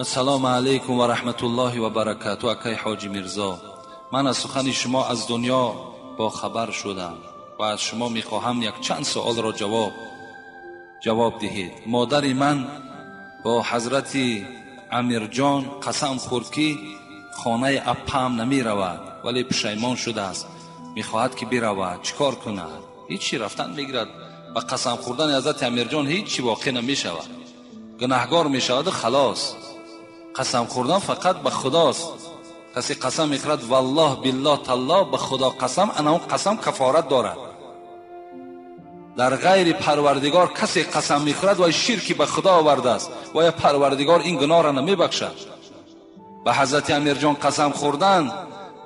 Ассалому алайкум ва раҳматуллоҳи ва баракату. Акай ҳоҷи Мирзо, ман аз сухани шумо аз дунё бохабар шудам ва аз шумо мехоҳам якчанд суолро ҷавоб диҳед. Модари ман бо ҳазрати Амирҷон қасам хӯрд ки хонаи аппаам намеравад, вале пушаймон шудааст, мехоҳад ки биравад. Чӣ кор кунад? Ҳеҷ рафтан мегирад. Ба қасам хӯрдани ҳазрати Амирҷон ҳеҷ чӣ воқеъ намешавад, гунаҳгор мешаваду халос. Қасам хӯрдан фақат ба Худост. Касе қасам мехӯрад валлоҳ биллоҳ таллоҳ, ба Худо қасам, ана он қасам кафорат дорад. Дар ғайри Парвардигор касе қасам мехӯрад вай ширки ба Худо овардааст, вая Парвардигор ин гуноҳро намебахшад. Ба ҳазрати Амирҷон қасам хӯрдан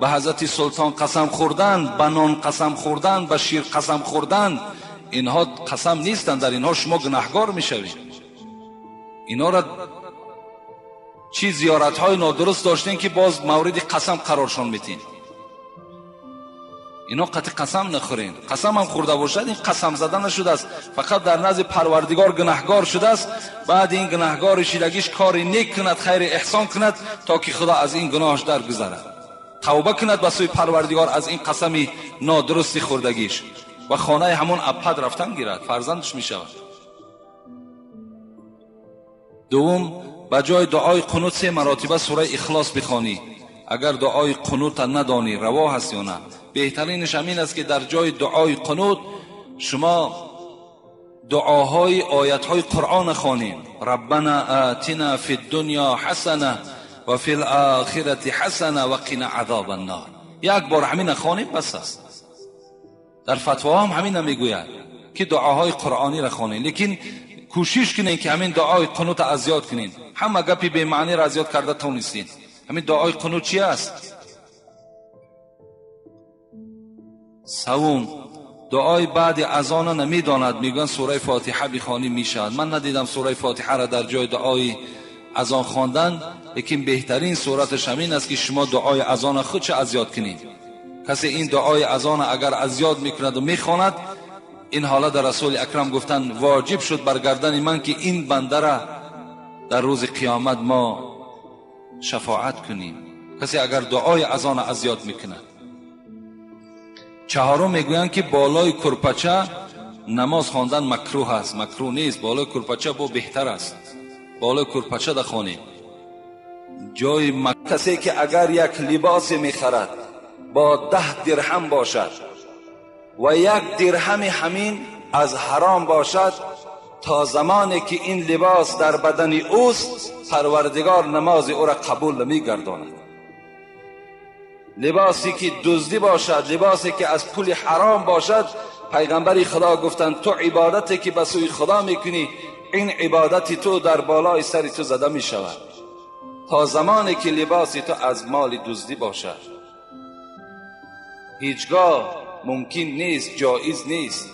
به حضرت سلطان قسم خوردن، به نان قسم خوردن، به شیر قسم خوردن، اینها قسم نیستند. در اینها شما گناهگار میشوید. اینا را چی زیارت های نادرست داشتین که باز مورد قسم قرارشان میتین. اینا قطع قسم نخورین. قسم هم خورده باشد این قسم زده نشده است، فقط در نزد پروردگار گناهگار شده است. بعد این گناهگار شیدگیش کاری نیک کند، خیر احسان کند تا که خدا از این گناهش درگذرد، توبه کند به سوی پروردگار از این قسم نادرستی خوردگیش و خانه همون ابد رفتن گیرد، فرزندش می شود. دوم، به جای دعای قنوت 3 مراتبه سوره اخلاص بخوانی. اگر دعای قنوت ندانی روا هست یا نه، بهترینش همین است که در جای دعای قنوت شما دعاهای آیتهای قرآن خوانید. ربنا آتنا فی الدنیا حسنه و فی الاخرة حسنه و قنا عذاب النار. یک بار همین خوانیم بس است. در فتوا هم همین میگوید که دعاهای قرآنی را خوانید، لیکن کوشش کنین که همین دعای قنوت از یاد کنین. همه گپی به معنی را از یاد کرده تونستین. همین دعای قنوت چی است؟ سوم، دعای بعد اذان نمیداند، میگن سوره فاتحه بخوانی میشود. من ندیدم سوره فاتحه را در جای دعای اذان خواندن، لیکن بهترین صورتش همین است که شما دعای اذان خودش از یاد کنید. کسی این دعای اذان اگر از یاد میکند و میخواند، این حالا در رسول اکرم گفتن واجب شد بر گردن من که این بنده را در روز قیامت ما شفاعت کنیم. کسی اگر دعای اذان از یاد میکند. چهارم، میگویند که بالای کرپچه نماز خواندن مکروه است. مکروه نیست، بالای کرپچه با بهتر است. بالای کرپچه دخوانیم. جای کسی که اگر یک لباس میخرد با 10 درهم باشد و 1 درهم همین از حرام باشد، تا زمانی که این لباس در بدن اوست پروردگار نماز او را قبول نمیگرداند. لباسی که دزدی باشد، لباسی که از پول حرام باشد، پیغمبر خدا گفتند تو عبادتی که به سوی خدا میکنی، این عبادت تو در بالای سر تو زده میشود تا زمانی که لباسی تو از مال دزدی باشد. هیچگاه ممکن نیست، جایز نیست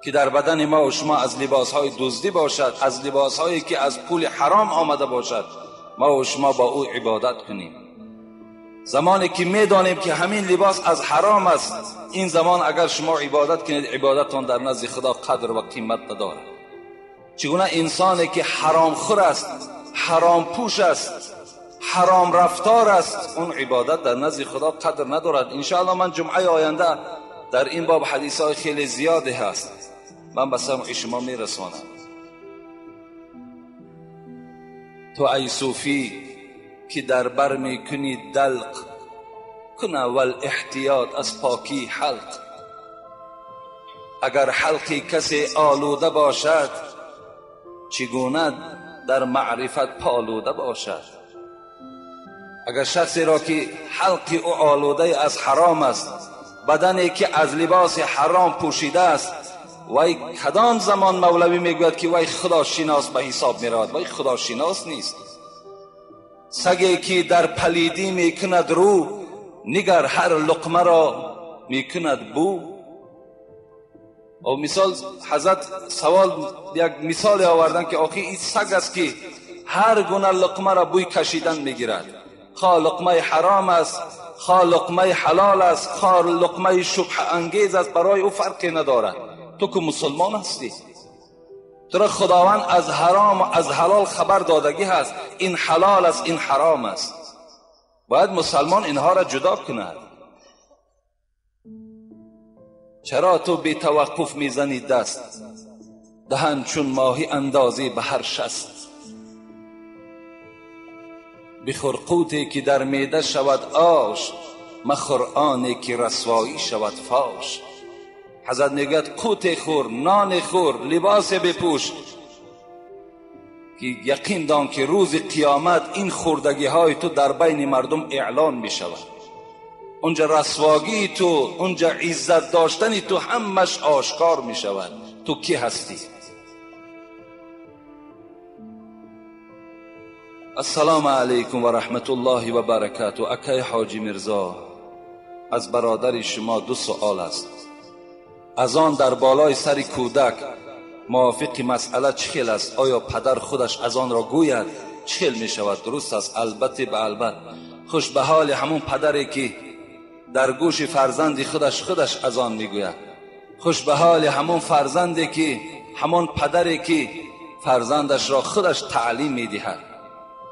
که در بدن ما و شما از لباسهای دزدی باشد، از لباسهایی که از پول حرام آمده باشد، ما و شما با او عبادت کنیم. زمانی که میدانیم که همین لباس از حرام است، این زمان اگر شما عبادت کنید، عبادتتان در نزد خدا قدر و قیمت ندارد. چگونه انسانی که حرام خور است، حرام پوش است، حرام رفتار است، اون عبادت در نزد خدا قدر ندارد. انشاءالله من جمعه آینده در این باب حدیث های خیلی زیادی هست، من به سمع شما میرسانم. تو ای صوفی که در بر میکنی دلق، کن اول احتیاط از پاکی حلق. اگر حلقی کسی آلوده باشد، چگونه در معرفت پالوده باشد؟ اگر شخصی را که حلق او آلوده از حرام است، بدنی که از لباس حرام پوشیده است، وی کدام زمان مولوی میگوید که وی خداشناس به حساب میرود؟ وی خداشناس نیست. سگی که در پلیدی میکند رو، نگر هر لقمه را میکند بو. او مثال حضرت سوال یک مثال آوردن که آخی این سگ است که هر گونه لقمه را بوی کشیدن میگیرد، خواه لقمه حرام است، خواه لقمه حلال است، خواه لقمه شبهه انگیز است، برای او فرقی ندارد. تو که مسلمان هستی، تو را خداوند از حرام و از حلال خبر دادگی هست، این حلال است، این حرام است. باید مسلمان اینها را جدا کند. چرا تو بی توقف میزنی دست، دهن چون ماهی اندازی به هر شست. بخور قوتی که در معده شود آش، مخور آنی که رسوایی شود فاش. حضرت میگوید قوت خور، نان خور، لباس بپوش، که یقین دان که روز قیامت این خوردگی های تو در بین مردم اعلان می شود. اونجا رسواگی تو، اونجا عزت داشتن تو همش آشکار می شود. تو کی هستی؟ Ассалому алайкум ва раҳматуллоҳи ва баракатуҳ. Акай Ҳоҷи Мирзо, аз бародари шумо ду суол аст. Азон дар болои сари кӯдак мувофиқи масъала чӣ хел аст? Оё падар худаш азонро гӯяд чӣ хел мешавад? Дуруст аст? Албатта, ба албат. Хуш ба ҳоли ҳамун падаре ки дар гӯши фарзанди худаш худаш азон мегӯяд. Хуш ба ҳоли ҳамун фарзанде ки ҳамон падаре ки фарзандашро худаш таълим медиҳад.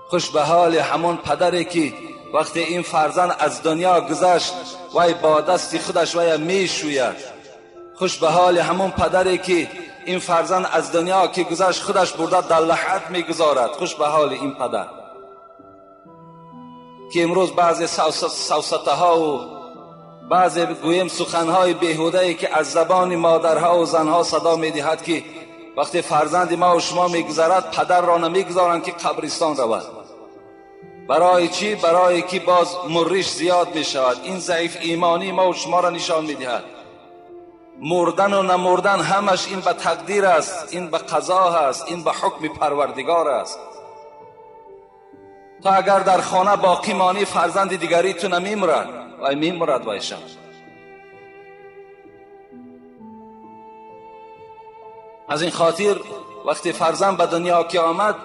Хуш ба ҳоли ҳамон падаре ки вақте ин фарзанд аз дунё гузашт вай бо дасти худаш вая мешӯяд. Хуш ба ҳоли ҳамон падаре ки ин фарзанд аз дунё ки гузашт худаш бурда дар лаҳат мегузорад. Хуш ба ҳоли ин падар ки имрӯз баъзе савсатаҳо ва баъзе гӯем суханҳои беҳудае ки аз забони модарҳо ва занҳо садо медиҳад ки вақте фарзанди ма ва шумо мегузарад падарро намегузоранд ки қабристон равад. Барои чӣ? Барое ки боз мурриш зиёд мешавад. Ин заиф имонии ма ва шуморо нишон медиҳад. Мурдан ва намурдан ҳамаш ин ба тақдир аст, ин ба қазо аст, ин ба ҳукми Парвардигор аст. То агар дар хона боқӣ монӣ фарзанди дигари ту намемурад, вай мемурад вайшам. Аз ин хотир вақте фарзанд ба дунё ки омад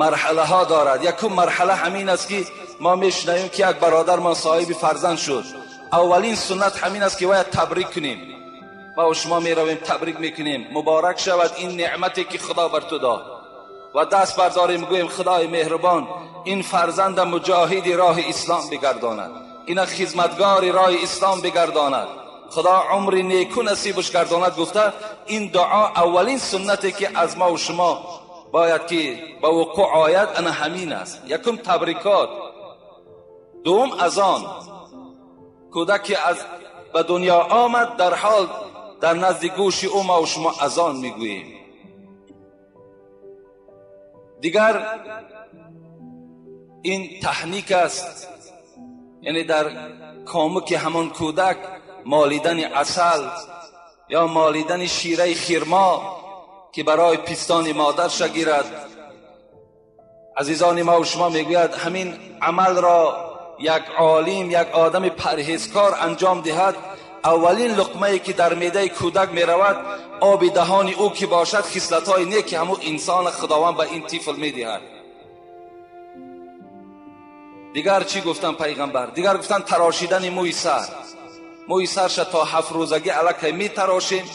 марҳалаҳо дорад. Якум марҳала ҳамин аст ки мо мешунавем ки як бародармон соҳиби фарзанд шуд. Аввалин суннат ҳамин аст ки бояд табрик кунем. Ма ва шумо меравем табрик мекунем. Муборак шавад ин неъмате ки Худо бар ту дод. Ва даст бардорем гӯем Худои меҳрубон ин фарзанда муҷоҳиди роҳи ислом бигардонад, ина хизматгори роҳи ислом бигардонад, Худо умри неку насибаш гардонад. Гуфта ин дуо аввалин суннате ки аз ма ва шумо бояд ки ба вуқӯъ ояд ана ҳамин аст. Якум табрикот, дуюм азон. Кӯдак ки аз ба дунё омад дар ҳол дар назди гӯши ӯ ма ва шумо азон мегӯем. Дигар ин таҳник аст, яъне дар комуки ҳамон кӯдак молидани асал ё молидани шираи хирмо ки барои пистони модарша гирад. Азизони ма ва шумо мегӯяд ҳамин амалро як олим, як одами парҳезкор анҷом диҳад, аввалин луқмае ки дар меъдаи кӯдак меравад оби даҳони ӯ ки бошад хислатҳои неки ҳамун инсона Худованд ба ин тифл медиҳад. Дигар чӣ гуфтан пайғамбар? Дигар гуфтан тарошидани мӯи сар. Мӯи сарша то 7 рӯзагӣ аллакай метарошем.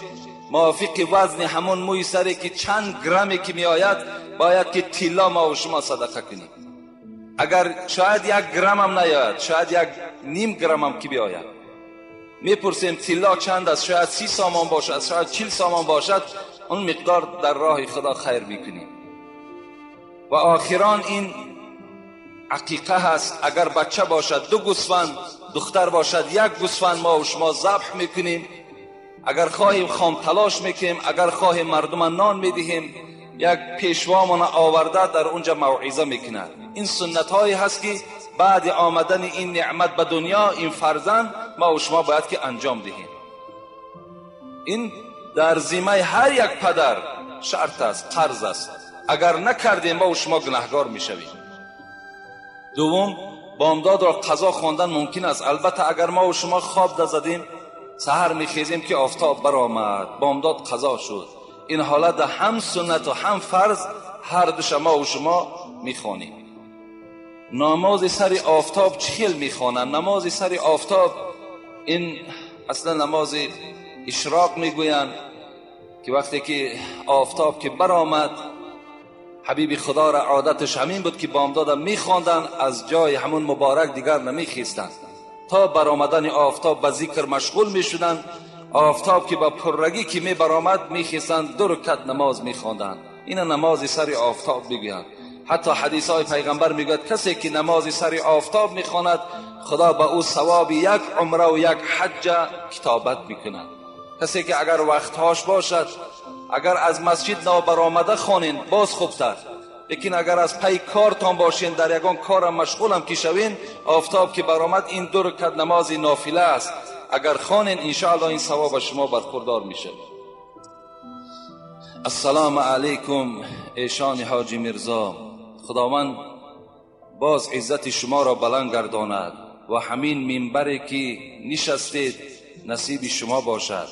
Мувофиқи вазни ҳамон мӯи саре ки чанд грамме ки меояд бояд ки тилло ма ва шумо садақа кунем. Агар шояд 1 граммам наояд, шояд 1.5 граммам ки биояд. Мепурсем тилло чанд аст? Шояд 30 сомон бошад, шояд 40 сомон бошад. Он миқдор дар роҳи Худо хайр мекунем. Ва охирон ин ақиқа ҳаст. Агар бача бошад 2 гӯсфанд, духтар бошад 1 гӯсфанд ма ва шумо забҳ мекунем. Агар хоҳем хом талош мекунем, агар хоҳем мардума нон медиҳем. Як пешвомона оварда дар унҷа мавъиза мекунад. Ин суннатҳое ҳаст ки баъди омадани ин неъмат ба дунё, ин фарзанд ма ва шумо бояд ки анҷом диҳем. Ин дар зиммаи ҳар як падар шарт аст, қарз аст. Агар накардем ма ва шумо гунаҳгор мешавем. Дуввум, бомдодро қазо хондан мумкин аст. Албатта агар ма ва шумо хоб дазадем, саҳар мехезем ки офтоб баромад, бомдод қазо шуд. Ин ҳолат ҳам суннат ва ҳам фарз ҳар душа ма ва шумо мехонем. Намози сари офтоб чӣ хел мехонанд? Намози сари офтоб ин аслан намози ишроқ мегӯянд ки вақте ки офтоб ки баромад, ҳабиби Худоро одаташ ҳамин буд ки бомдода мехонданд, аз ҷои ҳамун муборак дигар намехестанд. То баромадани офтоб ба зикр машғул мешуданд. Офтоб ки ба пуррагӣ ки мебаромад мехестанд, 2 ракат намоз мехонданд. Ина намози сари офтоб мегӯянд. Ҳатто ҳадисҳои пайғамбар мегӯяд касе ки намози сари офтоб мехонад, Худо ба ӯ савоби 1 умра ва 1 ҳаҷҷа китобат мекунад. Касе ки агар вақтҳош бошад, агар аз масҷид нобаромада хонен боз хубтар, лекин агар аз пай кортон бошен, дар ягон корам машғулам ки шавен, офтоб ки баромад ин 2 ракат намози нофила аст. Агар хонен иншоаллоҳ ин савоб ба шумо бархурдор мешавад. Ассалому алайкум эшони Ҳоҷи Мирзо. Худованд باز عزت شما را بلند گرداند و همین منبری که نشستید نصیب شما باشد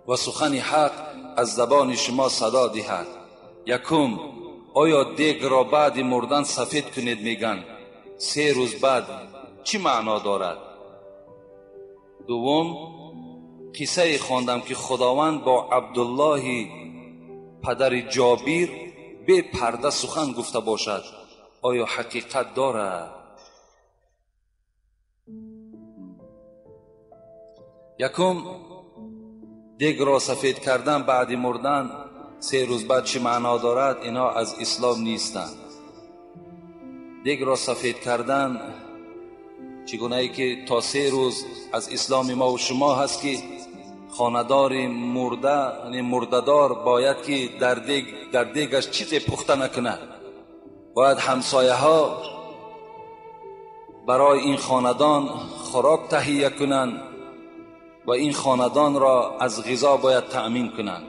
و سخن حق از زبان شما صدا دهد. یکم، آیا دیگ را بعد مردن سفید کنید میگن 3 روز بعد چی معنا دارد؟ دوم، قصه خواندم که خداوند با عبدالله پدر جابر بی پرده سخن گفته باشد، آیا حقیقت دارد؟ یکم، دیگ را سفید کردن بعد مردن 3 روز بعد چی معنا دارد؟ اینا از اسلام نیستند. دیگ را سفید کردن چگونه ای که تا 3 روز از اسلام ما و شما هست که خاندار مرده، یعنی مرده‌دار، باید که در دیگش چیزی پخته نکند. باید همسایه ها برای این خاندان خوراک تهیه کنند و این خاندان را از غذا باید تأمین کنند.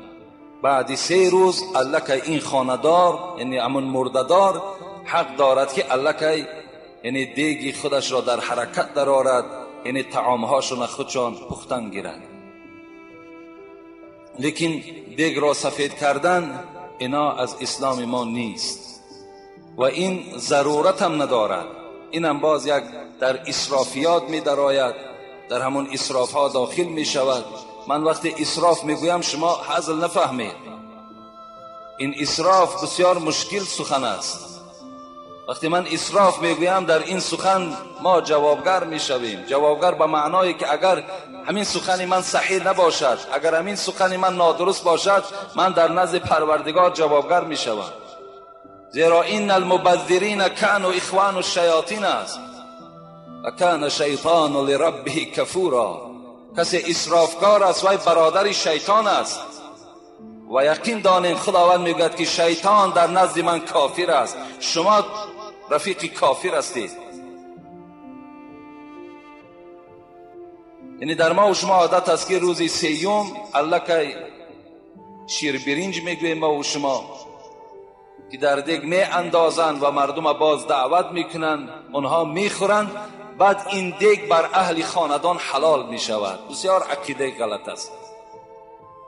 بعد 3 روز الکی این خاندار، یعنی همون مرده‌دار، حق دارد که الکی یعنی دیگی خودش را در حرکت درآورد، یعنی طعامهاشون خودشان پختن گیرد. لیکن دیگ را سفید کردن اینا از اسلام ما نیست و این ضرورت هم ندارد. اینم باز یک در اسرافیات می درآید، در همون اسراف ها داخل می شود. من وقتی اسراف می گویم شما هزل نفهمید، این اسراف بسیار مشکل سخن است. وقتی من اسراف میگویم در این سخن ما جوابگر میشویم. جوابگر به معنایی که اگر همین سخن من صحیح نباشد، اگر همین سخن من نادرست باشد، من در نزد پروردگار جوابگر میشوم. زیرا این المبذرین کانوا اخوان الشیاطین است و کان شیطان لربه کفورا. کسی اسرافکار است وی برادر شیطان است و یقین دانین خداوند میگوید که شیطان در نزد من کافر است، شما رفیق کافر هستید. یعنی در ما و شما عادت است که روز سیوم الکی شیر برنج میگوییم ما و شما که در دیگ می اندازند و مردم باز دعوت میکنند، اونها میخورند، بعد این دیگ بر اهل خاندان حلال میشود. بسیار عقیده غلط است.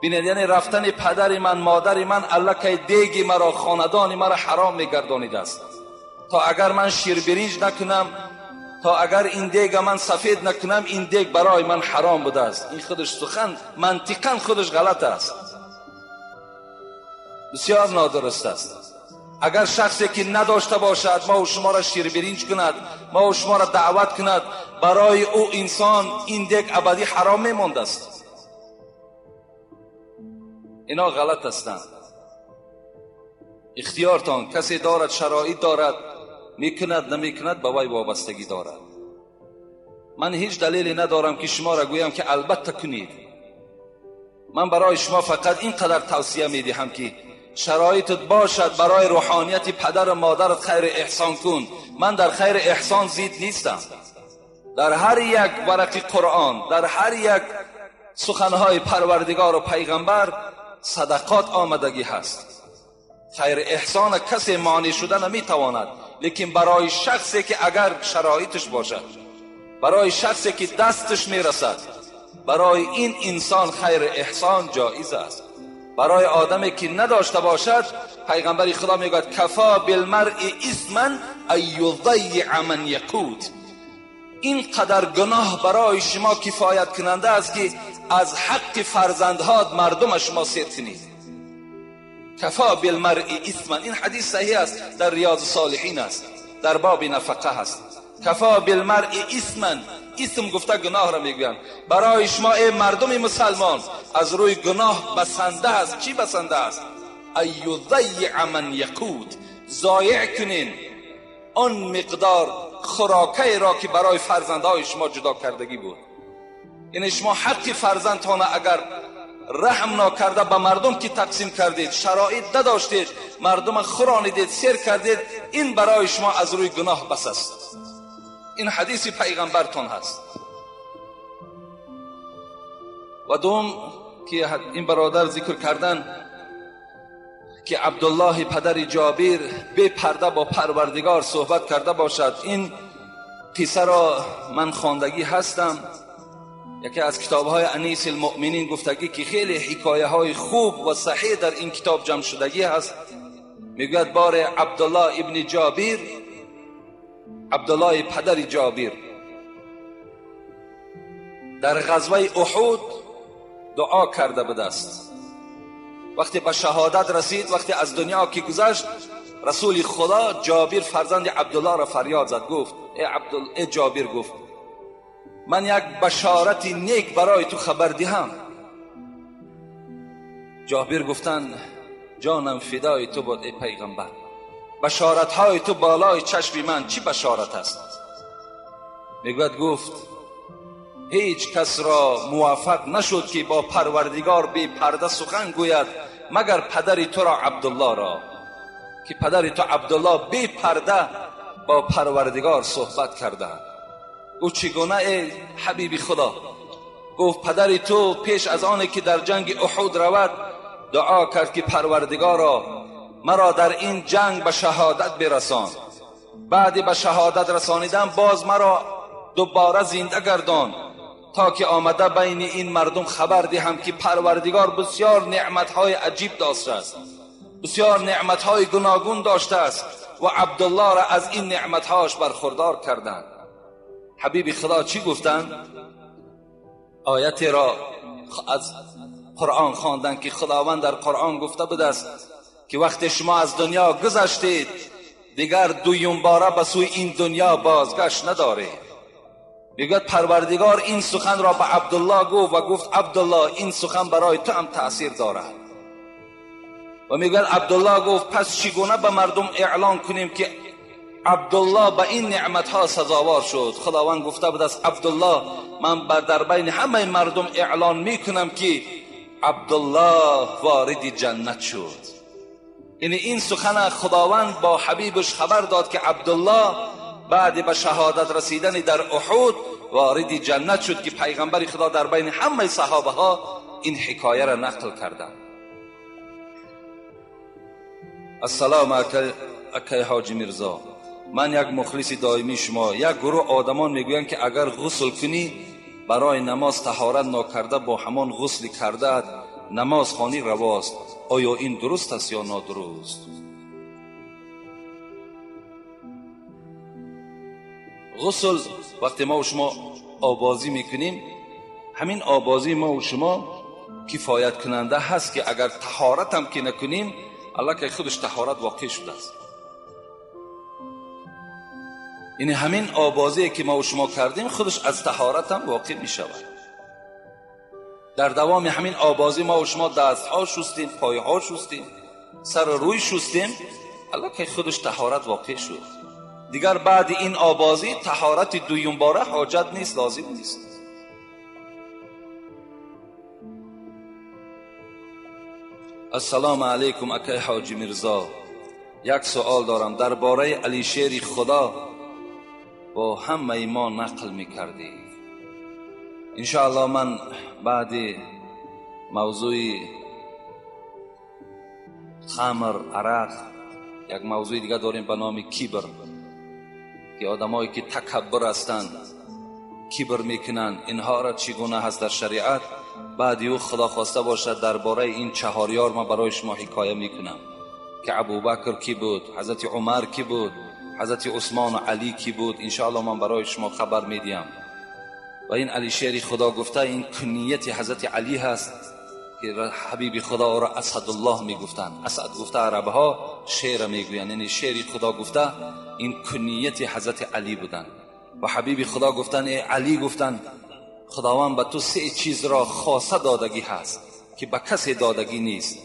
بینید، یعنی رفتن پدر من، مادر من، الکی دیگ مرا، خاندان مرا حرام میگردانید است. تا اگر من شیر برنج نکنم، تا اگر این دیگ من سفید نکنم، این دیگ برای من حرام بوده است. این خودش سخن منطقاً خودش غلط است، بسیار نادرست است. اگر شخصی که نداشته باشد ما و شما را شیر برنج کند، ما و شما را دعوت کند، برای او انسان این دیگ ابدی حرام میموند است. اینا غلط هستند. اختیارتان، کسی دارد، شرایط دارد، میکند نمیکند، به وی وابستگی دارد. من هیچ دلیلی ندارم که شما را گویم که البته کنید. من برای شما فقط اینقدر توصیه میدهم که شرایطت باشد برای روحانیت پدر و مادرت خیر احسان کن. من در خیر احسان زید نیستم. در هر یک ورق قرآن، در هر یک سخنهای پروردگار و پیغمبر صدقات آمدگی هست. خیر احسان کسی مانع شده نمیتواند، لیکن برای شخصی که اگر شرایطش باشد، برای شخصی که دستش میرسد، برای این انسان خیر احسان جایز است. برای آدمی که نداشته باشد، پیغمبر خدا میگوید کفا بالمرء اثما ان یضیع من یقوت. این قدر گناه برای شما کفایت کننده است که از حق فرزندهات مردم شما سیر کنید. کفا بالمرء اثما، این حدیث صحیح است، در ریاض صالحین است، در باب نفقه است. کفا بالمرء اثما، اسم گفته گناه را میگویند. برای شما ای مردم مسلمان از روی گناه بسنده است. چی بسنده است؟ ان یضیع من یقوت، ضایع کنین آن مقدار خوراکه را که برای فرزندهای شما جدا کردگی بود. یعنی شما حق فرزندتان اگر رحم ناکرده به مردم که تقسیم کردید، شرایط نداشتید، مردم خورانیدید، سیر کردید، این برای شما از روی گناه بس است. این حدیث پیغمبرتان هست. و دوم که این برادر ذکر کردن که عبدالله پدر جابر بی پرده با پروردگار صحبت کرده باشد. این قصه را من خواندگی هستم، یکی از کتاب‌های انیس المؤمنین گفتگی که خیلی حکایه های خوب و صحیح در این کتاب جمع شدگی هست. میگوید بار عبدالله ابن جابر، عبدالله پدر جابر، در غزوه احد دعا کرده بوده است. وقتی به شهادت رسید، وقتی از دنیا که گذشت، رسول خدا جابر فرزند عبدالله را فریاد زد، گفت ای جابر، گفت من یک بشارت نیک برای تو خبر دهم. جابر گفتن جانم فدای تو بود ای پیغمبر، بشارت های تو بالای چشم من، چی بشارت است؟ میگوید گفت هیچ کس را موفق نشد که با پروردگار بی پرده سخن گوید مگر پدر تو را عبدالله را، که پدر تو عبدالله بی پرده با پروردگار صحبت کرده. او چگونه ای حبیب خدا؟ گفت پدر تو پیش از آن که در جنگ احد رود دعا کرد که پروردگارا مرا در این جنگ به شهادت برسان، بعد به شهادت رسانیدن باز مرا دوباره زنده گردان تا که آمده بین این مردم خبر دهم که پروردگار بسیار نعمتهای عجیب داشته است، بسیار نعمتهای گوناگون داشته است و عبدالله را از این نعمتهاش برخوردار کردند. حبیب خدا چی گفتند؟ آیت را از قرآن خواندند که خداوند در قرآن گفته بوده است که وقتی شما از دنیا گذشتید دیگر دویم باره به سوی این دنیا بازگشت ندارید. میگوید پروردگار این سخن را به عبدالله گفت و گفت عبدالله این سخن برای تو هم تأثیر دارد. و میگوید عبدالله گفت پس چگونه به مردم اعلان کنیم که عبدالله به این نعمتها سزاوار شد؟ خداوند گفته بود است عبدالله من در بین همه مردم اعلان میکنم که عبدالله وارد جنت شد. یعنی این سخن خداوند با حبیبش خبر داد که عبدالله بعد به شهادت رسیدن در احد وارد جنت شد که پیغمبر خدا در بین همه صحابه ها این حکایه را نقل کردند. السلام اکی حاجی میرزا، من یک مخلص دائمی شما. یک گروه آدمان میگویند که اگر غسل کنی برای نماز طهارت ناکرده با همان غسل کرده نماز خوانی رواست، آیا این درست است یا نادرست؟ غسل وقتی ما و شما آبازی میکنیم، همین آبازی ما و شما کفایت کننده هست که اگر طهارت هم که نکنیم الله که خودش طهارت واقع شده است. یعنی همین آبازی که ما و شما کردیم خودش از طهارت هم واقع می شود. در دوام همین آبازی ما و شما دستها شستیم، پایها شستیم، سر روی شستیم، الله که خودش طهارت واقع شد. دیگر بعد این آبازی طهارت دویم باره حاجت نیست، لازم نیست. السلام علیکم اکی حاجی میرزا، یک سوال دارم درباره علی شیر خدا با همه ما نقل میکردی. انشاءالله من بعد موضوع خمر، عرق، یک موضوع دیگه داریم به نام کیبر، که آدمایی که تکبر هستند، کیبر میکنن، اینها را چگونه هست در شریعت. بعد او خدا خواسته باشد درباره این چهار یار من برای شما حکایه میکنم که ابوبکر کی بود، حضرت عمر کی بود، حضرت عثمان و علی کی بود. انشاءالله من برای شما خبر میدیم. و این علی شیر خدا گفته این کنیت حضرت علی هست که حبیب خدا را اسدالله میگفتند. اسد گفته عربها شیر میگویند، یعنی شیر خدا گفته این کنیت حضرت علی بودند. و حبیب خدا گفتن ای علی، گفتن خداوند به تو سه چیز را خاصه دادگی هست که به کسی دادگی نیست.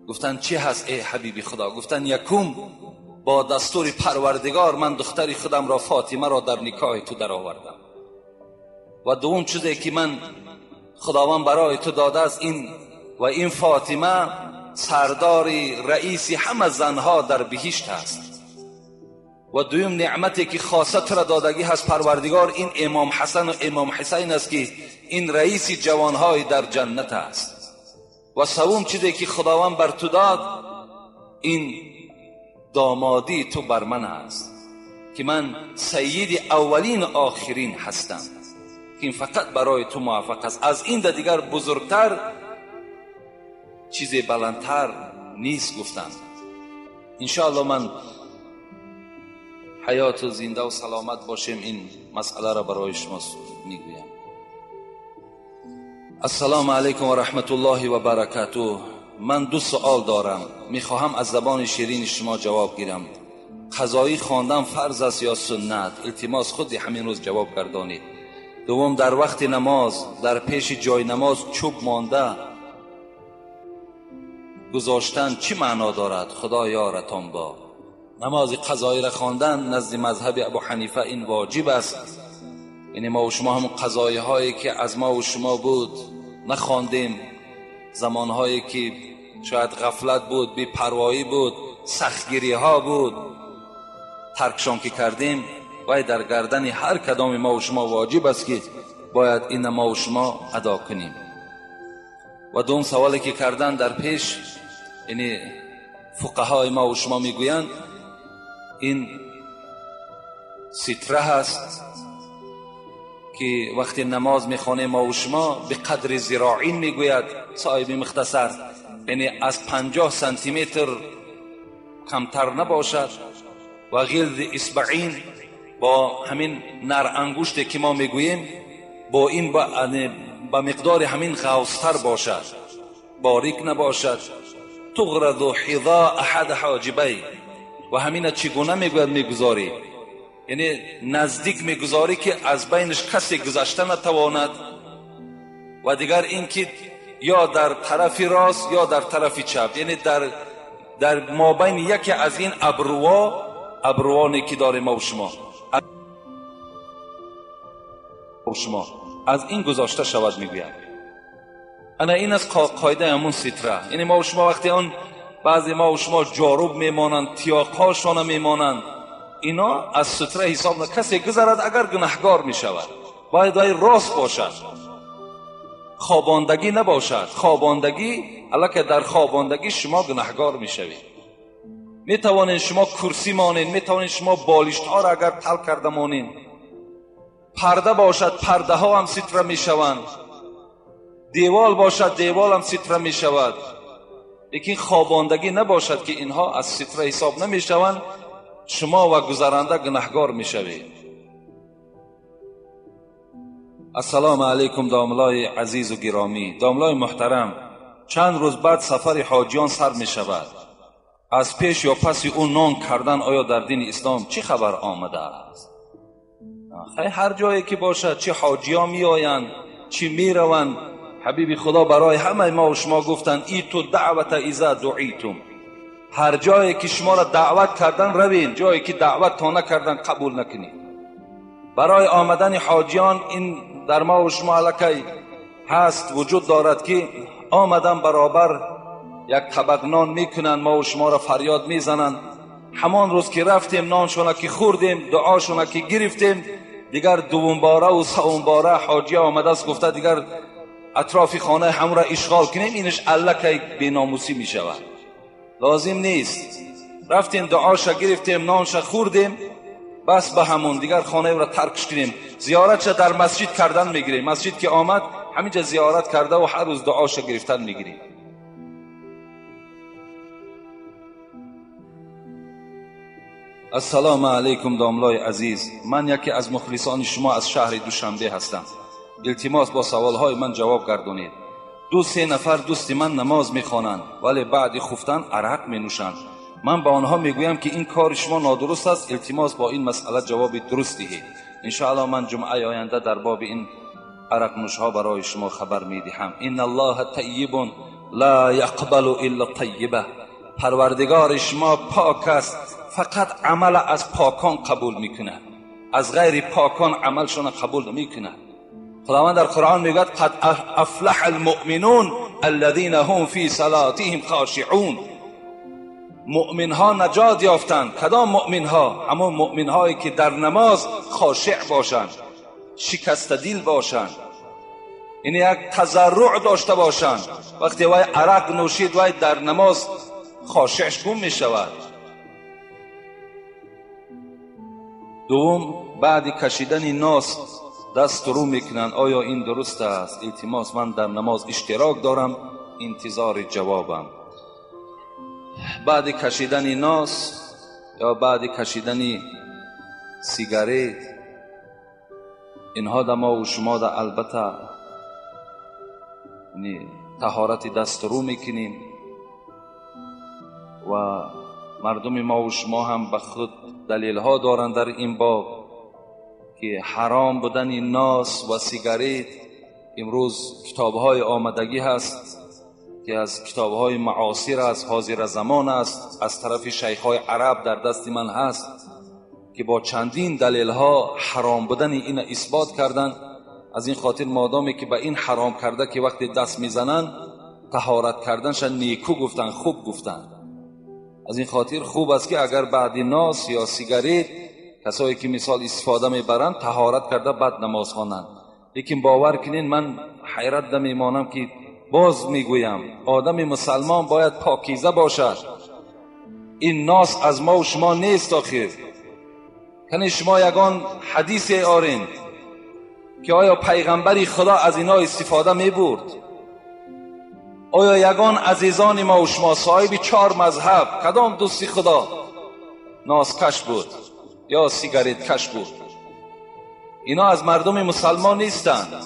گفتن چی هست ای حبیب خدا؟ گفتن یکم با دستور پروردگار من دختر خودم را فاطمه را در نکاح تو در آوردم. و دوم چیزی که من خداوند برای تو داده است این و این فاطمه سردار رئیس همه زنها در بهشت است. و دوم نعمتی که خاصه تو را دادگی هست پروردگار این امام حسن و امام حسین است که این رئیس جوانهای در جنت است. و سوم چیزی که خداوند بر تو داد این دامادی تو بر من است که من سید اولین و آخرین هستم که این فقط برای تو موفق است. از این دیگر بزرگتر چیز بلندتر نیست گفتم. انشاءالله من حیات و زنده و سلامت باشیم این مسئله را برای شما میگویم. السلام علیکم و رحمت الله و برکاته. من دو سوال دارم، میخواهم از زبان شیرین شما جواب گیرم. قضایی خواندن فرض است یا سنت؟ التماس خود همین روز جواب گردانید. دوم، در وقت نماز در پیش جای نماز چوب مانده گذاشتن چی معنا دارد؟ خدا یارتان با. نماز قضایی را خواندن نزد مذهب ابو حنیفه این واجب است. یعنی ما و شما هم قضایی هایی که از ما و شما بود نخواندیم، زمانهایی که شاید غفلت بود، بی پروایی بود، سختگیری ها بود، ترکشان که کردیم، باید در گردن هر کدام ما و شما واجب است که باید این ما و شما ادا کنیم. و دوم سوالی که کردن در پیش، یعنی فقهای ما و شما میگویند این ستره هست که وقتی نماز میخوانیم ما و شما به قدر ذراعین میگوید صاحب مختصر، یعنی از 50 سانتی متر کمتر نباشد و غلظ اصبعین با همین نر انگشت که ما میگوییم با این با مقدار همین غوصتر باشد، باریک نباشد. تغرض حذاء احد حاجبی، و همین چگونه میگوید میگذاری، یعنی نزدیک میگذاری که از بینش کسی گذشته نتواند، و دیگر اینکه یا در طرف راست یا در طرف چپ، یعنی در مابین یکی از این ابروانی که داریم ما و شما از این گذاشته شود میگوید. انا این از قاعده همون ستره. یعنی ما و شما وقتی آن بعضی ما و شما جاروب میمانند، تیاقهاشان میمانند، اینا از ستره حساب نه. کسی گذرد اگر گناهگار میشود، باید راست باشد، خواباندگی نباشد. خواباندگی الکه در خواباندگی شما گناهگار میشوید. میتوانید شما کرسی مانید، میتوانید شما بالشت ها را اگر تل کرده مانید، پرده باشد پرده ها هم ستره میشوند، دیوال باشد دیوال هم ستره میشود، لیکن خواباندگی نباشد که اینها از ستره حساب نمیشوند، شما و گذرنده گناهگار میشوید. السلام علیکم داملای عزیز و گرامی، داملای محترم، چند روز بعد سفر حاجیان سر میشود. از پیش یا پس او نان کردن آیا در دین اسلام چی خبر آمده است؟ خیلی هر جایی که باشد، چه حاجیان میآیند چی میروند، حبیب خدا برای همه ما و شما گفتند ایتو دعوت اذا دعیتم، هر جایی که شما را دعوت کردن روین، جایی که دعوت تا نکردن قبول نکنید. برای آمدن حاجیان این در ما و شما الکی هست، وجود دارد که آمدن برابر یک طبق نان میکنن، ما و شما را فریاد میزنن. همان روز که رفتیم نانشونه که خوردیم، دعاشونه که گرفتیم، دیگر دوم باره و سوم باره حاجی آمده است گفته دیگر اطراف خانه هم را اشغال کنیم، اینش الکی بیناموسی میشود، لازم نیست. رفتیم دعاش گرفتیم، نانش خوردیم، بس به همون دیگر خانه را ترکش کنیم. زیارتش در مسجد کردن میگیریم، مسجد که آمد همینجا زیارت کرده و هر روز دعاش گرفتن میگیریم. السلام علیکم داملای عزیز، من یکی از مخلصان شما از شهر دوشنبه هستم. التماس با سوالهای من جواب گردونید. 2-3 نفر دوست من نماز میخوانند ولی بعد خفتن عرق مینوشند. من به آنها میگویم که این کار شما نادرست است، التماس با این مسئله جواب درست دهید. انشاءالله من جمعه آینده در باب این عرق نوشها برای شما خبر میدهم. ان الله طیب لا یقبل الا طیبه، پروردگار شما پاک است، فقط عمل از پاکان قبول میکنه، از غیر پاکان عملشون قبول نمیکنه. خداوند در قرآن میگوید قد افلح المؤمنون الذين هم فی صلاتهم خاشعون. مؤمن ها نجات یافتند. کدام مؤمن ها؟ همون مؤمن هایی که در نماز خاشع باشند، شکسته دل باشند. یعنی یک تضرع داشته باشند. وقتی وای عرق نوشید وای در نماز خاشعش گم می شود. دوم، بعد کشیدن ناس دست رو میکنند، آیا این درست است؟ التماس، من در نماز اشتراک دارم، انتظار جوابم. بعد کشیدن ناس یا بعد کشیدن سیگارت، اینها در ما و شما در البته طهارت دست رو میکنیم و مردم ما و شما هم به خود دلیل ها دارند در این باب که حرام بودن ناس و سیگارت. امروز کتاب های آمدگی هست که از کتاب های معاصر است، حاضر زمان است، از طرف شیخ های عرب در دست من هست که با چندین دلیل ها حرام بودن این اثبات کردن. از این خاطر مادامی که به این حرام کرده که وقتی دست میزنن طهارت کردنش نیکو گفتن، خوب گفتن. از این خاطر خوب است که اگر بعد ناس یا سیگارت کسایی که مثال استفاده میبرند طهارت کرده بعد نماز خوانند. لیکن باور کنین من حیرت میمانم که باز میگویم آدم مسلمان باید پاکیزه باشد. این ناس از ما و شما نیست. آخر کنی شما یگان حدیث آرین که آیا پیغمبری خدا از اینا استفاده میبرد؟ آیا یگان عزیزان ما و شما صاحب 4 مذهب کدام دوستی خدا ناسکش بود یا سیگارت کش بود؟ اینا از مردم مسلمان نیستند.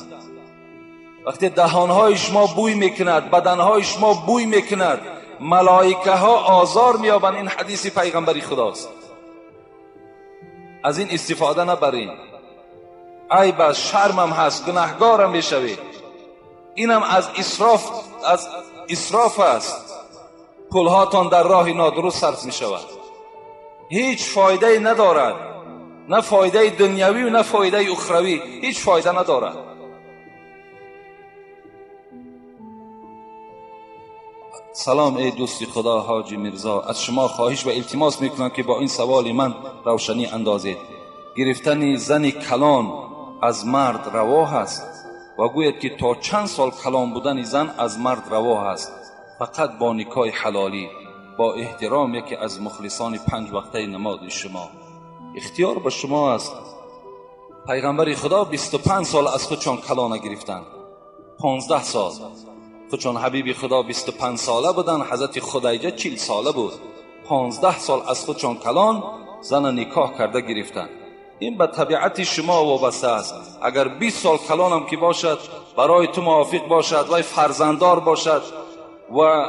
وقتی دهانهای شما بوی میکند، بدنهای شما بوی میکند، ملائکه ها آزار میابند. این حدیث پیغمبری خداست. از این استفاده نبرین. عیب است، شرمم هست، گناهگارم میشوید. اینم از اسراف، از اسراف است. پولهاتان در راه نادرست صرف میشود. هیچ فایده ندارد، نه فایده دنیوی و نه فایده اخروی، هیچ فایده ندارد. سلام ای دوستی خدا حاجی میرزا، از شما خواهش و التماس میکنم که با این سوال من روشنی اندازید. گرفتن زن کلان از مرد روا هست و گوید که تا چند سال کلان بودن زن از مرد روا هست، فقط با نکاح حلالی، با احترام یکی از مخلصان 5 وقته نماز شما. اختیار به شما است. پیغمبر خدا 25 سال از خودشان کلانه گرفتند، 15 سال. خودشان حبیب خدا 25 ساله بودن، حضرت خدیجه 40 ساله بود. 15 سال از خودشان کلان زن نکاح کرده گرفتند. این به طبیعت شما وابسته است. اگر 20 سال کلانم که باشد، برای تو موافق باشد و فرزنددار باشد و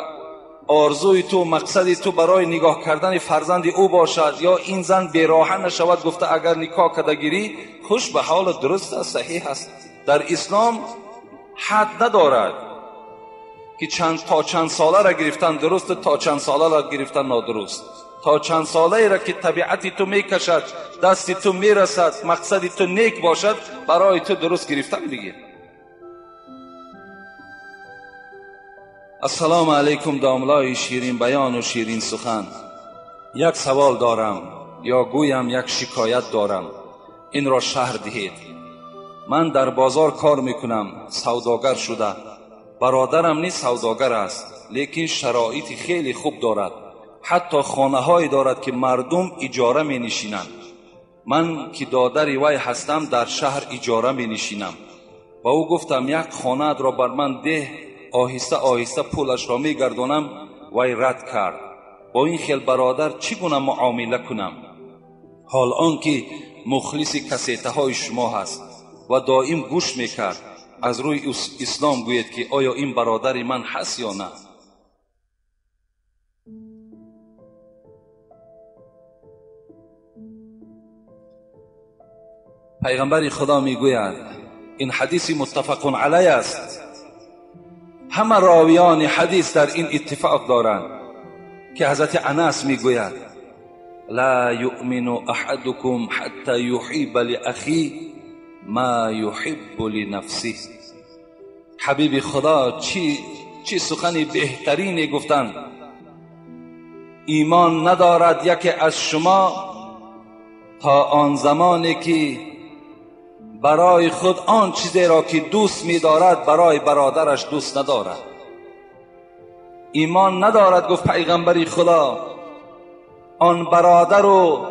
آرزوی تو، مقصد تو برای نگاه کردن فرزند او باشد، یا این زن بیراهه نشود، گفته اگر نکاح کرده گیری خوش به حال، درست است، صحیح است. در اسلام حد ندارد که چند تا چند ساله را گرفتن درست، تا چند ساله را گرفتن نادرست. تا چند ساله را که طبیعت تو میکشد، دست تو میرسد، مقصد تو نیک باشد، برای تو درست گرفتن بگیر. السلام علیکم داملای شیرین بیان و شیرین سخن. یک سوال دارم، یا گویم یک شکایت دارم، این را شرح دهید. من در بازار کار میکنم، سوداگر شده. برادرم نیز سوداگر است، لیکن شرایط خیلی خوب دارد. حتی خانه هایی دارد که مردم اجاره می نشینند. من که دادر وی هستم در شهر اجاره می نشینم. با او گفتم یک خانه را بر من ده، آهسته آهسته پولش را می گردانم. وی رد کرد. با این خیل برادر چگونه معامله کنم؟ حال آنکه مخلص کسیته های شما هست و دائم گوش میکرد. از روی اسلام گوید که آیا این برادر من هست یا نه؟ پیغمبر خدا میگوید، این حدیث متفق علیه است، همه راویان حدیث در این اتفاق دارند که حضرت انس میگوید لا یؤمن احدکم حتی یحب لاخیه ما یحب لنفسه. حبیب خدا چی سخنی بهترینی گفتند. ایمان ندارد یکی از شما تا آن زمانی که برای خود آن چیزی را که دوست می‌دارد برای برادرش دوست ندارد. ایمان ندارد. گفت پیغمبری خدا آن برادر و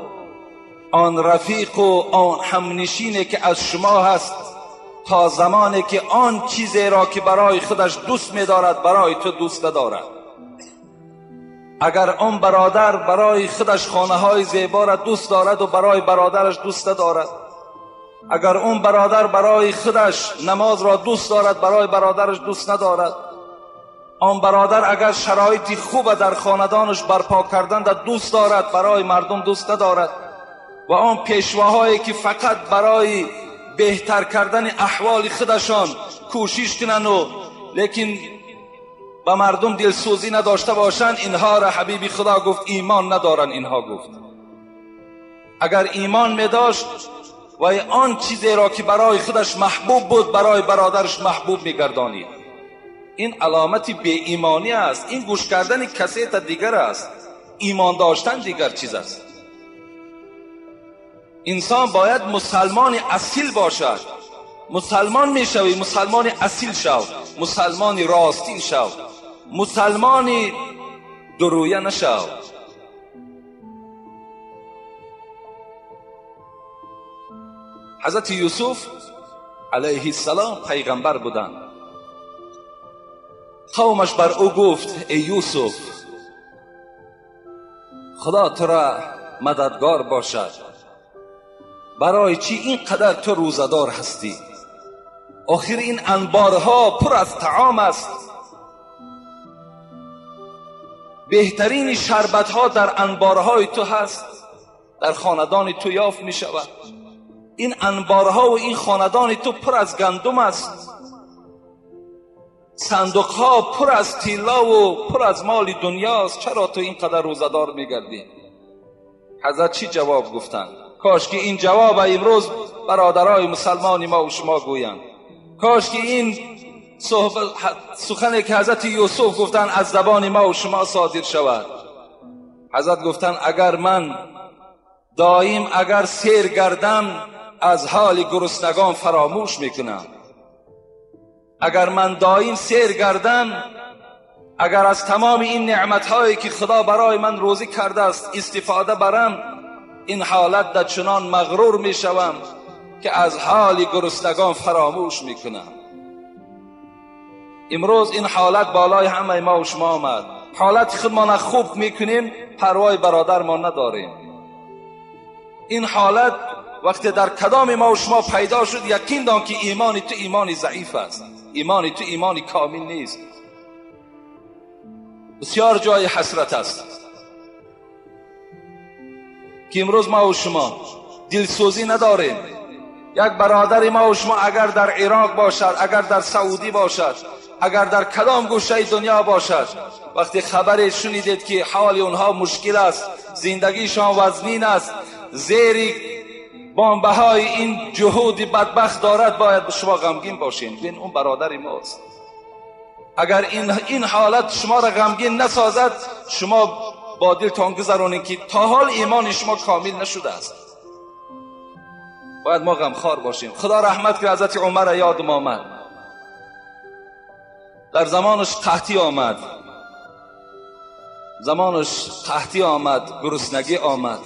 آن رفیق و آن همنشینی که از شما هست تا زمانی که آن چیزی را که برای خودش دوست می‌دارد برای تو دوست ندارد. اگر آن برادر برای خودش خانه های زیبا را دوست دارد و برای برادرش دوست ندارد، اگر اون برادر برای خودش نماز را دوست دارد برای برادرش دوست ندارد، آن برادر اگر شرایطی خوب در خاندانش برپا کردن در دوست دارد برای مردم دوست ندارد، و آن پیشواهایی که فقط برای بهتر کردن احوال خودشان کوشش کنند و لیکن به مردم دلسوزی نداشته باشند، اینها را حبیبی خدا گفت ایمان ندارن. اینها گفت اگر ایمان می داشت و آن چیزی را که برای خودش محبوب بود برای برادرش محبوب میگردانید. این علامت بی ایمانی است. این گوش کردن کسی تا دیگر است، ایمان داشتن دیگر چیز است. انسان باید مسلمان اصیل باشد. مسلمان میشوی، مسلمان اصیل شو، مسلمان راستین شو، مسلمان درویه نشو. حضرت یوسف علیه السلام پیغمبر بودند. قومش بر او گفت ای یوسف، خدا تو را مددگار باشد، برای چی اینقدر تو روزدار هستی؟ آخر این انبارها پر از طعام است، بهترین شربتها در انبارهای تو هست، در خاندان تو یافت می شود. این انبارها و این خاندان تو پر از گندم است، صندوقها پر از طلا و پر از مال دنیاست، چرا تو اینقدر روزدار میگردی؟ حضرت چی جواب گفتند؟ کاش که این جواب امروز برادرای مسلمان ما و شما گویند. کاش که این سخنی که حضرت یوسف گفتند از زبان ما و شما صادر شود. حضرت گفتند اگر من دایم اگر سیر گردم از حال گرسنگان فراموش میکنم. اگر من دایم سیر گردم، اگر از تمام این نعمتهایی که خدا برای من روزی کرده است استفاده برم، این حالت در چنان مغرور میشوم که از حال گرسنگان فراموش میکنم. امروز این حالت بالای همه ما و شما آمد. حالت خودمان خوب میکنیم، پروای برادر ما نداریم. این حالت وقتی در کدام ما و شما پیدا شد، یقین دان که ایمان تو ایمان ضعیف است، ایمان تو ایمان کامل نیست. بسیار جای حسرت است که امروز ما و شما دلسوزی نداریم. یک برادر ما و شما اگر در عراق باشد، اگر در سعودی باشد، اگر در کدام گوشه دنیا باشد، وقتی خبر شنیدید که حال اونها مشکل است، زندگیشان وزنین است، زیر بمبه های این جهود بدبخت دارد، باید شما غمگین باشین. بین اون برادر ماست. اگر این حالت شما را غمگین نسازد، شما با دلتان گذرانید که تا حال ایمان شما کامل نشده است. باید ما غمخوار باشیم. خدا رحمت که حضرت عمر یادم آمد، در زمانش قحطی آمد، زمانش قحطی آمد، گرسنگی آمد.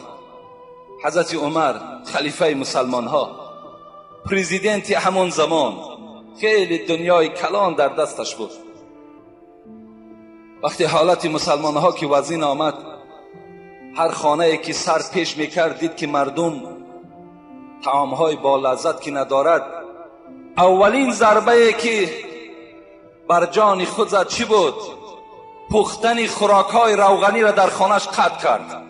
حضرت عمر خلیفه مسلمان ها، پرزیدنت همون زمان، خیلی دنیای کلان در دستش بود. وقتی حالت مسلمان ها که وزین آمد، هر خانه که سر پیش میکرد دید که مردم طعام های با لذت که ندارد. اولین ضربه که بر جان خود زد چی بود؟ پختن خوراک های روغنی را در خانهش قطع کرد.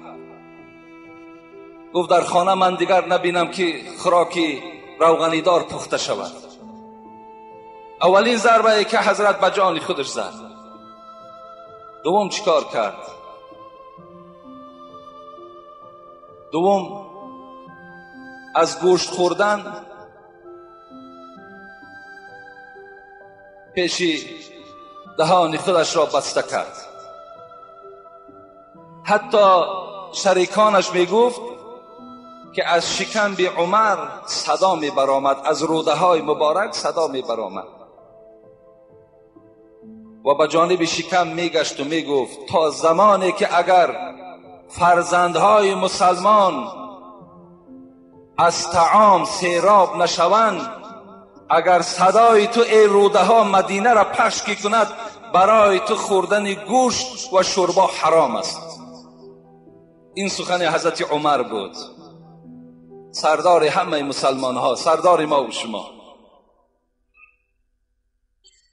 گفت در خانه من دیگر نبینم که خوراکی روغنی دار پخته شود. اولین ضربه که حضرت به جان خودش زد. دوم چیکار کرد؟ دوم از گوشت خوردن پیشی دهان خودش را بسته کرد. حتی شریکانش میگفت که از شکم بی عمر صدا می برآمد، از روده های مبارک صدا می برآمد و به جانب شکم می گشت و می گفت تا زمانی که اگر فرزندهای مسلمان از طعام سیراب نشوند، اگر صدای تو ای روده ها مدینه را پخش کند، برای تو خوردن گوشت و شوربا حرام است. این سخن حضرت عمر بود، سردار همه مسلمان ها، سردار ما و شما.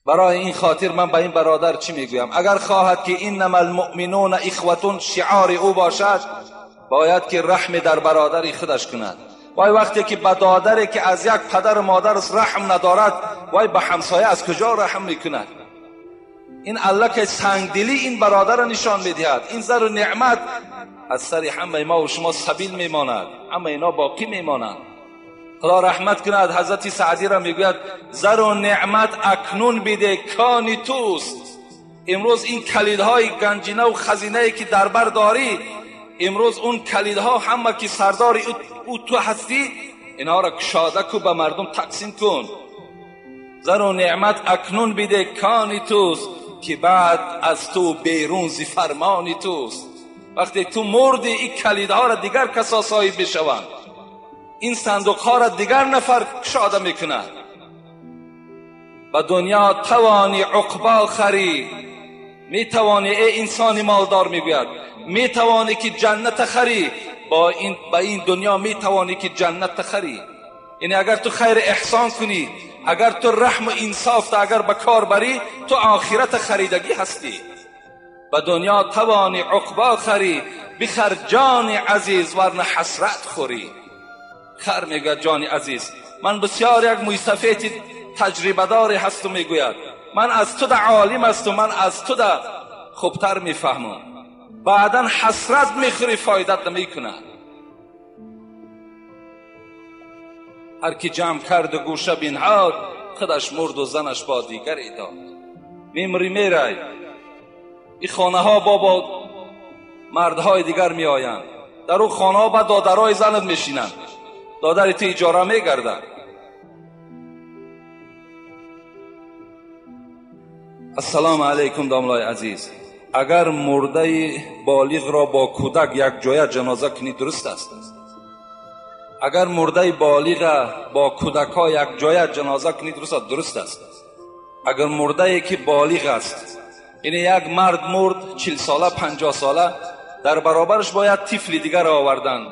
برای این خاطر من به این برادر چی میگویم؟ اگر خواهد که انما المؤمنون اخوتون شعار او باشد، باید که رحم در برادر خودش کند. وای وقتی که به دادری که از یک پدر و مادر رحم ندارد، وای به همسایه از کجا رحم میکند؟ این الله که سنگدلی این برادر را نشان میدهد. این زر و نعمت از سر همه ما و شما سبیل میماند، همه اینا باقی میمانند. خدا رحمت کند حضرت سعدی را میگوید زر و نعمت اکنون بده کانی توست. امروز این کلیدهای گنجینه و خزینه که در بر داری، امروز اون کلیدها همه که سردار او تو هستی، اینها را کشاده کو به مردم تقسیم کن. زر و نعمت اکنون بده کانی توست، که بعد از تو بیرون زی فرمانی توست. وقتی تو مردی این کلیدها را دیگر کسا صاحب بشوند، این صندوق ها را دیگر نفر کشاده میکند. به دنیا توانی عقبا خری، میتوانی ای انسان مالدار، میگوید میتوانی که جنت خری، با این به این دنیا میتوانی که جنت خری. یعنی اگر تو خیر احسان کنی، اگر تو رحم و انصاف اگر به کار بری، تو آخرت خریدگی هستی. به دنیا توانی عقبا خری، بخر جان عزیز ورنه حسرت خوری. خر میگوید جان عزیز، من بسیار یک مویسفید تجربه داری هستم، میگوید من از تو ده عالم هستم، من از تو ده خوبتر میفهمم. بعدا حسرت میخوری، فایدت نمیکند. هر کی جمع کرد و گوشه بینهاد، خودش مرد و زنش با دیگری داد. میمری میرای، این خانه ها با مردهای دیگر میآیند، در او خانه ها با دادرای زنت میشینند، دادر تو اجاره میگردند. السلام علیکم داملای عزیز، اگر مرده بالغ را با کودک یک جایه جنازه کنی درست است؟ اگر مرده بالغ با کودک ها یک جایه جنازه کنی درست است؟ درست است. اگر مرده که بالغ است، یعنی یک مرد مرد 40 ساله 50 ساله، در برابرش باید طفل دیگر آوردن،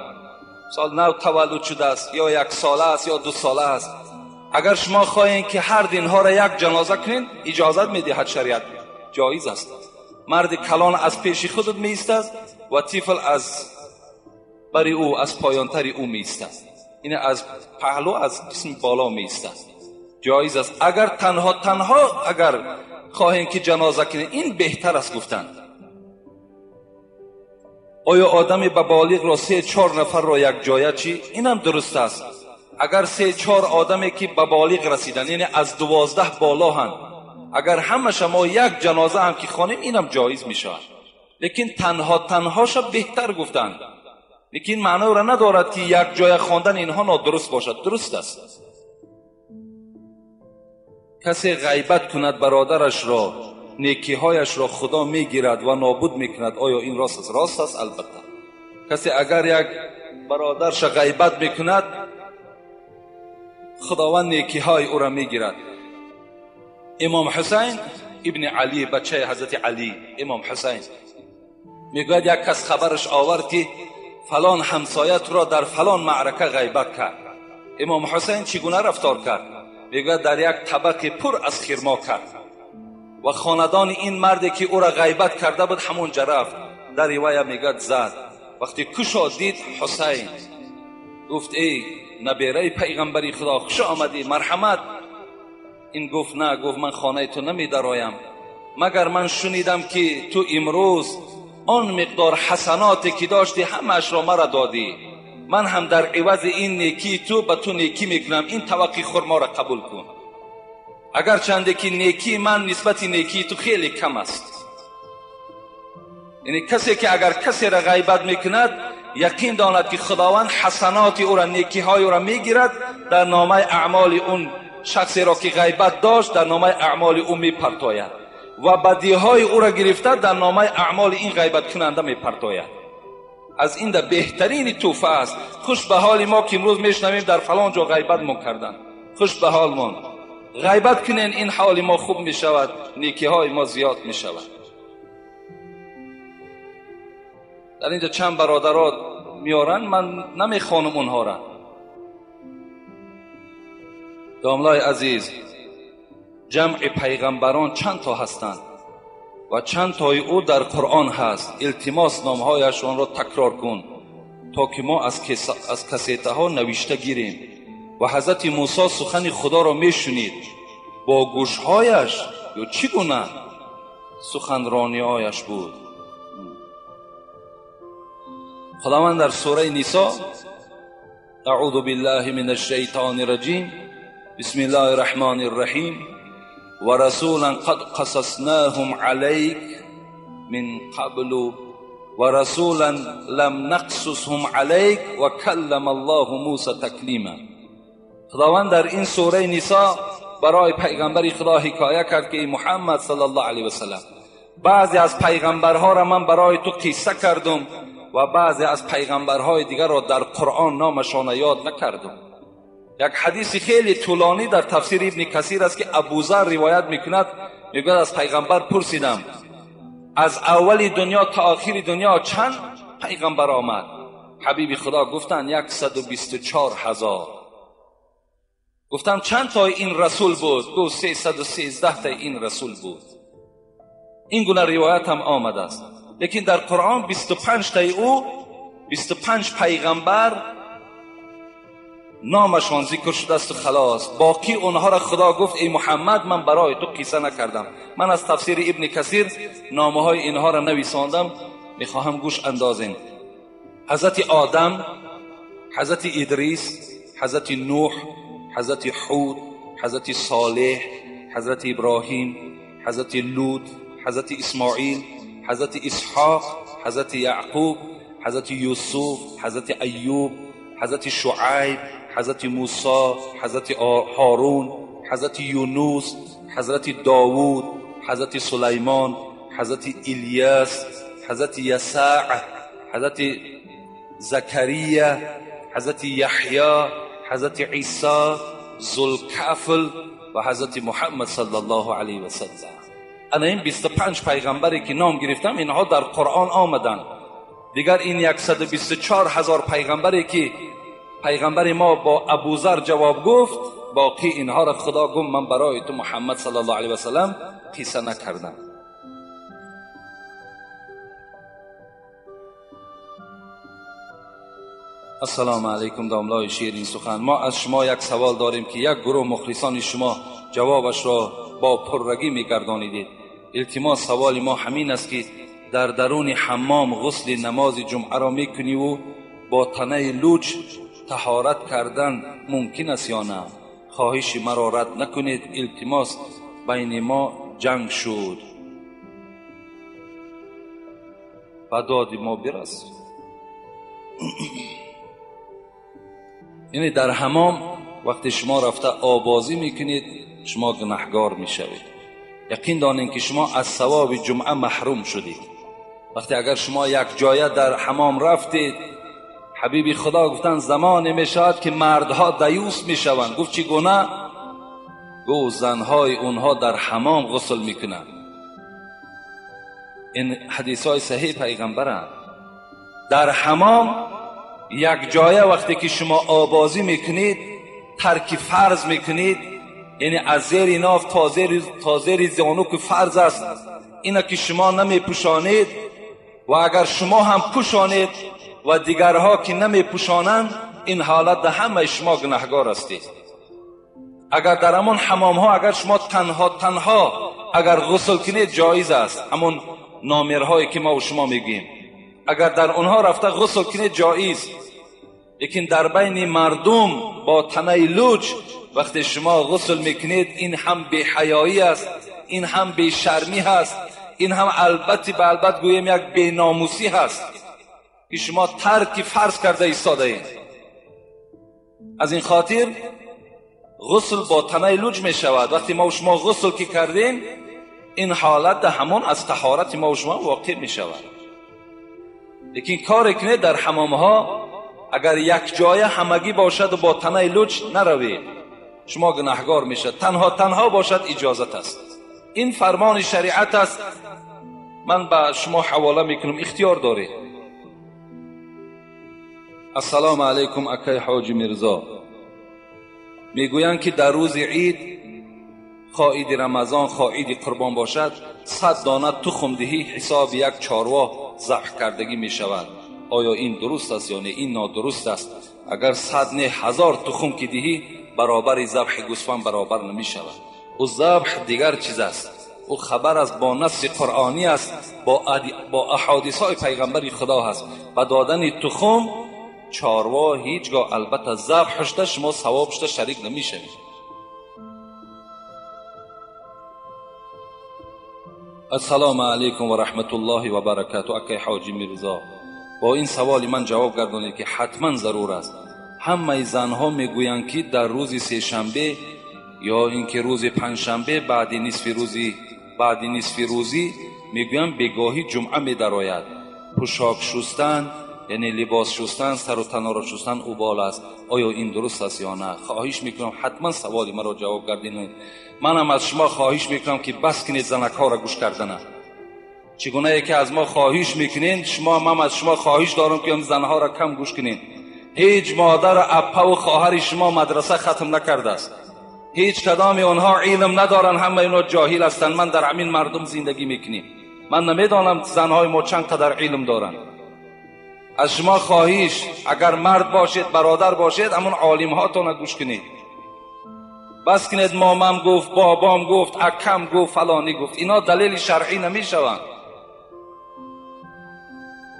سال نو تولد شده است، یا 1 ساله است یا 2 ساله است. اگر شما خواهید که هر دینها را یک جنازه کنین، اجازت میدهد شریعت، جایز است. مرد کلان از پیش خودت می ایستد و طفل از بر او، از پایانتر او می ایستد، این از پهلو از قسم بالا می ایستد، جایز است. اگر تنها اگر خواهیم که جنازه کنین، این بهتر است گفتن. آیا آدم به بالغ را 3-4 نفر را یک جایه چی؟ اینم درست است. اگر 3-4 آدمی که به بالغ رسیدن، یعنی از 12 بالا هن، اگر همه شما یک جنازه هم که خوانیم، اینم جایز می شود. لیکن تنها شب بهتر گفتن. لیکن معنی را ندارد که یک جای خواندن اینها نادرست باشد، درست است. کسی غیبت کند برادرش را، نیکیهایش را خدا میگیرد و نابود میکند، آیا این راست است؟ راست است البته. کسی اگر یک برادرش غیبت میکند، خداوند نیکیهای او را میگیرد. امام حسین ابن علی، بچه حضرت علی، امام حسین میگوید یک کس خبرش آورد که فلان همسایت را در فلان معرکه غیبت کرد. امام حسین چگونه رفتار کرد؟ میگوید در یک طبق پر از خرما کرد و خاندان این مردی که او را غیبت کرده بود همونجا رفت. در روایه میگوید زد. وقتی کشا دید حسین، گفت ای نبیره پیغمبری خدا، خوش آمدی، مرحمت. این گفت نه، گفت من خانه تو نمی درایم، مگر من شنیدم که تو امروز آن مقدار حسناتی که داشتی همش را مرا دادی، من هم در عوض این نیکی تو به تو نیکی میکنم، این توقی خرما را قبول کن، اگر چنده که نیکی من نسبت نیکی تو خیلی کم است. یعنی کسی که اگر کسی را غیبت میکند، یقین داند که خداوند حسنات او را، نیکی‌های او را میگیرد، در نامه اعمال اون شخصی را که غیبت داشت در نامه اعمال او میپرتاید و بدیهای او را گرفته در نامه اعمال این غیبت کننده میپرتاید. از این در بهترین توفه است. خوش به حال ما که امروز میشنویم در فلان جا غیبت ما کردن. خوش به حال ما. غیبت کنین این حال ما خوب میشود، نیکی‌های ما زیاد میشود. در اینجا چند برادرات میارن، من نمیخوانم اونها را. داملای عزیز، جمع پیغمبران چند تا هستند و چند تای او در قرآن هست. التماس نامهایشان را تکرار کن تا که ما از کسیته ها نوشته گیریم. و حضرت موسی سخن خدا را میشنید با گوشهایش یا چگونه سخنرانی‌هایش بود. خداوند در سوره نساء، اعوذ بالله من الشیطان الرجیم، بسم الله الرحمن الرحیم، و رسولا قد قصصناهم علیک من قبل و رسولا لم نقصصهم علیک و کلم الله موسی تکلیما. خداوند در این سوره نساء برای پیغمبر خدا حکایه کرد که ای محمد صلی الله علیه و سلم، بعضی از پیغمبرها را من برای تو قصه کردم و بعضی از پیغمبرهای دیگر را در قرآن نامشان یاد نکردم. یک حدیث خیلی طولانی در تفسیر ابن کثیر است که ابوذر روایت میکند، میگوید از پیغمبر پرسیدم از اول دنیا تا آخر دنیا چند پیغمبر آمد؟ حبیب خدا گفتند 124,000. گفتم چند تا این رسول بود؟ گفت 313 تا این رسول بود. این گونه روایت هم آمده است. لیکن در قرآن 25 تای او، 25 پیغمبر نامشان ذکر شده است و خلاص. باقی اونها را خدا گفت ای محمد من برای تو قصه نکردم. من از تفسیر ابن کثیر نامه های اینها را نویساندم، میخواهم گوش اندازین. حضرت آدم، حضرت ادریس، حضرت نوح، حضرت حود، حضرت صالح، حضرت ابراهیم، حضرت لوط، حضرت اسماعیل، حضرت اسحاق، حضرت یعقوب، حضرت یوسف، حضرت ایوب، حضرت شعیب، حضرت موسی، حضرت هارون، حضرت یونس، حضرت داوود، حضرت سلیمان، حضرت الیاس، حضرت یسع، حضرت زکریا، حضرت یحیی، حضرت عیسی، ذوالکفل و حضرت محمد صلی الله علیه و سلم. انا این 25 پیغمبری که نام گرفتم اینها در قرآن آمدن. دیگر این 124,000 پیغمبری که پیغمبر ما با ابوذر جواب گفت، باقی اینها را خدا گفت من برای تو محمد صلی الله علیه و سلم قصه نکردم. السلام علیکم داملای شیرین سخن. ما از شما یک سوال داریم که یک گروه مخلصان شما جوابش را با پررگی میگردانیدید. التماس سوال ما همین است که در درون حمام غسل نماز جمعه را میکنی و با تنه لوچ طهارت کردن ممکن است یا نه؟ خواهش مرا رد نکنید. التماس بین ما جنگ شد، به داد ما برس. یعنی در حمام وقتی شما رفته آبازی میکنید شما گناهگار میشوید. یقین دانید که شما از ثواب جمعه محروم شدید. وقتی اگر شما یک جایه در حمام رفتید، حبیب خدا گفتن زمان میشود که مردها دیوس میشوند. گفت چگونه؟ گفت زنهای اونها در حمام غسل میکنند. این حدیث های صحیح پیغمبرند. در حمام یک جایه وقتی که شما آبازی میکنید، ترک فرض میکنید، یعنی از زیر ناف تا زیر زانو که فرض است، اینا که شما نمیپوشانید و اگر شما هم پوشانید و دیگرها که نمیپوشانند، این حالت در همه شما گناهگار هستید. اگر در همان حمام ها اگر شما تنها اگر غسل کنید جایز است، همون نامرهایی که ما و شما میگیم، اگر در اونها رفته غسل کنید جایز. لیکن در بین مردم با تنه لوچ وقتی شما غسل میکنید، این هم بی حیایی است، این هم بی شرمی هست، این هم البته به البته گوییم یک بی ناموسی هست. که شما ترک فرض کرده ایستاده اید. از این خاطر غسل با تنه لوچ می شود. وقتی ما و شما غسل که کردیم، این حالت همون از طهارت ما و شما واقع می شود. لیکن کار کنه در حمام ها اگر یک جای همگی باشد و با تنه لوچ نروید، شما گناهگار می شد. تنها تنها باشد اجازت است. این فرمان شریعت است. من به شما حواله میکنم، اختیار دارید. السلام علیکم اکای حاجی میرزا. میگویند که در روز عید، خواه عید رمضان خواه عید قربان باشد، 100 دانه تخم دهی حساب یک چاروا ذبح کردگی می شود. آیا این درست است یا نه؟ این نادرست است. اگر 100 نه 1000 تخم که دهی، برابر ذبح گوسفند برابر نمی شود. او ذبح دیگر چیز است. او خبر است، با نص قرآنی است، با احادیث های پیغمبر خدا هست. با دادن تخم چاروا هیچگاه البته ذبح شده شما ثواب شده شریک نمیشوید. السلام علیکم و رحمت الله و برکاته. اکای حاجی میرزا، با این سوال من جواب گردانید که حتما ضرور است. همه زنها میگویند که در روز سه شنبه یا اینکه روز پنجشنبه بعد نصف روزی میگویند بگاهی جمعه میدراید. پوشاک شستن یعنی لباس شستن، سر و تن را شستن اوبال است. آیا این درست است یا نه؟ خواهش میکنم حتما سوال مرا جواب گردینید. منم از شما خواهش میکنم که بس کنید زنک ها را گوش کردن. چگونه که از ما خواهش میکنین، شما من از شما خواهش دارم که زنها را کم گوش کنین. هیچ مادر اپا و خواهر شما مدرسه ختم نکرده است. هیچ کدام آنها علم ندارن، همه اینا جاهل هستند. من در همین مردم زندگی میکنیم. من نمیدانم زنهای ما چند قدر علم دارن. از شما خواهش، اگر مرد باشید، برادر باشید، همون عالم هاتون گوش کنید. بس کنید مامم گفت، بابام گفت، اکم گفت، فلانی گفت. اینا دلیل شرعی نمیشوند.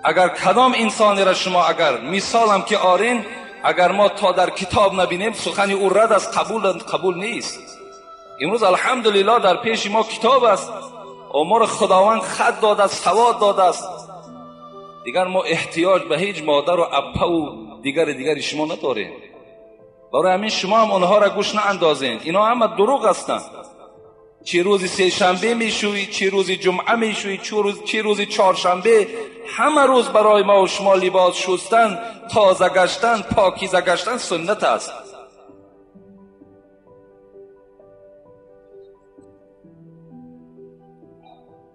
اگر کدام انسانی را شما اگر مثالم که آرین، اگر ما تا در کتاب نبینیم سخن او رد است، قبول نیست. امروز الحمدلله در پیش ما کتاب است. امر خداوند خط داده است، سواد داده است. دیگر ما احتیاج به هیچ مادر و اپا و دیگر شما نداریم. برای همین شما هم آنها را گوش ناندازین. اینا همه دروغ هستند. چه روز سه شنبه میشوی، چه روز جمعه میشوی، چه روز چهارشنبه، همه روز برای ما و شما لباس شستن، تازه گشتن، پاکیزه گشتن سنت است.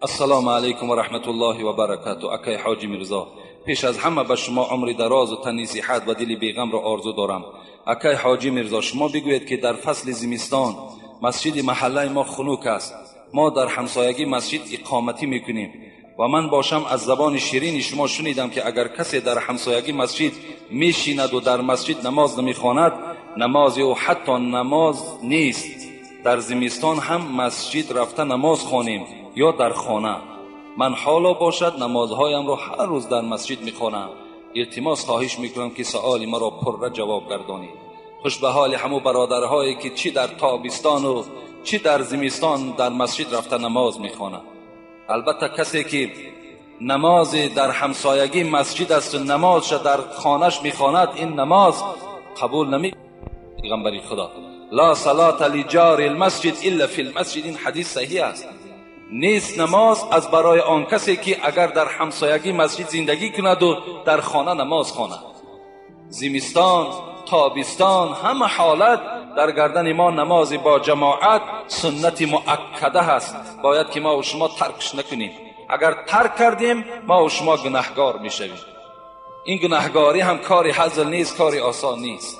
السلام علیکم و رحمت الله و برکاته. اکای حاجی میرزا، پیش از همه به شما عمر دراز و تنی صحت و دل بیغم را آرزو دارم. اکای حاجی میرزا، شما بگویید که در فصل زمستان مسجد محله ما خنک است. ما در همسایگی مسجد اقامتی میکنیم و من باشم از زبان شیرین شما شنیدم که اگر کسی در همسایگی مسجد میشیند و در مسجد نماز نمیخواند، نماز او حتی نماز نیست. در زمستان هم مسجد رفته نماز خوانیم یا در خانه. من حالا باشد نمازهایم را هر روز در مسجد میخوانم. التماس خواهش میکنم که سؤال مرا پرره جواب گردانید. خوش به حال همو برادرهایی که چی در تابستان و چی در زمستان در مسجد رفته نماز میخوانند. البته کسی که نماز در همسایگی مسجد است و نمازش در خانهش میخواند، این نماز قبول نمی. پیغمبر خدا لا صلاة لجار المسجد الا فی المسجد، این حدیث صحیح است. نیست نماز از برای آن کسی که اگر در همسایگی مسجد زندگی کند و در خانه نماز خواند. زمستان، تابستان، همه حالت در گردن ما نماز با جماعت سنت مؤکده هست. باید که ما و شما ترکش نکنیم. اگر ترک کردیم ما و شما گناهگار میشویم. این گناهگاری هم کاری هزل نیست، کاری آسان نیست.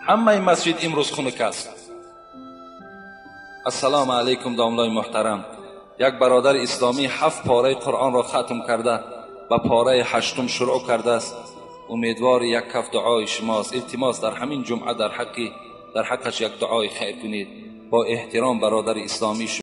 همه مسجد امروز خنک است. السلام علیکم داملای محترم. یک برادر اسلامی 7 پاره قرآن را ختم کرده و پاره 8 شروع کرده است. امیدوار یک کف دعای شماست. التماس در همین جمعه در حقش یک دعای خیر کنید. با احترام برادر اسلامی شما.